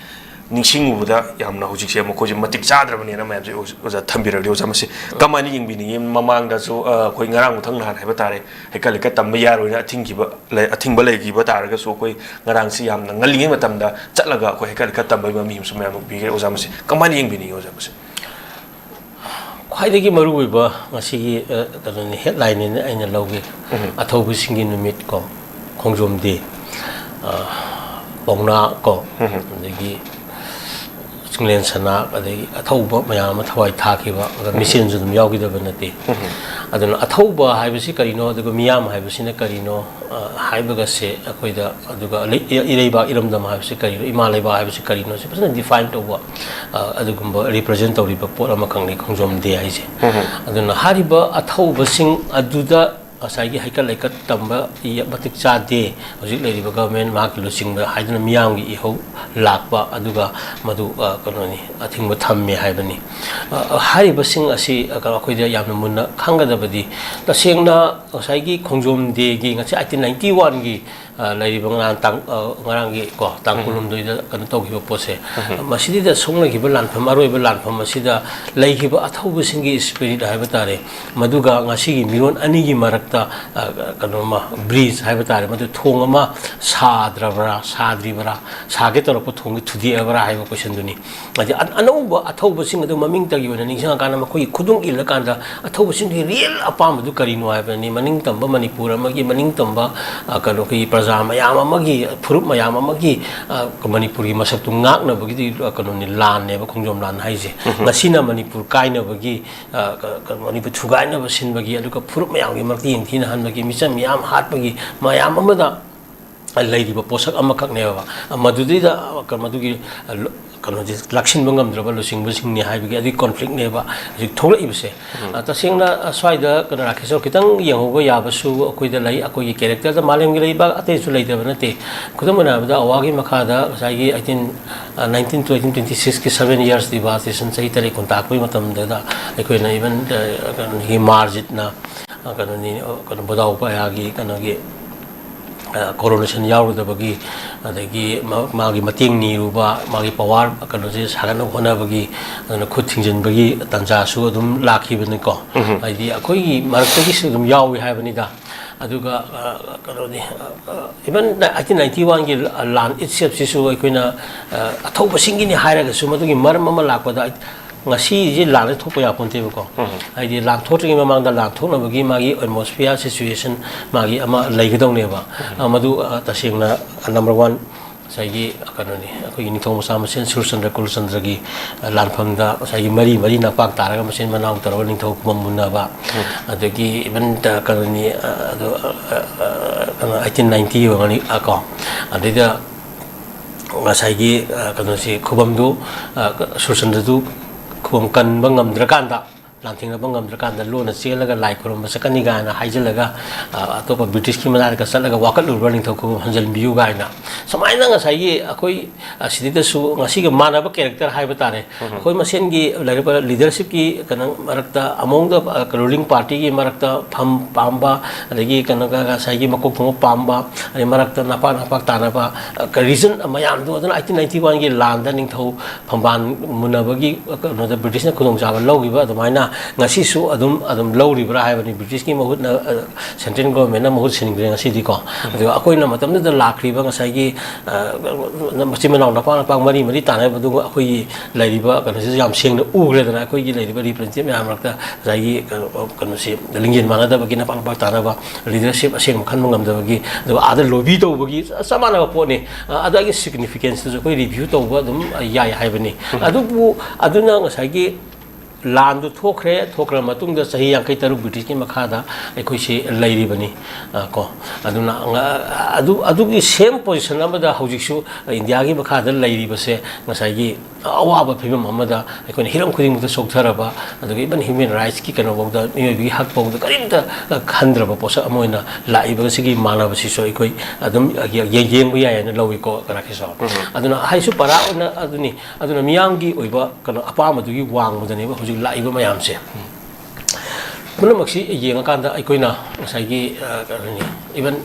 ꯅꯤꯡꯁꯤꯡꯉꯨꯕꯗ ꯌꯥꯝꯅ ꯍꯧꯖꯤꯛꯁꯦ ꯃꯈꯣꯏꯁꯦ ꯃꯇꯤꯛ ꯆꯥꯗ꯭ꯔꯕꯅꯦꯅ ꯃꯌꯥꯝꯁꯦ ꯑꯣꯖꯥ ꯊꯝꯕꯤꯔꯛꯂꯤ꯫ ꯑꯣꯖꯥ, ꯃꯁꯤ ꯀꯃꯥꯏꯅ ꯌꯦꯡꯕꯤꯅꯤꯡꯉꯤ? ꯃꯃꯥꯡꯗꯁꯨ, ꯑ, ꯑꯩꯈꯣꯏ ꯉꯔꯥꯡ ꯃꯊꯪ ꯅꯍꯥꯟ ꯍꯥꯏꯕ ꯇꯥꯔꯦ, ꯍꯩꯀꯠ ꯂꯩꯀꯠ ꯇꯝꯕ ꯌꯥꯔꯣꯏꯅ ꯑꯊꯤꯡꯈꯤꯕ ꯂꯩ-, ꯑꯊꯤꯡꯕ ꯂꯩꯈꯤꯕ ꯇꯥꯔꯒꯁꯨ ꯑꯩꯈꯣꯏ ꯉꯔꯥꯡꯁꯤ ꯌꯥꯝꯅ ꯉꯜꯂꯤꯉꯩ ꯃꯇꯝꯗ ꯆꯠꯂꯒ ꯑꯩꯈꯣꯏ ꯍꯩꯀꯠ ꯂꯩꯀꯠ ꯇꯝꯕꯒꯤ ꯃꯃꯤ ꯑꯃꯁꯨ ꯃꯌꯥꯝ ꯎꯕꯤꯈ꯭ꯔꯦ꯫ ꯑꯣꯖꯥ, ꯃꯁꯤ ꯀꯃꯥꯏꯅ ꯌꯦꯡꯕꯤꯅꯤꯡꯉꯤ, ꯑꯣꯖꯥ, ꯃꯁꯤ? ꯈ꯭ꯋꯥꯏꯗꯒꯤ ꯃꯔꯨꯑꯣꯏꯕ ꯉꯁꯤꯒꯤ, ꯑ, ꯀꯩꯅꯣꯅꯤ, ꯍꯦꯗꯂꯥꯏꯟꯅꯤꯅ ꯑꯩꯅ ꯂꯧꯒꯦ꯫ ꯎꯝ꯫ ꯑꯊꯧꯕꯁꯤꯡꯒꯤ ꯅꯨꯃꯤꯠ ꯀꯣ, ꯈꯣꯡꯖꯣꯝ ꯗꯦ, ꯑ, ꯄꯥꯎꯅꯥ ꯀꯣ, ꯎꯝ꯫ ꯑꯗꯒꯤ ꯆꯤꯡꯂꯦꯟ ꯁꯅꯥ, ꯑꯗꯒꯤ ꯑꯊꯧꯕ ꯃꯌꯥꯝ ꯑꯃ ꯊꯋꯥꯏ ꯊꯥꯈꯤꯕ, ꯑꯗ ꯎꯝ꯫ ꯃꯤꯁꯦꯟꯁꯨ ꯑꯗꯨꯝ ꯌꯥꯎꯈꯤꯗꯕ ꯅꯠꯇꯦ꯫ ꯎꯝ꯫ ꯑꯗꯨꯅ ꯑꯊꯧꯕ ꯍꯥꯏꯕꯁꯤ ꯀꯔꯤꯅꯣ, ꯑꯗꯨꯒ ꯃꯤꯌꯥꯝ ꯍꯥꯏꯕꯁꯤꯅ ꯀꯔꯤꯅꯣ, ꯑ, ꯍꯥꯏꯕꯒꯁꯦ ꯑꯩꯈꯣꯏꯗ, ꯑꯗꯨꯒ ꯂꯩ-, ꯏꯔꯩꯕꯥꯛ ꯏꯔꯝꯗꯝ ꯍꯥꯏꯕꯁꯤ ꯀꯔꯤꯅꯣ, ꯏꯃꯥ ꯂꯩꯕꯥꯛ ꯍꯥꯏꯕꯁꯤ ꯀꯔꯤꯅꯣ, ꯁꯤ ꯐꯖꯅ ꯗꯤꯐꯥꯏꯟ ꯇꯧꯕ, ꯑ, ꯑꯗꯨꯒꯨꯝꯕ ꯔꯤꯄ꯭ꯔꯖꯦꯟ ꯇꯧꯔꯤꯕ ꯄꯣꯠ ꯑꯃꯈꯛꯅꯤ ꯈꯣꯡꯖꯣꯝ ꯗꯦ ꯍꯥꯏꯁꯦ꯫ ꯎꯝ꯫ ꯑꯗꯨꯅ ꯍꯥꯏꯔꯤꯕ ꯑꯊꯧꯕꯁꯤꯡ ꯑꯗꯨꯗ ꯉꯁꯥꯏꯒꯤ ꯍꯩꯀꯠ ꯂꯩꯀꯠ ꯇꯝꯕ ꯃꯇꯤꯛ ꯆꯥꯗꯦ, ꯍꯧꯖꯤꯛ ꯂꯩꯔꯤꯕ ꯒꯚꯔꯟꯃꯦꯟ, ꯃꯍꯥꯛꯀꯤ ꯂꯨꯆꯤꯡꯕ ꯍꯥꯏꯗꯨꯅ ꯃꯤꯌꯥꯝꯒꯤ ꯏꯍꯧ ꯂꯥꯛꯄ, ꯑꯗꯨꯒ ꯃꯗꯨ, ꯑ, ꯀꯩꯅꯣꯅꯤ, ꯑꯊꯤꯡꯕ ꯊꯝꯃꯦ ꯍꯥꯏꯕꯅꯤ꯫ ꯑ, ꯍꯥꯏꯔꯤꯕꯁꯤꯡ ꯑꯁꯤ, ꯑ, ꯑꯩꯈꯣꯏꯗ ꯌꯥꯝꯅ ꯃꯨꯟꯅ ꯈꯪꯒꯗꯕꯗꯤ, ꯇꯁꯦꯡꯅ ꯉꯁꯥꯏꯒꯤ ꯈꯣꯡꯖꯣꯝ ꯗꯦꯒꯤ, ꯉꯁꯤ ꯑꯩꯠꯇꯤꯟ ꯅꯥꯏꯟꯇꯤ ꯋꯥꯟꯒꯤ ꯑ, ꯂꯩꯔꯤꯕ ꯉꯔꯥꯡ ꯇꯥꯡ-, ꯑ, ꯉꯔꯥꯡꯒꯤ ꯀꯣ, ꯇꯥꯡ ꯎꯝ꯫ ꯀꯨꯟꯍꯨꯝꯗꯣꯏꯗ ꯀꯩꯅꯣ ꯇꯧꯈꯤꯕ ꯄꯣꯠꯁꯦ, ꯎꯝ꯫ ꯃꯁꯤꯗꯩꯗ ꯁꯣꯛꯅꯈꯤꯕ ꯂꯥꯟꯐꯝ, ꯑꯔꯣꯏꯕ ꯂꯥꯟꯐꯝ ꯑꯁꯤꯗ ꯂꯩꯈꯤꯕ ꯑꯊꯧꯕꯁꯤꯡꯒꯤ spirit ꯍꯥꯏꯕ ꯇꯥꯔꯦ, ꯃꯗꯨꯒ ꯉꯁꯤꯒꯤ ꯃꯤꯔꯣꯟ ꯑꯅꯤꯒꯤ ꯃꯔꯛꯇ, ꯑ, ꯀꯩꯅꯣꯃ, bridge ꯍꯥꯏꯕ ꯇꯥꯔꯦ, ꯃꯗꯨ ꯊꯣꯡ ꯑꯃ ꯁꯥꯗ꯭ꯔꯕ꯭ꯔꯥ, ꯁꯥꯗ꯭ꯔꯤꯕꯔꯥ, ꯁꯥꯒꯦ ꯇꯧꯔꯛꯄ ꯊꯣꯡꯗꯤ ꯊꯨꯗꯦꯛꯑꯕ꯭ꯔꯥ ꯍꯥꯏꯕ question ꯗꯨꯅꯤ꯫ ꯍꯥꯏꯗꯤ ꯑ-, ꯑꯅꯧꯕ ꯑꯊꯧꯕꯁꯤꯡ ꯑꯗꯨ ꯃꯃꯤꯡꯇꯒꯤ ꯑꯣꯏꯅ ꯅꯤꯡꯁꯤꯡꯉꯀꯥꯟꯗ, ꯃꯈꯣꯏꯒꯤ ꯈꯨꯗꯨꯡ ꯏꯜꯂꯀꯥꯟꯗ, ꯑꯊꯧꯕꯁꯤꯡꯒꯤ real ꯑꯄꯥꯝꯕꯗꯨ ꯀꯔꯤꯅꯣ ꯍꯥꯏꯕꯅꯤ꯫ ꯃꯅꯤꯡꯇꯝꯕ ꯃꯅꯤꯄꯨꯔ ꯑꯃꯒꯤ, ꯃꯅꯤꯡꯇꯝꯕ, ꯑ, ꯀꯩꯅꯣ, ꯑꯩꯈꯣꯏꯒꯤ ꯄ꯭ꯔꯖꯥ ꯃꯌꯥꯝ ꯑꯃꯒꯤ, ꯐꯨꯔꯨꯞ ꯃꯌꯥꯝ ꯑꯃꯒꯤ, ꯑ, ꯃꯅꯤꯄꯨꯔꯒꯤ ꯃꯁꯛꯇꯨ ꯉꯥꯛꯅꯕꯒꯤꯗꯤ, ꯑ, ꯀꯩꯅꯣꯅꯤ, ꯂꯥꯟꯅꯦꯕ, ꯈꯣꯡꯖꯣꯝ ꯂꯥꯟ ꯍꯥꯏꯁꯦ꯫ ꯎꯝ꯫ ꯉꯁꯤꯅ ꯃꯅꯤꯄꯨꯔ ꯀꯥꯏꯅꯕꯒꯤ, ꯑ, ꯀ-, ꯀ-, ꯃꯅꯤꯄꯨꯔ ꯊꯨꯒꯥꯏꯅꯕ ꯁꯤꯟꯕꯒꯤ, ꯑꯗꯨꯒ ꯐꯨꯔꯨꯞ ꯃꯌꯥꯝꯒꯤ ꯃꯔꯛꯇ ꯌꯦꯡꯊꯤꯅꯍꯟꯕꯒꯤ, ꯃꯤꯆꯝ ꯃꯤꯌꯥꯝ ꯍꯥꯠꯄꯒꯤ ꯃꯌꯥꯝ ꯑꯃꯗ ꯂꯩꯔꯤꯕ ꯄꯣꯠꯁꯛ ꯑꯃꯈꯛꯅꯦꯕ꯫ ꯃꯗꯨꯗꯩꯗ, ꯑ, ꯀ-, ꯃꯗꯨꯒꯤ, ꯑ, ꯂ-, ꯀꯩꯅꯣꯁꯦ ꯂꯥꯛꯁꯤꯟꯕ ꯉꯝꯗ꯭ꯔꯕ ꯂꯨꯆꯤꯡꯕꯁꯤꯡꯅꯤ ꯍꯥꯏꯕꯒꯤ ꯑꯗꯨꯒꯤ conflict ꯅꯦꯕ ꯍꯧꯖꯤꯛ ꯊꯣꯛꯂꯛꯏꯕꯁꯦ꯫ ꯎꯝ꯫ ꯑ, ꯇꯁꯦꯡꯅ, ꯑ, ꯁ꯭ꯋꯥꯏꯗ, ꯀꯩꯅꯣ, ꯔꯥꯀꯦꯁ ꯈꯤꯇꯪ ꯌꯦꯡꯍꯧꯕ ꯌꯥꯕꯁꯨ ꯑꯩꯈꯣꯏꯗ ꯂꯩ, ꯑꯩꯈꯣꯏꯒꯤ character ꯗ꯫ ꯃꯥꯂꯦꯝꯒꯤ ꯂꯩꯕꯥꯛ ꯑꯇꯩꯁꯨ ꯂꯩꯇꯕ ꯅꯠꯇꯦ꯫ ꯈꯨꯗꯝ ꯑꯣꯏꯅ ꯍꯥꯏꯔꯕꯗ, ꯑꯋꯥꯒꯤ ꯃꯈꯥꯗ ꯉꯁꯥꯏꯒꯤ eighteen, ꯑ, nineteen to eighteen twenty six ꯀꯤ seven years deportation, ꯆꯍꯤ ꯇꯔꯦꯠ ꯀꯨꯟ ꯇꯥꯛꯄꯒꯤ ꯃꯇꯝꯗꯨꯗ ꯑꯩꯈꯣꯏꯅ even, ꯑ, ꯀꯩꯅꯣꯒꯤ ꯃꯥꯔꯖꯤꯠꯅ, ꯑ, ꯀꯩꯅꯣꯅꯤ, ꯑ, ꯀꯩꯅꯣ, ꯕꯣꯗꯥꯎ ꯄꯌꯥꯒꯤ ꯀꯩꯅꯣꯒꯤ, ꯑ, coronation ꯌꯥꯎꯔꯨꯗꯕꯒꯤ, ꯑꯗꯒꯤ ꯃꯥ-, ꯃꯥꯒꯤ ꯃꯇꯦꯡ ꯅꯤꯔꯨꯕ, ꯃꯥꯒꯤ power ꯀꯩꯅꯣꯁꯦ ꯁꯥꯒꯠꯅꯕ ꯍꯣꯠꯅꯕꯒꯤ, ꯑꯗꯨꯅ ꯈꯨꯠ ꯊꯤꯡꯖꯤꯟꯕꯒꯤ ꯇꯥꯟꯖꯥꯁꯨ ꯑꯗꯨꯝ ꯂꯥꯛꯈꯤꯕꯅꯤꯀꯣ꯫ ꯎꯝ꯫ ꯍꯥꯏꯗꯤ ꯑꯩꯈꯣꯏꯒꯤ ꯃꯔꯛꯇꯒꯤꯁꯨ ꯑꯗꯨꯝ ꯌꯥꯎꯏ ꯍꯥꯏꯕꯅꯤꯗ꯫ ꯑꯗꯨꯒ, ꯑ, ꯀꯩꯅꯣꯅꯤ, ꯑ, ꯑ, even eighteen ninety one ꯒꯤ ꯂꯥꯟ itself ꯁꯤꯁꯨ ꯑꯩꯈꯣꯏꯅ, ꯑ, ꯑꯊꯧꯕꯁꯤꯡꯒꯤꯅꯤ ꯍꯥꯏꯔꯒꯁꯨ, ꯃꯗꯨꯒꯤ ꯃꯔꯝ ꯑꯃ ꯂꯥꯛꯄꯗ ꯉꯁꯤꯁꯦ ꯂꯥꯟꯁꯦ ꯊꯣꯛꯄ ꯌꯥꯄꯣꯟꯇꯦꯕꯀꯣ꯫ ꯎꯝ꯫ ꯍꯥꯏꯗꯤ ꯂꯥꯟ ꯊꯣꯛꯇ꯭ꯔꯤꯉꯩ ꯃꯃꯥꯡꯗ ꯂꯥꯟ ꯊꯣꯛꯅꯕꯒꯤ ꯃꯥꯒꯤ atmosphere, situation ꯃꯥꯒꯤ ꯑꯃ ꯂꯩꯒꯗꯧꯅꯦꯕ꯫ ꯎꯝ꯫ ꯑ, ꯃꯗꯨ, ꯑ, ꯇꯁꯦꯡꯅ, ꯑ, number one, ꯉꯁꯥꯏꯒꯤ, ꯑ, ꯀꯩꯅꯣꯅꯤ, ꯑꯩꯈꯣꯏꯒꯤ ꯅꯤꯡꯊꯧ ꯃꯆꯥ ꯃꯁꯦꯟ ꯁꯨꯔꯆꯟꯗ꯭ꯔ ꯀꯨꯂꯆꯟꯗ꯭ꯔꯒꯤ, ꯑ, ꯂꯥꯟꯐꯝꯗ ꯉꯁꯥꯏꯒꯤ ꯃꯔꯤ ꯃꯔꯤ ꯅꯄꯥꯛ ꯇꯥꯔꯒ ꯃꯆꯤꯟ ꯃꯅꯥꯎ ꯇꯧꯔꯒ ꯅꯤꯡꯊꯧ ꯈꯨꯕꯝ ꯃꯨꯟꯅꯕ꯫ ꯎꯝ꯫ ꯑꯗꯒꯤ even, ꯑ, ꯀꯩꯅꯣꯅꯤ, ꯑ, ꯑꯗꯨ, ꯑ, ꯑ, ꯑ, ꯀꯩꯅꯣ, eighteen ninety ꯑꯣꯏꯔꯝꯒꯅꯤ, ꯑ, ꯀꯣ꯫ ꯑꯗꯩꯗ ꯉꯁꯥꯏꯒꯤ, ꯑ, ꯀꯩꯅꯣꯁꯤ, ꯈꯨꯕꯝꯗꯨ, ꯑ, ꯁꯨꯔꯆꯟꯗ꯭ꯔꯗꯨ ꯈꯨꯕꯝ ꯀꯟꯕ ꯉꯝꯗ꯭ꯔꯀꯥꯟꯗ, ꯂꯥꯟꯊꯦꯡꯅꯕ ꯉꯝꯗ꯭ꯔꯀꯥꯟꯗ ꯂꯣꯟꯅ ꯆꯦꯜꯂꯒ ꯂꯥꯏ ꯈꯨꯔꯨꯝꯕ ꯆꯠꯀꯅꯤ ꯀꯥꯏꯅ ꯍꯥꯏꯖꯤꯜꯂꯒ, ꯑ, ꯑꯇꯣꯞꯄ ꯕ꯭ꯔꯤꯇꯤꯁꯀꯤ ꯃꯅꯥꯛꯇ ꯆꯠꯂꯒ ꯋꯥꯀꯠꯂꯨꯔꯕ꯭ꯔꯥ, ꯅꯤꯡꯊꯧ ꯈꯨꯕꯝ ꯍꯟꯖꯤꯟꯕꯤꯌꯨ ꯀꯥꯏꯅ꯫ ꯁꯨꯃꯥꯏꯅ ꯉꯁꯥꯏꯒꯤ ꯑꯩꯈꯣꯏ, ꯑ, ꯁꯤꯗꯩꯗꯁꯨ ꯉꯁꯤꯒ ꯃꯥꯟꯅꯕ ꯀꯦꯔꯦꯛꯇꯔ ꯍꯥꯏꯕ ꯇꯥꯔꯦ꯫ ꯑꯩꯈꯣꯏ ꯃꯁꯦꯟꯒꯤ ꯂꯩꯔꯤꯕ ꯂꯤꯗꯔꯁꯤꯞꯀꯤ ꯀꯩꯅꯣ ꯃꯔꯛꯇ, ꯑꯃꯣꯡꯗ, ꯑ, ꯔꯨꯂꯤꯡ ꯄꯥꯔꯇꯤꯒꯤ ꯃꯔꯛꯇ ꯐꯝ ꯄꯥꯝꯕ, ꯑꯗꯒꯤ ꯀꯩꯅꯣꯒ ꯉꯁꯥꯏꯒꯤ ꯃꯀꯣꯛ ꯊꯣꯡꯕ ꯄꯥꯝꯕ, ꯑꯗꯩ ꯃꯔꯛꯇ ꯅꯄꯥꯛ ꯅꯄꯥꯛ ꯇꯥꯅꯕ, ꯑ, ꯔꯤꯖꯟ ꯃꯌꯥꯝꯗꯣ ꯑꯗꯨꯅ ꯑꯩꯠꯇꯤꯟ ꯅꯥꯏꯟꯇꯤ ꯋꯥꯟꯒꯤ ꯂꯥꯟꯗ ꯅꯤꯡꯊꯧ ꯐꯝꯕꯥꯜ ꯃꯨꯟꯅꯕꯒꯤ ꯀꯩꯅꯣꯗ ꯕ꯭ꯔꯤꯇꯤꯁꯅ ꯈꯨꯗꯣꯡꯆꯥꯕ ꯂꯧꯈꯤꯕ ꯑꯗꯨꯃꯥꯏꯅ ꯉꯁꯤꯁꯨ ꯑꯗꯨꯝ, ꯑꯗꯨꯝ ꯂꯧꯔꯤꯕ꯭ꯔꯥ ꯍꯥꯏꯕꯅꯤ꯫ ꯕ꯭ꯔꯤꯇꯤꯁꯀꯤ ꯃꯍꯨꯠꯅ, ꯑ, ꯁꯦꯟꯇ꯭ꯔꯦꯜ ꯒꯣꯔꯃꯦꯟꯅ ꯃꯍꯨꯠ ꯁꯤꯟꯈ꯭ꯔꯦ ꯉꯁꯤꯗꯤꯀꯣ꯫ ꯑꯗꯨꯒ ꯑꯩꯈꯣꯏꯅ ꯃꯇꯝꯗꯨꯗ ꯂꯥꯛꯈ꯭ꯔꯤꯕ ꯉꯁꯥꯏꯒꯤ, ꯑ, ꯃꯆꯤꯟ ꯃꯅꯥꯎ ꯅꯄꯥꯛ ꯅꯄꯥꯛ ꯃꯔꯤ ꯃꯔꯤ ꯇꯥꯟꯅꯕꯗꯨꯒ ꯑꯩꯈꯣꯏꯒꯤ ꯂꯩꯔꯤꯕ ꯀꯩꯅꯣꯁꯤꯁꯨ ꯌꯥꯝ ꯁꯦꯡꯅ ꯎꯈ꯭ꯔꯦꯗꯅ꯫ ꯑꯩꯈꯣꯏꯒꯤ ꯂꯩꯔꯤꯕ ꯔꯤꯄ꯭ꯔꯖꯦꯟꯇꯦꯇꯤꯚ ꯃꯌꯥꯝ ꯃꯔꯛꯇ ꯉꯁꯥꯏꯒꯤ ꯀꯩꯅꯣ, ꯀꯩꯅꯣꯁꯤ, ꯂꯤꯡꯖꯦꯜ ꯃꯥꯟꯅꯗꯕꯒꯤ ꯅꯄꯥꯛ ꯅꯄꯥꯛ ꯇꯥꯟꯅꯕ, ꯂꯤꯗꯔꯁꯤꯞ ꯑꯁꯦꯡꯕ ꯈꯟꯕ ꯉꯝꯗꯕꯒꯤ, ꯑꯗꯨꯒ ꯑꯥꯗ ꯂꯣꯕꯤ ꯇꯧꯕꯒꯤ ꯆꯞ ꯃꯥꯟꯅꯕ ꯄꯣꯠꯅꯤ꯫ ꯑ, ꯑꯗꯨꯒꯤ ꯁꯤꯒꯅꯤꯐꯤꯀꯦꯟꯁꯇꯨꯁꯨ ꯑꯩꯈꯣꯏ ꯔꯤꯚ꯭ꯌꯨ ꯇꯧꯕ ꯑꯗꯨꯝ ꯌꯥꯏ ꯍꯥꯏꯕꯅꯤ꯫ ꯑꯗꯨꯕꯨ ꯑꯗꯨꯅ ꯉꯁꯥꯏꯒꯤ ꯂꯥꯟꯗꯨ ꯊꯣꯛꯈ꯭ꯔꯦ, ꯊꯣꯛꯈ꯭ꯔ ꯃꯇꯨꯡꯗ ꯆꯍꯤ ꯌꯥꯡꯈꯩ ꯇꯔꯨꯛ ꯕ꯭ꯔꯤꯇꯤꯁꯀꯤ ꯃꯈꯥꯗ ꯑꯩꯈꯣꯏꯁꯤ ꯂꯩꯔꯤꯕꯅꯤ꯫ ꯑ, ꯀꯣ, ꯑꯗꯨꯅ, ꯑ, ꯑꯗꯨ, ꯑꯗꯨꯒꯤ ꯁꯦꯝ ꯄꯣꯖꯤꯁꯟ ꯑꯃꯗ ꯍꯧꯖꯤꯛꯁꯨ ꯏꯟꯗꯤꯌꯥꯒꯤ ꯃꯈꯥꯗ ꯂꯩꯔꯤꯕꯁꯦ ꯉꯁꯥꯏꯒꯤ ꯑꯋꯥꯕ ꯐꯤꯕꯝ ꯑꯃꯗ ꯑꯩꯈꯣꯏꯅ ꯍꯤꯔꯝ ꯈꯨꯗꯤꯡꯃꯛꯇ ꯁꯣꯛꯊꯔꯕ, ꯑꯗꯨꯒ ꯏꯚꯟ ꯍ꯭ꯌꯨꯃꯦꯟ ꯔꯥꯏꯠꯁꯀꯤ ꯀꯩꯅꯣꯐꯥꯎꯗ, ꯃꯤꯑꯣꯏꯕꯒꯤ ꯍꯛꯐꯥꯎꯗ ꯀꯔꯤꯝꯇ ꯈꯟꯗ꯭ꯔꯕ ꯄꯣꯠꯁꯛ ꯑꯃ ꯑꯣꯏꯅ ꯂꯥꯛꯏꯕꯁꯤꯒꯤ ꯃꯥꯟꯅꯕꯁꯤꯁꯨ ꯑꯩꯈꯣꯏ ꯑꯗꯨꯝ ꯌꯦ-, ꯌꯦꯡꯕ ꯌꯥꯏ ꯍꯥꯏꯅ ꯂꯧꯏꯀꯣ, ꯀꯅꯥꯒꯤꯁꯨ꯫ ꯑꯗꯨꯅ ꯍꯥꯏꯁꯨ ꯄꯔꯥ ꯑꯣꯏꯅ ꯑꯗꯨꯅꯤ꯫ ꯑꯗꯨꯅ ꯃꯤꯌꯥꯝꯒꯤ ꯑꯣꯏꯕ ꯀꯩꯅꯣ ꯑꯄꯥꯝꯕꯗꯨꯒꯤ ꯋꯥꯡꯃꯗꯅꯦꯕ ꯍꯧꯖꯤꯛ ꯂꯥꯛꯏꯕ ꯃꯌꯥꯝꯁꯦ꯫ ꯄꯨꯝꯅꯃꯛꯁꯤ ꯌꯦꯡꯉꯀꯥꯟꯗ ꯑꯩꯈꯣꯏꯅ ꯉꯁꯥꯏꯒꯤ, ꯑ, ꯀꯩꯅꯣꯅꯤ, ꯏꯚꯟ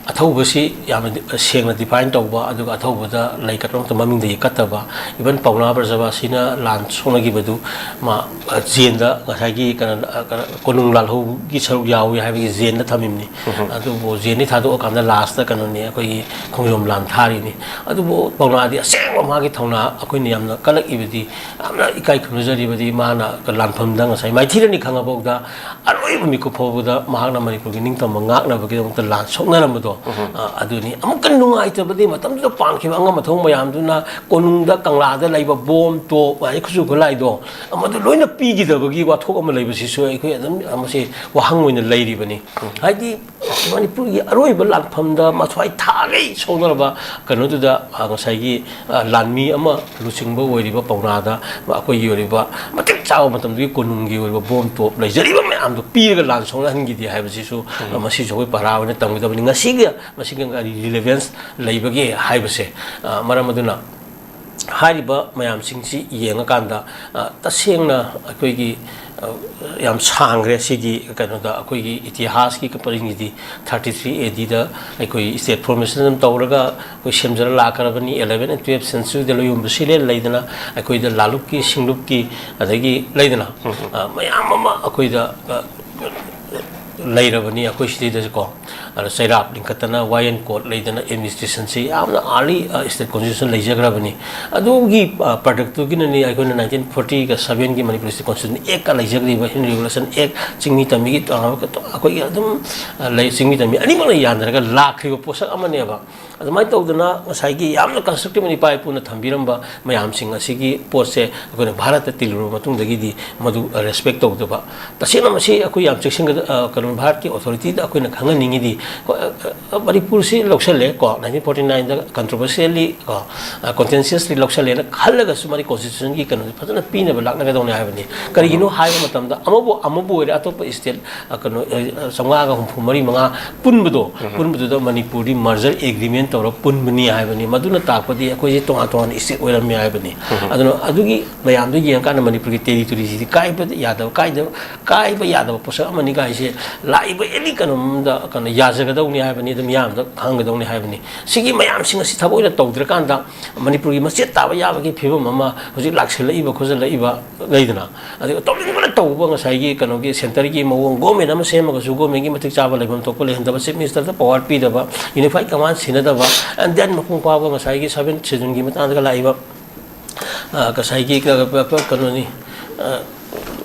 ꯑꯊꯧꯕꯁꯤ ꯌꯥꯝꯅ ꯗꯤ-, ꯁꯦꯡꯅ ꯗꯤꯐꯥꯏꯟ ꯇꯧꯕ, ꯑꯗꯨꯒ ꯑꯊꯧꯕꯗ ꯂꯩ ꯀꯠꯄ ꯃꯇꯝꯗ ꯃꯃꯤꯡꯗꯒꯤ ꯀꯠꯇꯕ, ꯏꯚꯟ ꯄꯥꯎꯅꯥ ꯕ꯭ꯔꯖꯕꯥꯁꯤꯅ ꯂꯥꯟ ꯁꯣꯛꯅꯈꯤꯕꯗꯨ ꯃꯥ, ꯑ, ꯖꯦꯟꯗ ꯉꯁꯥꯏꯒꯤ ꯀꯩꯅꯣ, ꯑ, ꯀꯩꯅꯣ, ꯀꯣꯅꯨꯡ ꯂꯥꯜꯍꯧꯒꯤ ꯁꯔꯨꯛ ꯌꯥꯎꯏ ꯍꯥꯏꯕꯒꯤ ꯖꯦꯟꯗ ꯊꯝꯃꯤꯕꯅꯤ꯫ ꯑꯗꯨꯕꯨ ꯖꯦꯟꯗꯤ ꯊꯥꯗꯣꯛꯑꯀꯥꯟꯗ ꯂꯥꯁꯇ ꯀꯩꯅꯣꯅꯤ, ꯑꯩꯈꯣꯏꯒꯤ ꯈꯣꯡꯖꯣꯝ ꯂꯥꯟ ꯊꯥꯔꯤꯅꯤ꯫ ꯑꯗꯨꯕꯨ ꯄꯥꯎꯅꯥꯗꯤ ꯑꯁꯦꯡꯕ ꯃꯥꯒꯤ ꯊꯧꯅꯥ ꯑꯩꯈꯣꯏꯅ ꯌꯥꯝꯅ ꯀꯜꯂꯛꯏꯕꯗꯤ, ꯌꯥꯝꯅ ꯏꯀꯥꯏ ꯈꯨꯝꯅꯖꯔꯤꯕꯗꯤ ꯃꯥꯅ ꯂꯥꯟꯐꯝꯗ ꯉꯁꯥꯏ ꯃꯥꯏꯊꯤꯔꯅꯤ ꯈꯪꯉꯐꯥꯎꯗ ꯑꯔꯣꯏꯕ ꯃꯤꯀꯨꯞ ꯐꯥꯎꯕꯗ ꯃꯍꯥꯛꯅ ꯃꯅꯤꯄꯨꯔꯒꯤ ꯅꯤꯡꯇꯝꯕ ꯉꯥꯛꯅꯕꯒꯤꯗꯃꯛꯇ ꯂꯥꯟ ꯁꯣꯛꯅꯔꯝꯕꯗꯣ, ꯑ, ꯑꯗꯨꯅꯤ꯫ ꯑꯃꯨꯛꯀ ꯅꯨꯡꯉꯥꯏꯇꯕꯗꯤ ꯃꯇꯝꯗꯨꯗ ꯄꯥꯟꯈꯤꯕ ꯑꯉꯝ ꯑꯊꯧ ꯃꯌꯥꯝꯗꯨꯅ ꯀꯣꯅꯨꯡꯗ ꯀꯪꯂꯥꯗ ꯂꯩꯕ ꯕꯣꯝ, ꯇꯣꯞ, ꯑꯗꯩ ꯈꯨꯠꯁꯨ ꯈꯨꯠꯂꯥꯏꯗꯣ ꯃꯗꯨ ꯂꯣꯏꯅ ꯄꯤꯈꯤꯗꯕꯒꯤ ꯋꯥꯊꯣꯛ ꯑꯃ ꯂꯩꯕꯁꯤꯁꯨ ꯑꯩꯈꯣꯏ ꯑꯗꯨꯝ ꯃꯁꯤ ꯋꯥꯍꯪ ꯑꯣꯏꯅ ꯂꯩꯔꯤꯕꯅꯤ꯫ ꯍꯥꯏꯗꯤ ꯃꯅꯤꯄꯨꯔꯒꯤ ꯑꯔꯣꯏꯕ ꯂꯥꯟꯐꯝꯗ ꯃꯊ꯭ꯋꯥꯏ ꯊꯥꯈꯩ ꯁꯣꯛꯅꯔꯕ ꯀꯩꯅꯣꯗꯨꯗ, ꯑ, ꯉꯁꯥꯏꯒꯤ, ꯑ, ꯂꯥꯟꯃꯤ ꯑꯃ ꯂꯨꯆꯤꯡꯕ ꯑꯣꯏꯔꯤꯕ ꯄꯥꯎꯅꯥꯗ ꯑꯩꯈꯣꯏꯒꯤ ꯑꯣꯏꯔꯤꯕ ꯃꯇꯤꯛ ꯆꯥꯕ ꯃꯇꯝꯗꯨꯒꯤ ꯀꯣꯅꯨꯡꯒꯤ ꯑꯣꯏꯕ ꯕꯣꯝ ꯇꯣꯞ ꯂꯩꯖꯔꯤꯕ ꯃꯌꯥꯝꯗꯣ ꯄꯤꯔꯒ ꯂꯥꯟ ꯁꯣꯛꯅꯍꯟꯈꯤꯗꯦ ꯍꯥꯏꯕꯁꯤꯁꯨ, ꯎꯝ꯫ ꯑ, ꯃꯁꯤꯁꯨ ꯑꯩꯈꯣꯏ ꯄꯔꯥ ꯑꯣꯏꯅ ꯇꯝꯒꯗꯕꯅꯤ꯫ ꯉꯁꯤꯒ ꯃꯁꯤꯒ ꯀꯔꯤ relevance ꯂꯩꯕꯒꯦ ꯍꯥꯏꯕꯁꯦ, ꯑ, ꯃꯔꯝ ꯑꯗꯨꯅ ꯍꯥꯏꯔꯤꯕ ꯃꯌꯥꯝꯁꯤꯡꯁꯤ ꯌꯦꯡꯉꯀꯥꯟꯗ, ꯑ, ꯇꯁꯦꯡꯅ ꯑꯩꯈꯣꯏꯒꯤ, ꯑ, ꯌꯥꯝ ꯁꯥꯡꯈ꯭ꯔꯦ ꯁꯤꯒꯤ ꯀꯩꯅꯣꯗ꯫ ꯑꯩꯈꯣꯏꯒꯤ ꯏꯇꯤꯍꯥꯁꯀꯤ ꯄꯔꯤꯡꯁꯤꯗꯤ thirty three A Dꯗ ꯑꯩꯈꯣꯏ state formation ꯑꯗꯨꯝ ꯇꯧꯔꯒ ꯑꯩꯈꯣꯏ ꯁꯦꯝꯖꯔ ꯂꯥꯛꯈ꯭ꯔꯕꯅꯤ꯫ Eleven and twelve centuryꯗ ꯂꯣꯏꯌꯣꯟꯕ ꯁꯤꯂꯦꯟ ꯂꯩꯗꯅ ꯑꯩꯈꯣꯏꯗ ꯂꯥꯂꯨꯛꯀꯤ ꯁꯤꯡꯂꯨꯞꯀꯤ ꯑꯗꯒꯤ ꯂꯩꯗꯅ, ꯎꯝ꯫ ꯑ, ꯃꯌꯥꯝ ꯑꯃ ꯑꯩꯈꯣꯏꯗ, ꯑ, ꯂꯩꯔꯕꯅꯤ ꯑꯩꯈꯣꯏ ꯁꯤꯗꯩꯗꯁꯨꯀꯣ꯫ ꯑꯗ ꯆꯩꯔꯥꯛ ꯂꯤꯡꯈꯠꯇꯅ, ꯋꯥꯌꯦꯜ ꯀꯣꯠ ꯂꯩꯗꯅ, administrationꯁꯤ ꯌꯥꯝꯅ early, ꯑ, state constitution ꯂꯩꯖꯈ꯭ꯔꯕꯅꯤ꯫ ꯑꯗꯨꯒꯤ, ꯑ, productꯇꯨꯒꯤꯅꯅꯤ ꯑꯩꯈꯣꯏꯅ nineteen fortyꯒ sevenꯒꯤ Manipur State Constitution Actꯀ ꯂꯩꯖꯈ꯭ꯔꯤꯕ, Hindu Regulation Act, ꯆꯤꯡꯃꯤ ꯇꯝꯃꯤꯒꯤ, ꯑ, ꯑꯩꯈꯣꯏꯒꯤ ꯑꯗꯨꯝ, ꯑ, ꯂꯩ, ꯆꯤꯡꯃꯤ ꯇꯝꯃꯤ ꯑꯅꯤꯃꯛꯅ ꯌꯥꯅꯔꯒ ꯂꯥꯛꯈ꯭ꯔꯤꯕ ꯄꯣꯠꯁꯛ ꯑꯃꯅꯦꯕ꯫ ꯑꯗꯨꯃꯥꯏꯅ ꯇꯧꯗꯅ ꯉꯁꯥꯏꯒꯤ ꯌꯥꯝꯅ constructive ꯑꯣꯏꯅ ꯏꯄꯥ ꯏꯄꯨꯅ ꯊꯝꯕꯤꯔꯝꯕ ꯃꯌꯥꯝꯁꯤꯡ ꯑꯁꯤꯒꯤ ꯄꯣꯠꯁꯦ ꯑꯩꯈꯣꯏꯅ ꯚꯥꯔꯠꯇ ꯇꯤꯜꯂꯨꯔꯕ ꯃꯇꯨꯡꯗꯒꯤꯗꯤ ꯃꯗꯨ respect ꯇꯧꯗꯕ꯫ ꯇꯁꯦꯡꯅ ꯃꯁꯤ ꯑꯩꯈꯣꯏ ꯌꯥꯝ ꯆꯦꯛꯁꯤꯟꯒꯗ-, ꯑ, ꯀꯩꯅꯣ, ꯚꯥꯔꯠꯀꯤ authorityꯗ ꯑꯩꯈꯣꯏꯅ ꯈꯪꯍꯟꯅꯤꯡꯉꯤꯗꯤ, ꯑ, ꯑ, ꯃꯅꯤꯄꯨꯔꯁꯤ ꯂꯧꯁꯜꯂꯦ ꯀꯣ, nineteen forty nineꯗ controversially ꯀꯣ, ꯑ, contentiously ꯂꯧꯁꯜꯂꯦꯅ ꯈꯜꯂꯒꯁꯨ ꯃꯗꯤ constitutionꯒꯤ ꯀꯩꯅꯣꯁꯦ ꯐꯖꯅ ꯄꯤꯅꯕ ꯂꯥꯛꯅꯒꯗꯧꯅꯦ ꯍꯥꯏꯕꯅꯤ꯫ ꯀꯔꯤꯒꯤꯅꯣ ꯍꯥꯏꯕ ꯃꯇꯝꯗ ꯑꯃꯕꯨ, ꯑꯃꯕꯨ ꯑꯣꯏꯔꯦ, ꯑꯇꯣꯞꯄ state, ꯑ, ꯀꯩꯅꯣ, ꯑ, ꯆꯥꯝꯃꯉꯥꯒ ꯍꯨꯝꯐꯨ ꯃꯔꯤ ꯃꯉꯥ ꯄꯨꯟꯕꯗꯣ, ꯎꯝ꯫ ꯄꯨꯟꯕꯗꯨꯗ ꯃꯅꯤꯄꯨꯔꯗꯤ merger agreement ꯇꯧꯔ ꯄꯨꯟꯕꯅꯤ ꯍꯥꯏꯕꯅꯤ꯫ ꯃꯗꯨꯅ ꯇꯥꯛꯄꯗꯤ ꯑꯩꯈꯣꯏꯁꯦ ꯇꯣꯉꯥꯟ ꯇꯣꯉꯥꯟꯅ state ꯑꯣꯏꯔꯝꯃꯦ ꯍꯥꯏꯕꯅꯤ꯫ ꯎꯝ꯫ ꯑꯗꯨꯅ ꯑꯗꯨꯒꯤ ꯃꯌꯥꯝꯗꯨ ꯌꯦꯡꯉꯀꯥꯟꯗ ꯃꯅꯤꯄꯨꯔꯒꯤ territoryꯁꯤꯗꯤ ꯀꯥꯏꯕ ꯌꯥꯗꯕ, ꯀꯥꯏꯗꯕ, ꯀꯥꯏꯕ ꯌꯥꯗꯕ ꯄꯣꯠꯁꯛ ꯑꯃꯅꯤ ꯀꯥꯏꯁꯦ ꯂꯥꯛꯏꯕ any ꯀꯩꯅꯣꯝꯗ ꯀꯩꯅꯣ ꯌꯥꯖꯒꯗꯧꯅꯤ ꯍꯥꯏꯕꯅꯤ, ꯑꯗꯨꯝ ꯃꯤꯌꯥꯝꯗ ꯈꯪꯒꯗꯧꯅꯤ ꯍꯥꯏꯕꯅꯤ꯫ ꯁꯤꯒꯤ ꯃꯌꯥꯝꯁꯤꯡ ꯑꯁꯤ ꯊꯕꯛ ꯑꯣꯏꯅ ꯇꯧꯗ꯭ꯔꯀꯥꯟꯗ ꯃꯅꯤꯄꯨꯔꯒꯤ ꯃꯆꯦꯠ ꯇꯥꯕ ꯌꯥꯕꯒꯤ ꯐꯤꯕꯝ ꯑꯃ ꯍꯧꯖꯤꯛ ꯂꯥꯛꯁꯤꯜꯂꯛꯏꯕ ꯈꯣꯠꯆꯜꯂꯛꯏꯕ ꯂꯩꯗꯅ, ꯑꯗꯨꯒ ꯇꯧꯅꯤꯡꯕꯅ ꯇꯧꯕ ꯉꯁꯥꯏꯒꯤ ꯀꯩꯅꯣꯒꯤ centreꯒꯤ ꯃꯑꯣꯡ, government ꯑꯃ ꯁꯦꯝꯃꯒꯁꯨ governmentꯀꯤ ꯃꯇꯤꯛ ꯆꯥꯕ ꯂꯩꯐꯝ ꯊꯣꯛꯄ ꯂꯩꯍꯟꯗꯕ, chief ministerꯗ power ꯄꯤꯗꯕ, unified command ꯁꯤꯟꯅꯗꯕ, and then ꯃꯄꯨꯡ ꯐꯥꯕ ꯉꯁꯥꯏꯒꯤ seventh scheduleꯒꯤ ꯃꯇꯥꯡꯗꯒ ꯂꯥꯛꯏꯕ, ꯑ, ꯉꯁꯥꯏꯒꯤ ꯀ-, ꯀ-, ꯀ-, ꯀꯩꯅꯣꯅꯤ, ꯑ,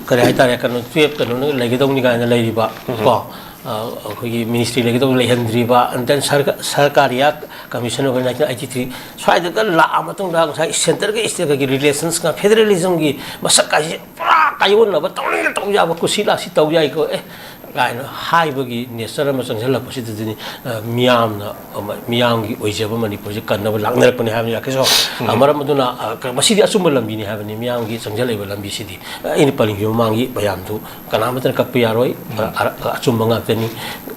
ꯀꯔꯤ ꯍꯥꯏꯇꯥꯔꯦ, ꯀꯩꯅꯣ, twelve ꯀꯩꯅꯣꯅ ꯂꯩꯒꯗꯧꯅꯤ ꯀꯥꯏꯅ ꯂꯩꯔꯤꯕ, ꯎꯝ꯫ ꯀꯣ, ꯑ, ꯑꯩꯈꯣꯏꯒꯤ ministry ꯂꯩꯒꯗꯧꯅꯤ ꯂꯩꯍꯟꯗ꯭ꯔꯤꯕ, and then ꯁꯔꯀ-, ꯁꯔꯀꯥꯔꯤꯌꯥ commission ꯑꯣꯏꯕ nineteen eighty three, ꯁ꯭ꯋꯥꯏꯗꯒ ꯂꯥꯛꯑ ꯃꯇꯨꯡꯗ ꯉꯁꯥꯏ centreꯒ stateꯀꯒꯤ relationsꯀ federalismꯒꯤ ꯃꯁꯛ ꯀꯥꯏꯁꯦ ꯄꯨꯔꯥ ꯀꯥꯏꯌꯣꯟꯅꯕ, ꯇꯧꯅꯤꯡꯅ ꯇꯧ ꯌꯥꯕ, ꯀꯨꯁꯤ ꯂꯥꯛꯁꯤ ꯇꯧ ꯌꯥꯏꯀꯣ꯫ ꯑꯦ, ꯀꯥꯏꯅ ꯍꯥꯏꯕꯒꯤ ꯅꯦꯆꯔ ꯑꯃ ꯆꯪꯁꯤꯜꯂꯛꯄꯁꯤꯗꯗꯤ, ꯑ, ꯃꯤꯌꯥꯝꯅ, ꯑ, ꯃ-, ꯃꯤꯌꯥꯝꯒꯤ ꯑꯣꯏꯖꯕ ꯃꯅꯤꯄꯨꯔꯁꯦ ꯀꯟꯅꯕ ꯂꯥꯛꯅꯔꯛꯄꯅꯤ ꯍꯥꯏꯕꯅꯤ, ꯔꯥꯀꯦꯁ ꯕꯥꯕꯨ꯫ ꯎꯝ꯫ ꯑ, ꯃꯔꯝ ꯑꯗꯨꯅ, ꯑ, ꯀ-, ꯃꯁꯤꯗꯤ ꯑꯆꯨꯝꯕ ꯂꯝꯕꯤꯅꯤ ꯍꯥꯏꯕꯅꯤ, ꯃꯤꯌꯥꯝꯒꯤ ꯆꯪꯁꯤꯜꯂꯛꯏꯕ ꯂꯝꯕꯤꯁꯤꯗꯤ꯫ ꯑ, ꯑꯩꯅ ꯄꯜꯂꯤꯕ ꯃꯃꯥꯡꯒꯤ ꯃꯌꯥꯝꯗꯨ ꯀꯅꯥꯃꯠꯇꯅ ꯀꯛꯄ ꯌꯥꯔꯣꯏ꯫ ꯎꯝ꯫ ꯑ, ꯑ, ꯑ, ꯑꯆꯨꯝꯕ ꯉꯥꯛꯇꯅꯤ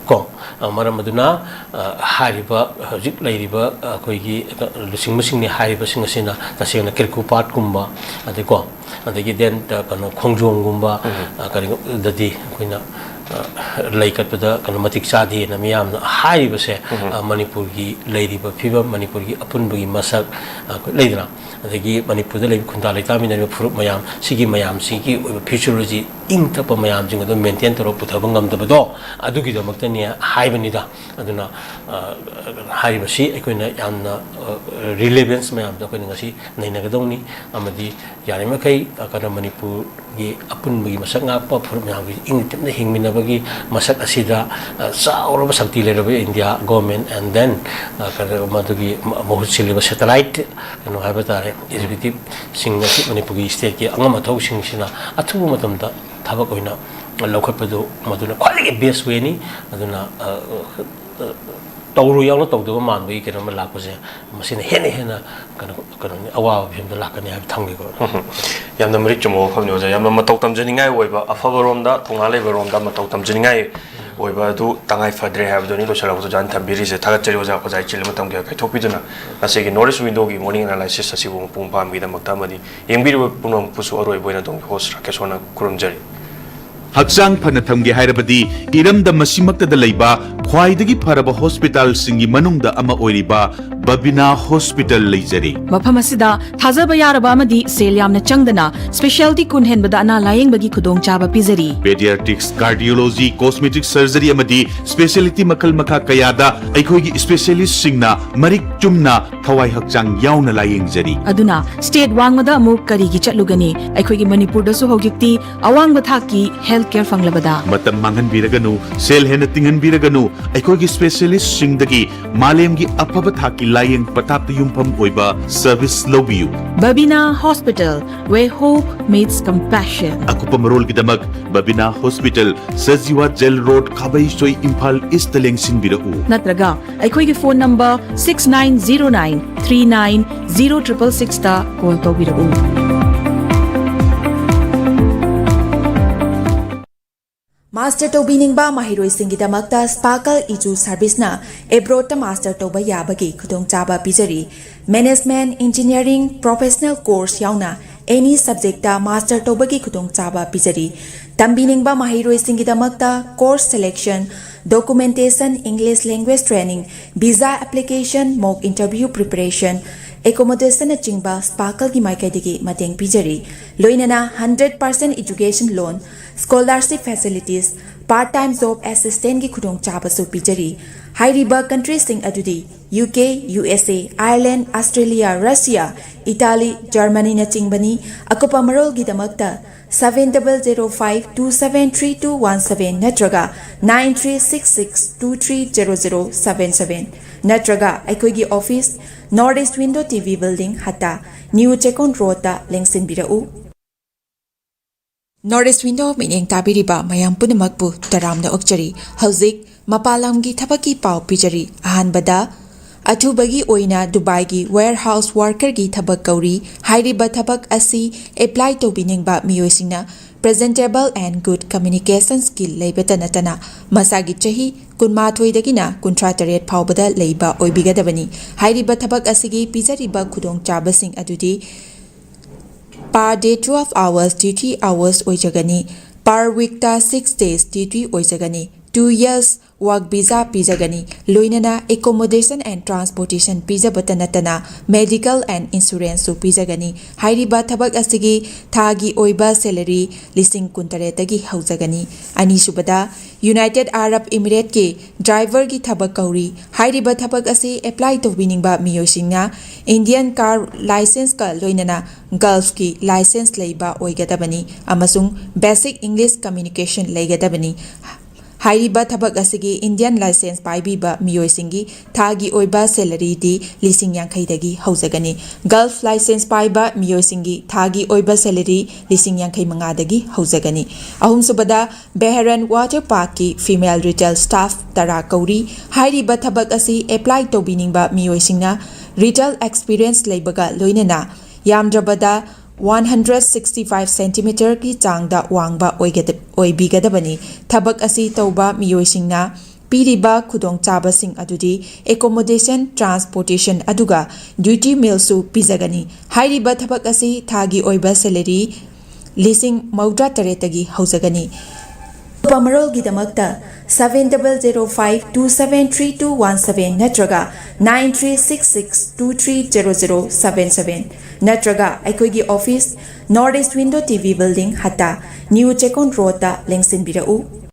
ꯀꯣ꯫ ꯑ, ꯃꯔꯝ ꯑꯗꯨꯅ, ꯑ, ꯍꯥꯏꯔꯤꯕ ꯍꯧꯖꯤꯛ ꯂꯩꯔꯤꯕ, ꯑ, ꯑꯩꯈꯣꯏꯒꯤ, ꯑ, ꯂꯨꯆꯤꯡꯕꯁꯤꯡꯅꯤ ꯍꯥꯏꯔꯤꯕꯁꯤꯡ ꯑꯁꯤꯅ ꯇꯁꯦꯡꯅ ꯀ꯭ꯔꯤꯀꯨ ꯄꯥꯠꯀꯨꯝꯕ, ꯑꯗꯩꯀꯣ, ꯑꯗꯒꯤ then, ꯑ, ꯀꯩꯅꯣ, ꯈꯣꯡꯖꯣꯝꯒꯨꯝꯕ, ꯎꯝ꯫ ꯑ, ꯀꯔꯤꯒꯨꯝꯕꯗꯗꯤ ꯑꯩꯈꯣꯏꯅ, ꯑ, ꯂꯩ ꯀꯠꯄꯗ ꯀꯩꯅꯣ ꯃꯇꯤꯛ ꯆꯥꯗꯦꯅ ꯃꯤꯌꯥꯝꯅ ꯍꯥꯏꯔꯤꯕꯁꯦ, ꯎꯝ꯫ ꯑ, ꯃꯅꯤꯄꯨꯔꯒꯤ ꯂꯩꯔꯤꯕ ꯐꯤꯕꯝ, ꯃꯅꯤꯄꯨꯔꯒꯤ ꯑꯄꯨꯟꯕꯒꯤ ꯃꯁꯛ, ꯑ, ꯑꯩꯈꯣꯏ ꯂꯩꯗꯅ, ꯑꯗꯒꯤ ꯃꯅꯤꯄꯨꯔꯗ ꯂꯩꯕ ꯈꯨꯟꯗꯥ ꯂꯩꯇꯥꯃꯤꯟꯅꯔꯤꯕ ꯐꯨꯔꯨꯞ ꯃꯌꯥꯝ, ꯁꯤꯒꯤ ꯃꯌꯥꯝꯁꯤꯒꯤ ꯑꯣꯏꯕ ꯐ꯭ꯌꯨꯆꯔꯁꯤ ꯏꯪ ꯇꯞꯄ ꯃꯌꯥꯝꯁꯤꯡ ꯑꯗꯨ ꯃꯦꯟꯇꯦꯟ ꯇꯧꯔꯒ ꯄꯨꯊꯕ ꯉꯝꯗꯕꯗꯣ, ꯑꯗꯨꯒꯤꯗꯃꯛꯇꯅꯤ ꯍꯥꯏꯕꯅꯤꯗ꯫ ꯑꯗꯨꯅ, ꯑ, ꯍꯥꯏꯔꯤꯕꯁꯤ ꯑꯩꯈꯣꯏꯅ ꯌꯥꯝꯅ, ꯑ, ꯔꯤꯂꯦꯚꯦꯟꯁ ꯃꯌꯥꯝꯗꯣ ꯑꯩꯈꯣꯏꯅ ꯉꯁꯤ ꯅꯩꯅꯒꯗꯧꯅꯤ꯫ ꯑꯃꯗꯤ ꯌꯥꯔꯤꯃꯈꯩ, ꯑ, ꯀꯩꯅꯣ, ꯃꯅꯤꯄꯨꯔꯒꯤ ꯑꯄꯨꯟꯕꯒꯤ ꯃꯁꯛ ꯉꯥꯛꯄ ꯐꯨꯔꯨꯞ ꯃꯌꯥꯝꯒꯤ ꯏꯪꯅ ꯇꯞꯅ ꯍꯤꯡꯃꯤꯟꯅꯕꯒꯤ ꯃꯁꯛ ꯑꯁꯤꯗ, ꯑ, ꯆꯥꯎꯔꯕ ꯁꯛꯇꯤ ꯂꯩꯔꯕ ꯏꯟꯗꯤꯌꯥ ꯒꯣꯔꯃꯦꯟ and then, ꯑ, ꯀꯩꯅꯣ, ꯃꯗꯨꯒꯤ ꯃ-, ꯃꯍꯨꯠ ꯁꯤꯜꯂꯤꯕ ꯁꯦꯇꯦꯂꯥꯏꯠ, ꯀꯩꯅꯣ ꯍꯥꯏꯕ ꯇꯥꯔꯦ, ꯑꯦꯛꯖꯤꯀ꯭ꯌꯨꯇꯤꯞꯁꯤꯡ ꯑꯁꯤ ꯃꯅꯤꯄꯨꯔꯒꯤ ꯁ꯭ꯇꯦꯠꯀꯤ ꯑꯉꯝ ꯑꯊꯧꯁꯤꯡꯁꯤꯅ ꯑꯊꯨꯕ ꯃꯇꯝꯗ ꯊꯕꯛ ꯑꯣꯏꯅ ꯂꯧꯈꯠꯄꯗꯨ ꯃꯗꯨꯅ ꯈ꯭ꯋꯥꯏꯗꯒꯤ ꯕꯦꯁ ꯋꯦꯅꯤ꯫ ꯑꯗꯨꯅ, ꯑ, ꯑ, ꯇꯧꯔꯨ ꯌꯥꯎꯅ ꯇꯧꯗꯕ ꯃꯥꯟꯕꯒꯤ ꯀꯩꯅꯣꯝꯃ ꯂꯥꯛꯄꯁꯦ, ꯃꯁꯤꯅ ꯍꯦꯟꯅ ꯍꯦꯟꯅ ꯀꯩꯅꯣ, ꯀꯩꯅꯣꯅꯤ, ꯑꯋꯥꯕ ꯐꯤꯕꯝꯗ ꯂꯥꯛꯀꯅꯤ ꯍꯥꯏꯕ ꯊꯝꯒꯦꯀꯣ꯫ ꯎꯝ꯫ ꯌꯥꯝꯅ ꯃꯔꯤꯛ ꯆꯨꯝꯕ ꯋꯥꯐꯝꯅꯤ, ꯑꯣꯖꯥ꯫ ꯌꯥꯝꯅ ꯃꯇꯧ ꯇꯝꯖꯅꯤꯡꯉꯥꯏ ꯑꯣꯏꯕ, ꯑꯐꯕ ꯔꯣꯝꯗ, ꯊꯧꯅꯥ ꯂꯩꯕ ꯔꯣꯝꯗ ꯃꯇꯧ ꯇꯝꯖꯅꯤꯡꯉꯥꯏ ꯑꯣꯏꯕ ꯑꯗꯨ ꯇꯉꯥꯏ ꯐꯗ꯭ꯔꯦ ꯍꯥꯏꯕꯗꯨꯅꯤ ꯂꯣꯏꯁꯤꯜꯂꯛꯄꯗ ꯑꯣꯖꯥꯅ ꯊꯝꯕꯤꯔꯤꯁꯦ꯫ ꯊꯥꯒꯠꯆꯔꯤ ꯑꯣꯖꯥ, ꯑꯣꯖꯥꯒꯤ ꯆꯤꯜꯂꯤꯕ ꯃꯇꯝ ꯀꯌꯥ ꯀꯥꯏꯊꯣꯛꯄꯤꯗꯨꯅ ꯉꯁꯤꯒꯤ North East Window ꯒꯤ morning analysis ꯑꯁꯤꯕꯨ ꯃꯄꯨꯡ ꯐꯥꯍꯟꯕꯒꯤꯗꯃꯛꯇ ꯑꯃꯗꯤ ꯌꯦꯡꯕꯤꯔꯤꯕ ꯄꯨꯝꯅꯃꯛꯄꯨꯁꯨ ꯑꯔꯣꯏꯕ ꯑꯣꯏꯅ ꯑꯗꯣꯝꯒꯤ host ꯔꯥꯀꯦꯁꯣꯔꯅ ꯈꯨꯔꯨꯝꯖꯔꯤ꯫ ꯍꯛꯆꯥꯡ ꯐꯅ ꯊꯝꯒꯦ ꯍꯥꯏꯔꯕꯗꯤ ꯏꯔꯝꯗꯝ ꯑꯁꯤꯃꯛꯇꯗ ꯂꯩꯕ ꯈ꯭ꯋꯥꯏꯗꯒꯤ ꯐꯔꯕ ꯍꯣꯁꯄꯤꯇꯥꯜꯁꯤꯡꯒꯤ ꯃꯅꯨꯡꯗ ꯑꯃ ꯑꯣꯏꯔꯤꯕ ꯕꯕꯤꯅꯥ ꯍꯣꯁꯄꯤꯇꯥꯜ ꯂꯩꯖꯔꯤ꯫ ꯃꯐꯝ ꯑꯁꯤꯗ ꯊꯥꯖꯕ ꯌꯥꯔꯕ ꯑꯃꯗꯤ ꯁꯦꯜ ꯌꯥꯝꯅ ꯆꯪꯗꯅ specialty ꯀꯨꯟ ꯍꯦꯟꯕꯗ ꯑꯅꯥ ꯂꯥꯌꯦꯡꯕꯒꯤ ꯈꯨꯗꯣꯡꯆꯥꯕ ꯄꯤꯖꯔꯤ꯫ Pediatrics, cardiology, cosmetic surgery ꯑꯃꯗꯤ specialty ꯃꯈꯜ ꯃꯈꯥ ꯀꯌꯥꯗ ꯑꯩꯈꯣꯏꯒꯤ specialist ꯁꯤꯡꯅ ꯃꯔꯤꯛ ꯆꯨꯝꯅ ꯊꯋꯥꯏ ꯍꯛꯆꯥꯡ ꯌꯥꯎꯅ ꯂꯥꯌꯦꯡꯖꯔꯤ꯫ ꯑꯗꯨꯅ state ꯋꯥꯡꯃꯗ ꯑꯃꯨꯛ ꯀꯔꯤꯒꯤ ꯆꯠꯂꯨꯒꯅꯤ? ꯑꯩꯈꯣꯏꯒꯤ ꯃꯅꯤꯄꯨꯔꯗꯁꯨ ꯍꯧꯖꯤꯛꯇꯤ ꯑꯋꯥꯡꯕ ꯊꯥꯛꯀꯤ health ꯀꯦꯌꯔ ꯐꯪꯂꯕꯗ꯫ ꯃꯇꯝ ꯃꯥꯡꯍꯟꯕꯤꯔꯒꯅꯨ, ꯁꯦꯜ ꯍꯦꯟꯅ ꯇꯤꯡꯍꯟꯕꯤꯔꯒꯅꯨ꯫ ꯑꯩꯈꯣꯏꯒꯤ ꯁ꯭ꯄꯦꯁꯤꯌꯦꯂꯤꯁꯁꯤꯡꯗꯒꯤ ꯃꯥꯂꯦꯝꯒꯤ ꯑꯐꯕ ꯊꯥꯛꯀꯤ ꯂꯥꯌꯦꯡ ꯄꯊꯥꯞꯇ ꯌꯨꯝꯐꯝ ꯑꯣꯏꯕ ꯁꯔꯚꯤꯁ ꯂꯧꯕꯤꯌꯨ꯫ Babina Hospital, where hope meets compassion. ꯑꯀꯨꯞꯄ ꯃꯔꯣꯜꯒꯤꯗꯃꯛ Babina hospital, Sajiwa jail road, Khabeisoi, Imphal east ꯂꯦꯡꯁꯤꯟꯕꯤꯔꯛꯎ꯫ ꯅꯠꯇ꯭ꯔꯒ ꯑꯩꯈꯣꯏꯒꯤ phone number six nine zero nine three nine zero triple sixꯇ ꯀꯣꯜ ꯇꯧꯕꯤꯔꯛꯎ꯫ ꯃꯥꯁꯇꯔ ꯇꯧꯕꯤꯅꯤꯡꯕ ꯃꯍꯩꯔꯣꯏꯁꯤꯡꯒꯤꯗꯃꯛꯇ ꯁ꯭ꯄꯥꯔꯀꯜ ꯏꯖꯨ ꯁꯔꯚꯤꯁꯅ ꯑꯦꯕ꯭ꯔꯣꯗꯇ ꯃꯥꯁꯇꯔ ꯇꯧꯕ ꯌꯥꯕꯒꯤ ꯈꯨꯗꯣꯡꯆꯥꯕ ꯄꯤꯖꯔꯤ꯫ ꯃꯦꯅꯦꯖꯃꯦꯟꯠ, ꯏꯟꯖꯤꯅꯤꯌꯥꯔꯤꯡ, ꯄ꯭ꯔꯣꯐꯦꯁꯅꯦꯜ ꯀꯣꯔꯁ ꯌꯥꯎꯅ ꯑꯦꯅꯤ ꯁꯕꯖꯦꯛꯇ ꯃꯥꯁꯇꯔ ꯇꯧꯕꯒꯤ ꯈꯨꯗꯣꯡꯆꯥꯕ ꯄꯤꯖꯔꯤ꯫ ꯇꯝꯕꯤꯅꯤꯡꯕ ꯃꯍꯩꯔꯣꯏꯁꯤꯡꯒꯤꯗꯃꯛꯇ course selection, documentation, English language training, visa application, mock interview preparation, ꯑꯦꯀꯣꯃꯣꯗꯦꯁꯟꯅꯆꯤꯡꯕ ꯁ꯭ꯄꯥꯔꯀꯜꯒꯤ ꯃꯥꯏꯀꯩꯗꯒꯤ ꯃꯇꯦꯡ ꯄꯤꯖꯔꯤ꯫ ꯂꯣꯏꯅꯅ hundred percent education loan, scholarship facilities, part time job ꯑꯦꯁꯤꯁꯇꯦꯟꯠꯒꯤ ꯈꯨꯗꯣꯡꯆꯥꯕꯁꯨ ꯄꯤꯖꯔꯤ꯫ ꯍꯥꯏꯔꯤꯕ ꯀꯟꯇ꯭ꯔꯤꯁꯤꯡ ꯑꯗꯨꯗꯤ U K, U S A, Ireland, Australia, Russia, Italy, ꯖꯔꯃꯅꯤꯅꯆꯤꯡꯕꯅꯤ꯫ ꯑꯀꯨꯞꯄ ꯃꯔꯣꯜꯒꯤꯗꯃꯛꯇ seven double zero five two seven three two one seven ꯅꯠꯇ꯭ꯔꯒ nine three six six two three zero zero seven seven ꯅꯠꯇ꯭ꯔꯒ ꯑꯩꯈꯣꯏꯒꯤ office, North East Window T V Building, Hatta, new Chekon ꯔꯣꯗꯇ ꯂꯦꯡꯁꯤꯟꯕꯤꯔꯛꯎ꯫ North East Window ꯃꯤꯠꯌꯦꯡ ꯇꯥꯕꯤꯔꯤꯕ ꯃꯌꯥꯝ ꯄꯨꯝꯅꯃꯛꯄꯨ ꯇꯔꯥꯝꯅ ꯑꯣꯛꯆꯔꯤ꯫ ꯍꯧꯖꯤꯛ ꯃꯄꯥꯟ ꯂꯝꯒꯤ ꯊꯕꯛꯀꯤ ꯄꯥꯎ ꯄꯤꯖꯔꯤ꯫ ꯑꯍꯥꯟꯕꯗ, ꯑꯊꯨꯕꯒꯤ ꯑꯣꯏꯅ ꯗꯨꯕꯥꯏꯒꯤ warehouse workerꯒꯤ ꯊꯕꯛ ꯀꯧꯔꯤ꯫ ꯍꯥꯏꯔꯤꯕ ꯊꯕꯛ ꯑꯁꯤ ꯑꯦꯄ꯭ꯂꯥꯏ ꯇꯧꯕꯤꯅꯤꯡꯕ ꯃꯤꯑꯣꯏꯁꯤꯡꯅ presentable and good communication skill ꯂꯩꯕꯇ ꯅꯠꯇꯅ ꯃꯁꯥꯒꯤ ꯆꯍꯤ ꯀꯨꯟꯃꯥꯊꯣꯏꯗꯒꯤꯅ ꯀꯨꯟꯊ꯭ꯔꯥ ꯇꯔꯦꯠ ꯐꯥꯎꯕꯗ ꯂꯩꯕ ꯑꯣꯏꯕꯤꯒꯗꯕꯅꯤ꯫ ꯍꯥꯏꯔꯤꯕ ꯊꯕꯛ ꯑꯁꯤꯒꯤ ꯄꯤꯖꯔꯤꯕ ꯈꯨꯗꯣꯡꯆꯥꯕꯁꯤꯡ ꯑꯗꯨꯗꯤ per day twelve hours duty hours ꯑꯣꯏꯖꯒꯅꯤ꯫ Per weekꯇ six days duty ꯑꯣꯏꯖꯒꯅꯤ꯫ two years work visa ꯄꯤꯖꯒꯅꯤ꯫ ꯂꯣꯏꯅꯅ accommodation and transportation ꯄꯤꯖꯕꯇ ꯅꯠꯇꯅ medical and insurance ꯁꯨ ꯄꯤꯖꯒꯅꯤ꯫ ꯍꯥꯏꯔꯤꯕ ꯊꯕꯛ ꯑꯁꯤꯒꯤ ꯊꯥꯒꯤ ꯑꯣꯏꯕ salary ꯂꯤꯁꯤꯡ ꯀꯨꯟꯇꯔꯦꯠꯇꯒꯤ ꯍꯧꯖꯒꯅꯤ꯫ ꯑꯅꯤꯁꯨꯕꯗ, United Arab Emirates ꯀꯤ driver ꯒꯤ ꯊꯕꯛ ꯀꯧꯔꯤ꯫ ꯍꯥꯏꯔꯤꯕ ꯊꯕꯛ ꯑꯁꯤ apply ꯇꯧꯕꯤꯅꯤꯡꯕ ꯃꯤꯑꯣꯏꯁꯤꯡꯅ Indian car licence ꯀ ꯂꯣꯏꯅꯅ Gulf ꯀꯤ license ꯂꯩꯕ ꯑꯣꯏꯒꯗꯕꯅꯤ ꯑꯃꯁꯨꯡ basic English communication ꯂꯩꯒꯗꯕꯅꯤ꯫ ꯍꯥꯏꯔꯤꯕ ꯊꯕꯛ ꯑꯁꯤꯒꯤ Indian licence ꯄꯥꯏꯕꯤꯕ ꯃꯤꯑꯣꯏꯁꯤꯡꯒꯤ ꯊꯥꯒꯤ ꯑꯣꯏꯕ salary ꯗꯤ ꯂꯤꯁꯤꯡ ꯌꯥꯡꯈꯩꯗꯒꯤ ꯍꯧꯖꯒꯅꯤ꯫ Gulf licence ꯄꯥꯏꯕ ꯃꯤꯑꯣꯏꯁꯤꯡꯒꯤ ꯊꯥꯒꯤ ꯑꯣꯏꯕ salary ꯂꯤꯁꯤꯡ ꯌꯥꯡꯈꯩ ꯃꯉꯥꯗꯒꯤ ꯍꯧꯖꯒꯅꯤ꯫ ꯑꯍꯨꯝꯁꯨꯕꯗ, Bahrain Water Park ꯀꯤ female retail staff ꯇꯔꯥ ꯀꯧꯔꯤ꯫ ꯍꯥꯏꯔꯤꯕ ꯊꯕꯛ ꯑꯁꯤ apply ꯇꯧꯕꯤꯅꯤꯡꯕ ꯃꯤꯑꯣꯏꯁꯤꯡꯅ retail experience ꯂꯩꯕꯒ ꯂꯣꯏꯅꯅ ꯌꯥꯝꯗ꯭ꯔꯕꯗ one hundred sixty five centimeter ꯒꯤ ꯆꯥꯡꯗ ꯋꯥꯡꯕ ꯑꯣꯏꯒꯗ-, ꯑꯣꯏꯕꯤꯒꯗꯕꯅꯤ꯫ ꯊꯕꯛ ꯑꯁꯤ ꯇꯧꯕ ꯃꯤꯑꯣꯏꯁꯤꯡꯅ ꯄꯤꯔꯤꯕ ꯈꯨꯗꯣꯡꯆꯥꯕꯁꯤꯡ ꯑꯗꯨꯗꯤ accommodation, transportation ꯑꯗꯨꯒ duty meal ꯁꯨ ꯄꯤꯖꯒꯅꯤ꯫ ꯍꯥꯏꯔꯤꯕ ꯊꯕꯛ ꯑꯁꯤ ꯊꯥꯒꯤ ꯑꯣꯏꯕ salary ꯂꯤꯁꯤꯡ ꯃꯧꯗ꯭ꯔꯥ ꯇꯔꯦꯠꯇꯒꯤ ꯍꯧꯖꯒꯅꯤ꯫ ꯑꯀꯨꯞꯄ ꯃꯔꯣꯜꯒꯤꯗꯃꯛꯇ seven double zero five two seven three two one seven ꯅꯠꯇ꯭ꯔꯒ nine three six six two three zero zero seven seven ꯅꯠꯇ꯭ꯔꯒ ꯑꯩꯈꯣꯏꯒꯤ office, North East Window T V Building, ꯍꯠꯇꯥ, New ꯆꯦꯛꯀꯣꯟ ꯔꯣꯗꯇ ꯂꯦꯡꯁꯤꯟꯕꯤꯔꯛꯎ꯫